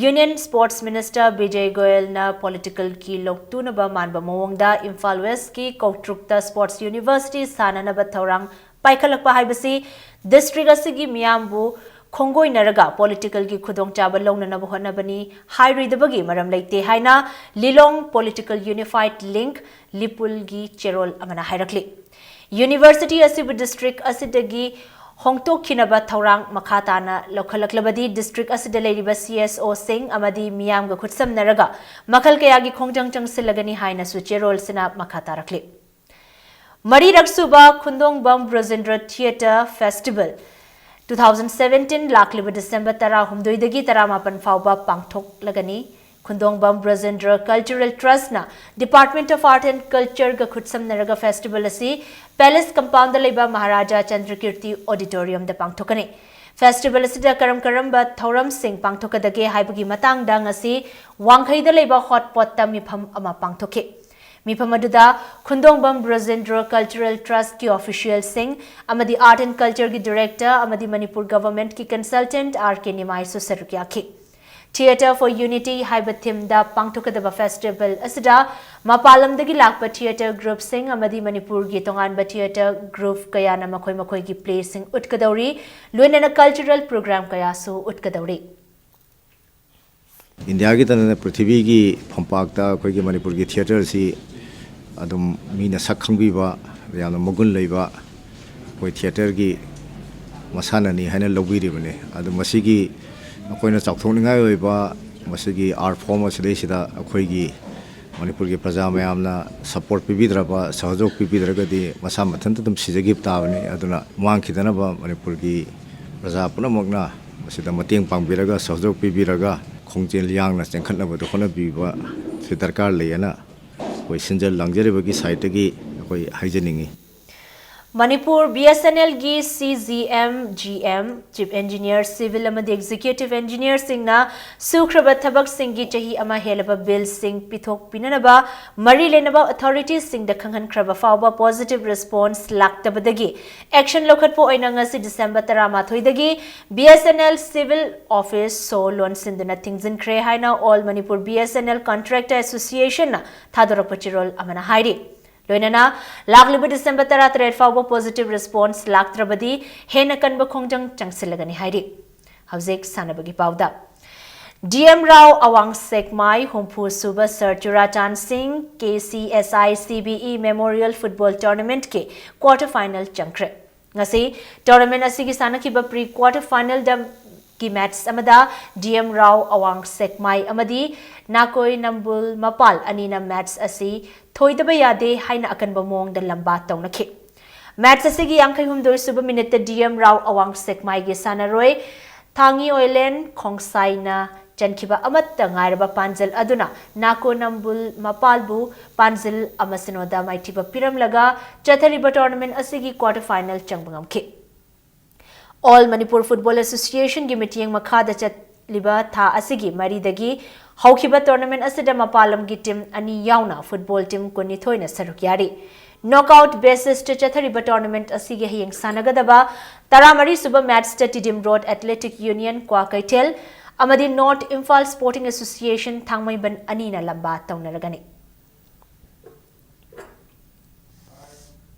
ꯌꯨꯅꯤꯌꯟ ꯁ꯭ꯄꯣꯔꯠꯁ ꯃꯤꯅꯤꯁꯇꯔ ꯕꯤꯖꯌ ꯒꯣꯌꯜꯅ ꯄꯣꯂꯤꯇꯤꯀꯦꯜ ꯀꯤ ꯂꯧꯇꯨꯅꯕ ꯃꯥꯟꯕ ꯃꯑꯣꯡꯗ ꯏꯝꯐꯥꯜ ꯋꯦꯁ꯭ꯠꯀꯤ ꯀꯧꯇ꯭ꯔꯨꯛꯇ ꯁ꯭ꯄꯣꯔꯠꯁ ꯌꯨꯅꯤꯚꯔꯁꯤꯇꯤ ꯁꯥꯟꯅꯅꯕ ꯊꯧꯔꯥꯡ ꯄꯥꯏꯈꯠꯂꯛꯄ ꯍꯥꯏꯕꯁꯤ ꯗꯤꯁꯇ꯭ꯔꯤꯛ ꯑꯁꯤꯒꯤ ꯃꯤꯌꯥꯝꯕꯨ ꯈꯣꯡꯒꯣꯏꯅꯔꯒ ꯄꯣꯂꯤꯇꯤꯀꯦꯜꯒꯤ ꯈꯨꯗꯣꯡꯆꯥꯕ ꯂꯧꯅꯅꯕ ꯍꯣꯠꯅꯕꯅꯤ ꯍꯥꯏꯔꯣꯏꯗꯕꯒꯤ ꯃꯔꯝ ꯂꯩꯇꯦ ꯍꯥꯏꯅ ꯂꯤꯂꯣꯡ ꯄꯣꯂꯤꯇꯤꯀꯦꯜ ꯌꯨꯅꯤꯐꯥꯏꯠ ꯂꯤꯡꯛ ꯂꯤꯄꯨꯜꯒꯤ ꯆꯦꯔꯣꯜ ꯑꯃꯅ ꯍꯥꯏꯔꯛꯂꯤ꯫ ꯌꯨꯅꯤꯚꯔꯁꯤꯇꯤ ꯑꯁꯤꯕꯨ ꯗꯤꯁꯇ꯭ꯔꯤꯛ ꯑꯁꯤꯗꯒꯤ ꯍꯣꯡꯗꯣꯛꯈꯤꯅꯕ ꯊꯧꯔꯥꯡ ꯃꯈꯥ ꯇꯥꯅ ꯂꯧꯈꯠꯂꯛꯂꯕꯗꯤ ꯗꯤꯁꯇ꯭ꯔꯤꯛ ꯑꯁꯤꯗ ꯂꯩꯔꯤꯕ ꯁꯤ ꯑꯦꯁ ꯑꯣꯁꯤꯡ ꯑꯃꯗꯤ ꯃꯤꯌꯥꯝꯒ ꯈꯨꯠꯁꯝꯅꯔꯒ ꯃꯈꯜ ꯀꯌꯥꯒꯤ ꯈꯣꯡꯖꯪ ꯆꯪꯁꯤꯜꯂꯒꯅꯤ ꯍꯥꯏꯅꯁꯨ ꯆꯦꯔꯣꯜꯁꯤꯅ ꯃꯈꯥ ꯇꯥꯔꯛꯂꯤ꯫ ꯃꯔꯤꯔꯛꯁꯨꯕ Khundongbam Brajendra theatre festival two thousand seventeen ꯂꯥꯛꯂꯤꯕ ꯗꯤꯁꯦꯝꯕꯔ ꯇꯔꯥꯍꯨꯝꯗꯣꯏꯗꯒꯤ ꯇꯔꯥꯃꯥꯄꯟ ꯐꯥꯎꯕ ꯄꯥꯡꯊꯣꯛꯂꯒꯅꯤ꯫ ꯈꯨꯟꯗꯣꯡꯕꯝ ꯕ꯭ꯔꯖꯦꯟꯗ꯭ꯔ ꯀꯜꯆꯔꯦꯜ ꯇ꯭ꯔꯁꯅ ꯗꯤꯄꯥꯔꯠꯃꯦꯟꯠ ꯑꯣꯐ ꯑꯥꯔꯠ ꯑꯦꯟ ꯀꯜꯆꯔꯒ ꯈꯨꯠꯁꯝꯅꯔꯒ ꯐꯦꯁꯇꯤꯚꯦꯜ ꯑꯁꯤ ꯄꯦꯂꯦꯁ ꯀꯝꯄꯥꯎꯟꯗ ꯂꯩꯕ ꯃꯍꯥꯔꯥꯖꯥ ꯆꯟꯗ꯭ꯔꯀꯤꯔꯇꯤ ꯑꯣꯗꯤꯇꯣꯔꯤꯌꯝꯗ ꯄꯥꯡꯊꯣꯛꯀꯅꯤ꯫ ꯐꯦꯁꯇꯤꯚꯦꯜ ꯑꯁꯤꯗ ꯀꯔꯝ ꯀꯔꯝꯕ ꯊꯧꯔꯝꯁꯤꯡ ꯄꯥꯡꯊꯣꯛꯀꯗꯒꯦ ꯍꯥꯏꯕꯒꯤ ꯃꯇꯥꯡꯗ ꯉꯁꯤ ꯋꯥꯡꯈꯩꯗ ꯂꯩꯕ ꯍꯣꯠ ꯄꯣꯠꯇ ꯃꯤꯐꯝ ꯑꯃ ꯄꯥꯡꯊꯣꯛꯈꯤ꯫ ꯃꯤꯐꯝ ꯑꯗꯨꯗ ꯈꯨꯟꯗꯣꯡꯕꯝ ꯕ꯭ꯔꯖꯦꯟꯗ꯭ꯔ ꯀꯜꯆꯔꯦꯜ ꯇ꯭ꯔꯁꯀꯤ ꯑꯣꯐꯤꯁꯤꯌꯦꯜꯁꯤꯡ ꯑꯃꯗꯤ ꯑꯥꯔꯠ ꯑꯦꯟ ꯀꯜꯆꯔꯒꯤ ꯗꯤꯔꯦꯛꯇꯔ ꯑꯃꯗꯤ ꯃꯅꯤꯄꯨꯔ ꯒꯚꯔꯟꯃꯦꯟꯠꯀꯤ ꯀꯟꯁꯜꯇꯦꯟꯠ ꯑꯥꯔ ꯀꯦ ꯅꯤꯃꯥꯏꯁꯨ ꯁꯔꯨꯛ ꯌꯥꯈꯤ꯫ Theatre for Unity ꯍꯥꯏꯕ ꯊꯤꯝꯗ ꯄꯥꯡꯊꯣꯛꯀꯗꯕ ꯐꯦꯁꯇꯤꯚꯦꯜ ꯑꯁꯤꯗ ꯃꯄꯥꯟ ꯂꯝꯗꯒꯤ ꯂꯥꯛꯄ ꯊꯤꯌꯦꯇꯔ ꯒ꯭ꯔꯨꯞꯁꯤꯡ ꯑꯃꯗꯤ ꯃꯅꯤꯄꯨꯔꯒꯤ ꯇꯣꯉꯥꯟꯕ ꯊꯤꯌꯦꯇꯔ ꯒ꯭ꯔꯨꯞ ꯀꯌꯥꯅ ꯃꯈꯣꯏ ꯃꯈꯣꯏꯒꯤ ꯄ꯭ꯂꯦꯁꯤꯡ ꯎꯠꯀꯗꯧꯔꯤ, ꯂꯣꯏꯅꯅ ꯀꯜꯆꯔꯦꯜ ꯄ꯭ꯔꯣꯒ꯭ꯔꯥꯝ ꯀꯌꯥꯁꯨ ꯎꯠꯀꯗꯧꯔꯤ꯫ ꯏꯟꯗꯤꯌꯥꯒꯤꯇ ꯅꯠꯇꯅ ꯄ꯭ꯔꯤꯊꯤꯕꯤꯒꯤ ꯐꯝꯄꯥꯛꯇ ꯑꯩꯈꯣꯏꯒꯤ ꯃꯅꯤꯄꯨꯔꯒꯤ ꯊꯤꯌꯦꯇꯔꯁꯤ ꯑꯗꯨꯝ ꯃꯤꯅ ꯁꯛ ꯈꯪꯕꯤꯕ, ꯌꯥꯝꯅ ꯃꯒꯨꯟ ꯂꯩꯕ ꯑꯩꯈꯣꯏ ꯊꯤꯌꯦꯇꯔꯒꯤ ꯃꯁꯥꯟꯅꯅꯤ ꯍꯥꯏꯅ ꯂꯧꯕꯤꯔꯤꯕꯅꯤ꯫ ꯑꯗꯨ ꯃꯁꯤꯒꯤ ꯑꯩꯈꯣꯏꯅ ꯆꯥꯎꯊꯣꯛꯅꯤꯡꯉꯥꯏ ꯑꯣꯏꯕ ꯃꯁꯤꯒꯤ ꯑꯥꯔꯠ ꯐꯣꯔꯝ ꯑꯁꯤꯗꯩꯁꯤꯗ ꯑꯩꯈꯣꯏꯒꯤ ꯃꯅꯤꯄꯨꯔꯒꯤ ꯄ꯭ꯔꯖꯥ ꯃꯌꯥꯝꯅ ꯁꯄꯣꯔꯠ ꯄꯤꯕꯤꯗ꯭ꯔꯕ, ꯁꯍꯖꯣꯛ ꯄꯤꯕꯤꯗ꯭ꯔꯒꯗꯤ ꯃꯁꯥ ꯃꯊꯟꯇ ꯑꯗꯨꯝ ꯁꯤꯖꯈꯤꯕ ꯇꯥꯕꯅꯤ꯫ ꯑꯗꯨꯅ ꯃꯥꯡꯈꯤꯗꯅꯕ ꯃꯅꯤꯄꯨꯔꯒꯤ ꯄ꯭ꯔꯖꯥ ꯄꯨꯝꯅꯃꯛꯅ ꯃꯁꯤꯗ ꯃꯇꯦꯡ ꯄꯥꯡꯕꯤꯔꯒ, ꯁꯍꯖꯣꯛ ꯄꯤꯕꯤꯔꯒ, ꯈꯣꯡꯖꯦꯜ ꯌꯥꯡꯅ ꯆꯦꯟꯈꯠꯅꯕꯗ ꯍꯣꯠꯅꯕꯤꯕ ꯁꯤ ꯗꯔꯀꯥꯔ ꯂꯩ ꯍꯥꯏꯅ ꯑꯩꯈꯣꯏ ꯁꯤꯟꯖ ꯂꯥꯡꯖꯔꯤꯕꯒꯤ ꯁꯥꯏꯠꯇꯒꯤ ꯑꯩꯈꯣꯏ ꯍꯥꯏꯖꯅꯤꯡꯉꯤ꯫ ꯃꯅꯤꯄꯨꯔ ꯕꯤ ꯑꯦꯁ ꯑꯦꯟ ꯑꯦꯜꯒꯤ C G M, G M, chief engineer, civil ꯑꯃꯗꯤ ꯑꯦꯛꯖꯤꯀ꯭ꯌꯨꯇꯤꯚ ꯏꯟꯖꯤꯅꯤꯌꯔꯁꯤꯡꯅ ꯁꯨꯈ꯭ꯔꯕ ꯊꯕꯛꯁꯤꯡꯒꯤ ꯆꯍꯤ ꯑꯃ ꯍꯦꯜꯂꯕ ꯕꯤꯜꯁꯤꯡ ꯄꯤꯊꯣꯛꯄꯤꯅꯅꯕ ꯃꯔꯤ ꯂꯩꯅꯕ ꯑꯣꯊꯣꯔꯤꯇꯤꯁꯤꯡꯗ ꯈꯪꯍꯟꯈ꯭ꯔꯕ ꯐꯥꯎꯕ ꯄꯣꯖꯤꯇꯤꯚ ꯔꯦꯁꯄꯣꯟꯁ ꯂꯥꯛꯇꯕꯗꯒꯤ ꯑꯦꯛꯁꯟ ꯂꯧꯈꯠꯄ ꯑꯣꯏꯅ ꯉꯁꯤ ꯗꯤꯁꯦꯝꯕꯔ ꯇꯔꯥꯃꯥꯊꯣꯏꯗꯒꯤ B S N L civil office ꯁꯣ ꯂꯣꯟꯁꯤꯟꯗꯨꯅ ꯊꯤꯡꯖꯤꯟꯈ꯭ꯔꯦ ꯍꯥꯏꯅ all Manipur B S N L contractor ꯑꯦꯁꯣꯁꯤꯌꯦꯁꯟꯅ ꯊꯥꯗꯣꯔꯛꯄ ꯆꯦꯔꯣꯜ ꯑꯃꯅ ꯍꯥꯏꯔꯤ꯫ ꯂꯣꯏꯅꯅ ꯂꯥꯛꯂꯤꯕ ꯗꯤꯁꯦꯝꯕꯔ ꯇꯔꯥꯇꯔꯦꯠ ꯐꯥꯎꯕ ꯄꯣꯖꯤꯇꯤꯚ ꯔꯦꯁꯄꯣꯟꯁ ꯂꯥꯛꯇ꯭ꯔꯕꯗꯤ ꯍꯦꯟꯅ ꯀꯟꯕ ꯈꯣꯡꯖꯪ ꯆꯪꯁꯤꯜꯂꯒꯅꯤ ꯍꯥꯏꯔꯤ꯫ ꯍꯧꯖꯤꯛ ꯁꯥꯟꯅꯕꯒꯤ ꯄꯥꯎꯗ꯫ ꯗꯤ ꯑꯦꯝ ꯔꯥꯎ ꯑꯋꯥꯡ ꯁꯦꯛꯃꯥꯏ ꯍꯨꯝꯐꯨ ꯁꯨꯕ ꯁꯔ ꯆꯨꯔꯥꯆꯥꯟ ꯁꯤꯡ K C S I C B E memorial football ꯇꯣꯔꯅꯥꯃꯦꯟꯠꯀꯤ ꯀ꯭ꯋꯥꯔꯇꯔ ꯐꯥꯏꯅꯦꯜ ꯆꯪꯈ꯭ꯔꯦ꯫ ꯉꯁꯤ ꯇꯣꯔꯅꯥꯃꯦꯟꯠ ꯑꯁꯤꯒꯤ ꯁꯥꯟꯅꯈꯤꯕ ꯄ꯭ꯔꯤ ꯀ꯭ꯋꯥꯔꯇꯔ ꯐꯥꯏꯅꯦꯜꯗ ꯒꯤ ꯃꯦꯠꯆ ꯑꯃꯗ ꯗꯤ ꯑꯦꯝ ꯔꯥꯎ ꯑꯋꯥꯡ ꯁꯦꯛꯃꯥꯏ ꯑꯃꯗꯤ ꯅꯥꯀꯣꯏ ꯅꯝꯕꯨꯜ ꯃꯄꯥꯜ ꯑꯅꯤꯅ ꯃꯦꯠꯆ ꯑꯁꯤ ꯊꯣꯏꯗꯕ ꯌꯥꯗꯦ ꯍꯥꯏꯅ ꯑꯀꯟꯕ ꯃꯑꯣꯡꯗ ꯂꯝꯕꯥ ꯇꯧꯅꯈꯤ꯫ ꯃꯦꯠꯆ ꯑꯁꯤꯒꯤ ꯌꯥꯡꯈꯩ ꯍꯨꯝꯗꯣꯏ ꯁꯨꯕ ꯃꯤꯅꯤꯠꯇ ꯗꯤ ꯑꯦꯝ ꯔꯥꯎ ꯑꯋꯥꯡ ꯁꯦꯛꯃꯥꯏꯒꯤ ꯁꯥꯟꯅꯔꯣꯏ ꯊꯥꯡꯉꯤ ꯑꯣꯏꯂꯦꯟ ꯈꯣꯡꯁꯥꯏꯅ ꯆꯟꯈꯤꯕ ꯑꯃꯠꯇ ꯉꯥꯏꯔꯕ ꯄꯥꯟꯖꯜ ꯑꯗꯨꯅ ꯅꯥꯀꯣ ꯅꯝꯕꯨꯜ ꯃꯄꯥꯜꯕꯨ ꯄꯥꯟꯖꯜ ꯑꯃ ꯁꯤꯅꯣꯗ ꯃꯥꯏꯊꯤꯕ ꯄꯤꯔꯝꯂꯒ ꯆꯠꯊꯔꯤꯕ ꯇꯣꯔꯅꯥꯃꯦꯟꯠ ꯑꯁꯤꯒꯤ ꯀ꯭ꯋꯥꯔꯇꯔ ꯐꯥꯏꯅꯦꯜ ꯆꯪꯕ ꯉꯝꯈꯤ꯫ ꯑꯣꯜ ꯃꯅꯤꯄꯨꯔ ꯐꯨꯠꯕꯣꯜ ꯑꯦꯁꯣꯁꯤꯌꯦꯁꯟꯒꯤ ꯃꯤꯠꯌꯦꯡ ꯃꯈꯥꯗ ꯆꯠꯂꯤꯕ ꯊꯥ ꯑꯁꯤꯒꯤ ꯃꯔꯤꯗꯒꯤ ꯍꯧꯈꯤꯕ ꯇꯣꯔꯅꯥꯃꯦꯟꯠ ꯑꯁꯤꯗ ꯃꯄꯥꯟ ꯂꯝꯒꯤ ꯇꯤꯝ ꯑꯅꯤ ꯌꯥꯎꯅ ꯐꯨꯠꯕꯣꯜ ꯇꯤꯝ ꯀꯨꯟꯅꯤꯊꯣꯏꯅ ꯁꯔꯨꯛ ꯌꯥꯔꯤ꯫ ꯅꯣꯛꯑꯥꯎꯠ ꯕꯦꯁꯤꯁꯇ ꯆꯠꯊꯔꯤꯕ ꯇꯣꯔꯅꯥꯃꯦꯟꯠ ꯑꯁꯤꯒꯤ ꯍꯌꯦꯡ ꯁꯥꯟꯅꯒꯗꯕ ꯇꯔꯥꯃꯔꯤ ꯁꯨꯕ ꯃꯦꯠꯆꯇ ꯇꯤꯗꯤꯝ ꯔꯣꯗ ꯑꯦꯊꯂꯦꯇꯤꯛ ꯌꯨꯅꯤꯌꯟ ꯀ꯭ꯋꯥꯀꯩꯊꯦꯜ ꯑꯃꯗꯤ north Imphal sporting association Thangmeiband ꯑꯅꯤꯅ ꯂꯝꯕꯥ ꯇꯧꯅꯔꯒꯅꯤ꯫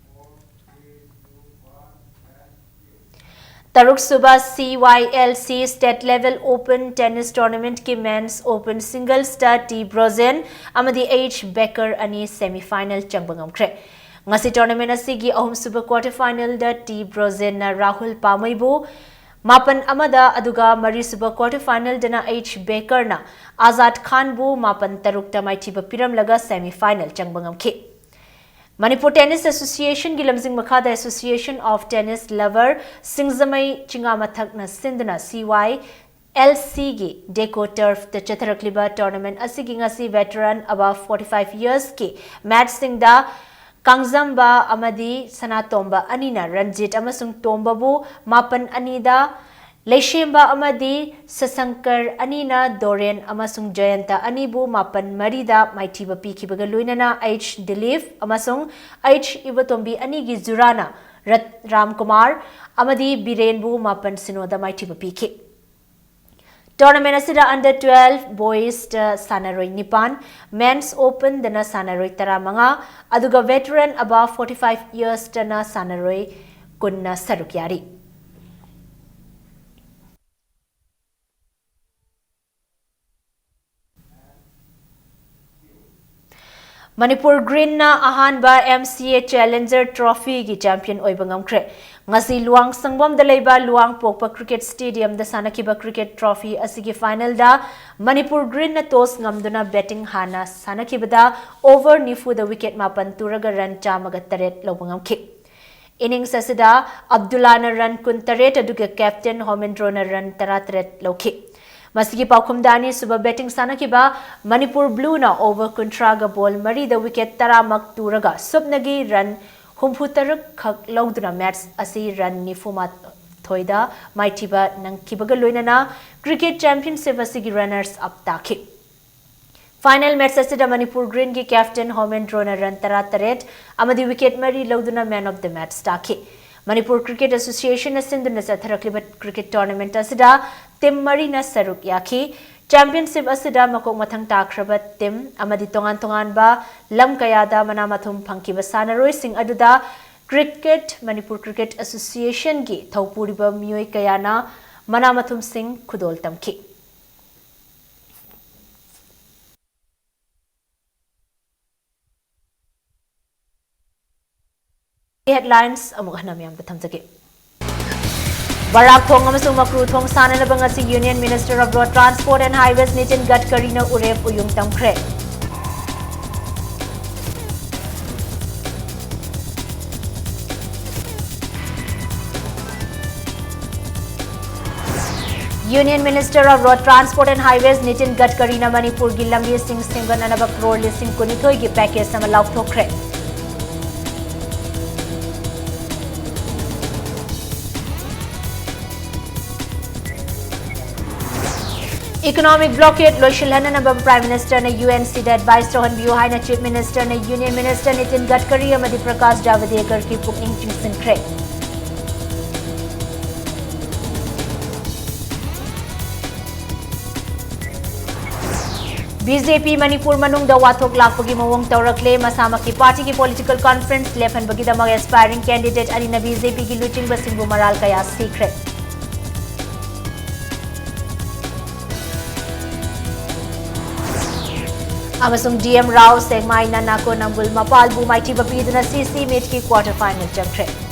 ꯇꯔꯨꯛ ꯁꯨꯕ C Y L C State Level Open Tennis Tournamentꯀꯤ Men's Open Singlesꯇ ꯇꯤ ꯕ꯭ꯔꯣꯖꯦꯟ ꯑꯃꯗꯤ ꯑꯩꯆ ꯕꯦꯀꯔ ꯑꯅꯤ semi final ꯆꯪꯕ ꯉꯝꯈ꯭ꯔꯦ꯫ ꯉꯁꯤ ꯇꯣꯔꯅꯥꯃꯦꯟꯠ ꯑꯁꯤꯒꯤ ꯑꯍꯨꯝꯁꯨꯕ ꯀ꯭ꯋꯥꯔꯇꯔ ꯐꯥꯏꯅꯦꯜꯗ ꯇꯤ ꯕ꯭ꯔꯣꯖꯦꯟꯅ ꯔꯥꯍꯨꯜ ꯄꯥꯃꯩꯕꯨ ꯃꯥꯄꯟ ꯑꯃꯗ, ꯑꯗꯨꯒ ꯃꯔꯤꯁꯨꯕ ꯀ꯭ꯋꯥꯔꯇꯔ ꯐꯥꯏꯅꯦꯜꯗꯅ ꯑꯩꯆ ꯕꯦꯀꯔꯅ ꯑꯥꯖꯥꯗ ꯈꯥꯟꯕꯨ ꯃꯥꯄꯟ ꯇꯔꯨꯛꯇ ꯃꯥꯏꯊꯤꯕ ꯄꯤꯔꯝꯂꯒ semi final ꯆꯪꯕ ꯉꯝꯈꯤ꯫ ꯃꯅꯤꯄꯨꯔ ꯇꯦꯅꯤꯁ ꯑꯦꯁꯣꯁꯤꯌꯦꯁꯟꯒꯤ ꯂꯝꯖꯤꯡ ꯃꯈꯥꯗ Association of Tennis Lover ꯁꯤꯡꯖꯃꯩ ꯆꯤꯉꯥꯃꯊꯛꯅ ꯁꯤꯟꯗꯨꯅ ꯁꯤ ꯋꯥꯏ ꯑꯦꯜ ꯁꯤꯒꯤ ꯗꯦꯀꯣ ꯇꯔꯐꯇ ꯆꯠꯊꯔꯛꯂꯤꯕ ꯇꯣꯔꯅꯥꯃꯦꯟꯠ ꯑꯁꯤꯒꯤ ꯉꯁꯤ veteran above forty five yearsꯀꯤ ꯃꯦꯠꯆꯁꯤꯡꯗ ꯀꯥꯡꯖꯝꯕ ꯑꯃꯗꯤ ꯁꯅꯥꯇꯣꯝꯕ ꯑꯅꯤꯅ ꯔꯟꯖꯤꯠ ꯑꯃꯁꯨꯡ ꯇꯣꯝꯕꯕꯨ ꯃꯥꯄꯟ ꯑꯅꯤꯗ, ꯂꯩꯁꯦꯝꯕ ꯑꯃꯗꯤ ꯁꯁꯪꯀꯔ ꯑꯅꯤꯅ ꯗꯣꯔꯦꯟ ꯑꯃꯁꯨꯡ ꯖꯌꯟꯇ ꯑꯅꯤꯕꯨ ꯃꯥꯄꯟ ꯃꯔꯤꯗ ꯃꯥꯏꯊꯤꯕ ꯄꯤꯈꯤꯕꯒ ꯂꯣꯏꯅꯅ ꯑꯩꯆ ꯗꯤꯂꯤꯞ ꯑꯃꯁꯨꯡ ꯑꯩꯆ ꯏꯕꯣꯇꯣꯝꯕꯤ ꯑꯅꯤꯒꯤ ꯖꯨꯔꯥꯅ ꯔꯠ ꯔꯥꯝꯀꯨꯃꯥꯔ ꯑꯃꯗꯤ ꯕꯤꯔꯦꯟꯕꯨ ꯃꯥꯄꯟ ꯁꯤꯅꯣꯗ ꯃꯥꯏꯊꯤꯕ ꯄꯤꯈꯤ꯫ ꯇꯣꯔꯅꯥꯃꯦꯟꯠ ꯑꯁꯤꯗ under twelve boysꯇ ꯁꯥꯟꯅꯔꯣꯏ ꯅꯤꯄꯥꯟ, Men's Openꯗꯅ ꯁꯥꯟꯅꯔꯣꯏ ꯇꯔꯥꯃꯉꯥ, ꯑꯗꯨꯒ veteran above forty five yearsꯇꯅ ꯁꯥꯟꯅꯔꯣꯏ ꯀꯨꯟꯅ ꯁꯔꯨꯛ ꯌꯥꯔꯤ꯫ ꯃꯅꯤꯄꯨꯔ ꯒ꯭ꯔꯤꯟꯅ ꯑꯍꯥꯟꯕ M C A Challenger Trophyꯒꯤ champion ꯑꯣꯏꯕ ꯉꯝꯈ꯭ꯔꯦ꯫ ꯉꯁꯤ ꯂꯨꯋꯥꯡ ꯁꯪꯕꯝꯗ ꯂꯩꯕ ꯂꯨꯋꯥꯡ ꯄꯣꯛꯄ cricket stadiumꯗ ꯁꯥꯟꯅꯈꯤꯕ cricket trophy ꯑꯁꯤꯒꯤ finalꯗ ꯃꯅꯤꯄꯨꯔ ꯒ꯭ꯔꯤꯟꯅ toss ꯉꯝꯗꯨꯅ batting ꯍꯥꯟꯅ ꯁꯥꯟꯅꯈꯤꯕꯗ over ꯅꯤꯐꯨꯗ wicket ꯃꯥꯄꯟ ꯇꯨꯔꯒ run ꯆꯥꯝꯃꯒ ꯇꯔꯦꯠ ꯂꯧꯕ ꯉꯝꯈꯤ꯫ Innings ꯑꯁꯤꯗ ꯑꯕꯗꯨꯜꯂꯥꯅ run ꯀꯨꯟꯇꯔꯦꯠ ꯑꯗꯨꯒ captain ꯍꯣꯃꯦꯟꯗ꯭ꯔꯣꯅ run ꯇꯔꯥꯇꯔꯦꯠ ꯂꯧꯈꯤ꯫ ꯃꯁꯤꯒꯤ ꯄꯥꯎꯈꯨꯝꯗ ꯑꯅꯤꯁꯨꯕ batting ꯁꯥꯟꯅꯈꯤꯕ ꯃꯅꯤꯄꯨꯔ ꯕ꯭ꯂꯨꯅ over ꯀꯨꯟꯊ꯭ꯔꯥꯒ ball ꯃꯔꯤꯗ wicket ꯇꯔꯥꯃꯛ ꯇꯨꯔꯒ ꯁꯨꯞꯅꯒꯤ run ꯍꯨꯝꯐꯨꯇꯔꯨꯛ ꯈꯛ ꯂꯧꯗꯨꯅ match ꯑꯁꯤ run ꯅꯤꯐꯨꯃꯥꯊꯣꯏꯗ ꯃꯥꯏꯊꯤꯕ ꯅꯪꯈꯤꯕꯒ ꯂꯣꯏꯅꯅ cricket championship ꯑꯁꯤꯒꯤ runners up ꯇꯥꯈꯤ꯫ Final match ꯑꯁꯤꯗ ꯃꯅꯤꯄꯨꯔ ꯒ꯭ꯔꯤꯟꯒꯤ captain ꯍꯣꯃꯦꯟꯗ꯭ꯔꯣꯅ run ꯇꯔꯥꯇꯔꯦꯠ ꯑꯃꯗꯤ wicket ꯃꯔꯤ ꯂꯧꯗꯨꯅ man of the match ꯇꯥꯈꯤ꯫ ꯃꯅꯤꯄꯨꯔ Cricket Associationꯅ ꯁꯤꯟꯗꯨꯅ ꯆꯠꯊꯔꯛꯂꯤꯕ cricket tournament ꯑꯁꯤꯗ team ꯃꯔꯤꯅ ꯁꯔꯨꯛ ꯌꯥꯈꯤ꯫ Championship ꯑꯁꯤꯗ ꯃꯀꯣꯛ ꯃꯊꯪ ꯇꯥꯈ꯭ꯔꯕ team ꯑꯃꯗꯤ ꯇꯣꯉꯥꯟ ꯇꯣꯉꯥꯟꯕ ꯂꯝ ꯀꯌꯥꯗ ꯃꯅꯥ ꯃꯊꯨꯝ ꯐꯪꯈꯤꯕ ꯁꯥꯟꯅꯔꯣꯏꯁꯤꯡ ꯑꯗꯨꯗ cricket, ꯃꯅꯤꯄꯨꯔ Cricket Associationꯒꯤ ꯊꯧꯄꯨꯔꯤꯕ ꯃꯤꯑꯣꯏ ꯀꯌꯥꯅ ꯃꯅꯥ ꯃꯊꯨꯝꯁꯤꯡ ꯈꯨꯗꯣꯜ ꯇꯝꯈꯤ꯫ Headlines ꯑꯃꯨꯛ ꯍꯟꯅ ꯃꯌꯥꯝꯗ ꯊꯝꯖꯒꯦ꯫ ꯕꯔꯥꯛ ꯊꯣꯡ ꯑꯃꯁꯨꯡ ꯃꯀ꯭ꯔꯨ ꯊꯣꯡ ꯁꯥꯟꯅꯅꯕ ꯉꯁꯤ Union Minister of Road Transport and Highways Nitin ꯒꯗꯀꯔꯤꯅ ꯎꯔꯦꯞ ꯎꯌꯨꯡ ꯇꯝꯈ꯭ꯔꯦ꯫ Union Minister of Road Transport and Highways Nitin ꯒꯗꯀꯔꯤꯅ ꯃꯅꯤꯄꯨꯔꯒꯤ ꯂꯝꯕꯤꯁꯤꯡ ꯁꯦꯝꯒꯠꯅꯅꯕ ꯀ꯭ꯔꯣꯔ ꯂꯤꯁꯤꯡ ꯀꯨꯟꯅꯤꯊꯣꯏꯒꯤ package ꯑꯃ ꯂꯥꯎꯊꯣꯛꯈ꯭ꯔꯦ꯫ Economic blockade ꯂꯣꯏꯁꯤꯜꯍꯟꯅꯅꯕ Prime Ministerꯅ UNCꯗ advice ꯇꯧꯍꯟꯕꯤꯌꯨ ꯍꯥꯏꯅ Chief Ministerꯅ Union Minister ꯅꯤꯇꯤꯟ ꯒꯗꯀꯔꯤ ꯑꯃꯗꯤ ꯄ꯭ꯔꯀꯥꯁ ꯖꯥꯚꯗꯦꯀꯔꯒꯤ ꯄꯨꯛꯅꯤꯡ ꯆꯤꯡꯁꯤꯟꯈ꯭ꯔꯦ꯫ BJP ꯃꯅꯤꯄꯨꯔ ꯃꯅꯨꯡꯗ ꯋꯥꯊꯣꯛ ꯂꯥꯛꯄꯒꯤ ꯃꯑꯣꯡ ꯇꯧꯔꯛꯂꯦ꯫ ꯃꯁꯥꯃꯛꯀꯤ partyꯒꯤ political conference ꯂꯦꯞꯍꯟꯕꯒꯤꯗꯃꯛ aspiring candidate ꯑꯅꯤꯅ BJPꯒꯤ ꯂꯨꯆꯤꯡꯕꯁꯤꯡꯕꯨ ꯃꯔꯥꯜ ꯀꯌꯥ ꯁꯤꯈ꯭ꯔꯦ꯫ ꯑꯃꯁꯨꯡ ꯗꯤ ꯑꯦꯝ ꯔꯥꯎ, ꯁꯦꯛꯃꯥꯏꯅ ꯅꯥꯀꯣ ꯅꯝꯕꯨꯜ ꯃꯄꯥꯜꯕꯨ ꯃꯥꯏꯊꯤꯕ ꯄꯤꯗꯨꯅ ꯁꯤ ꯁꯤ ꯃꯦꯠꯀꯤ quarter final ꯆꯪꯈ꯭ꯔꯦ꯫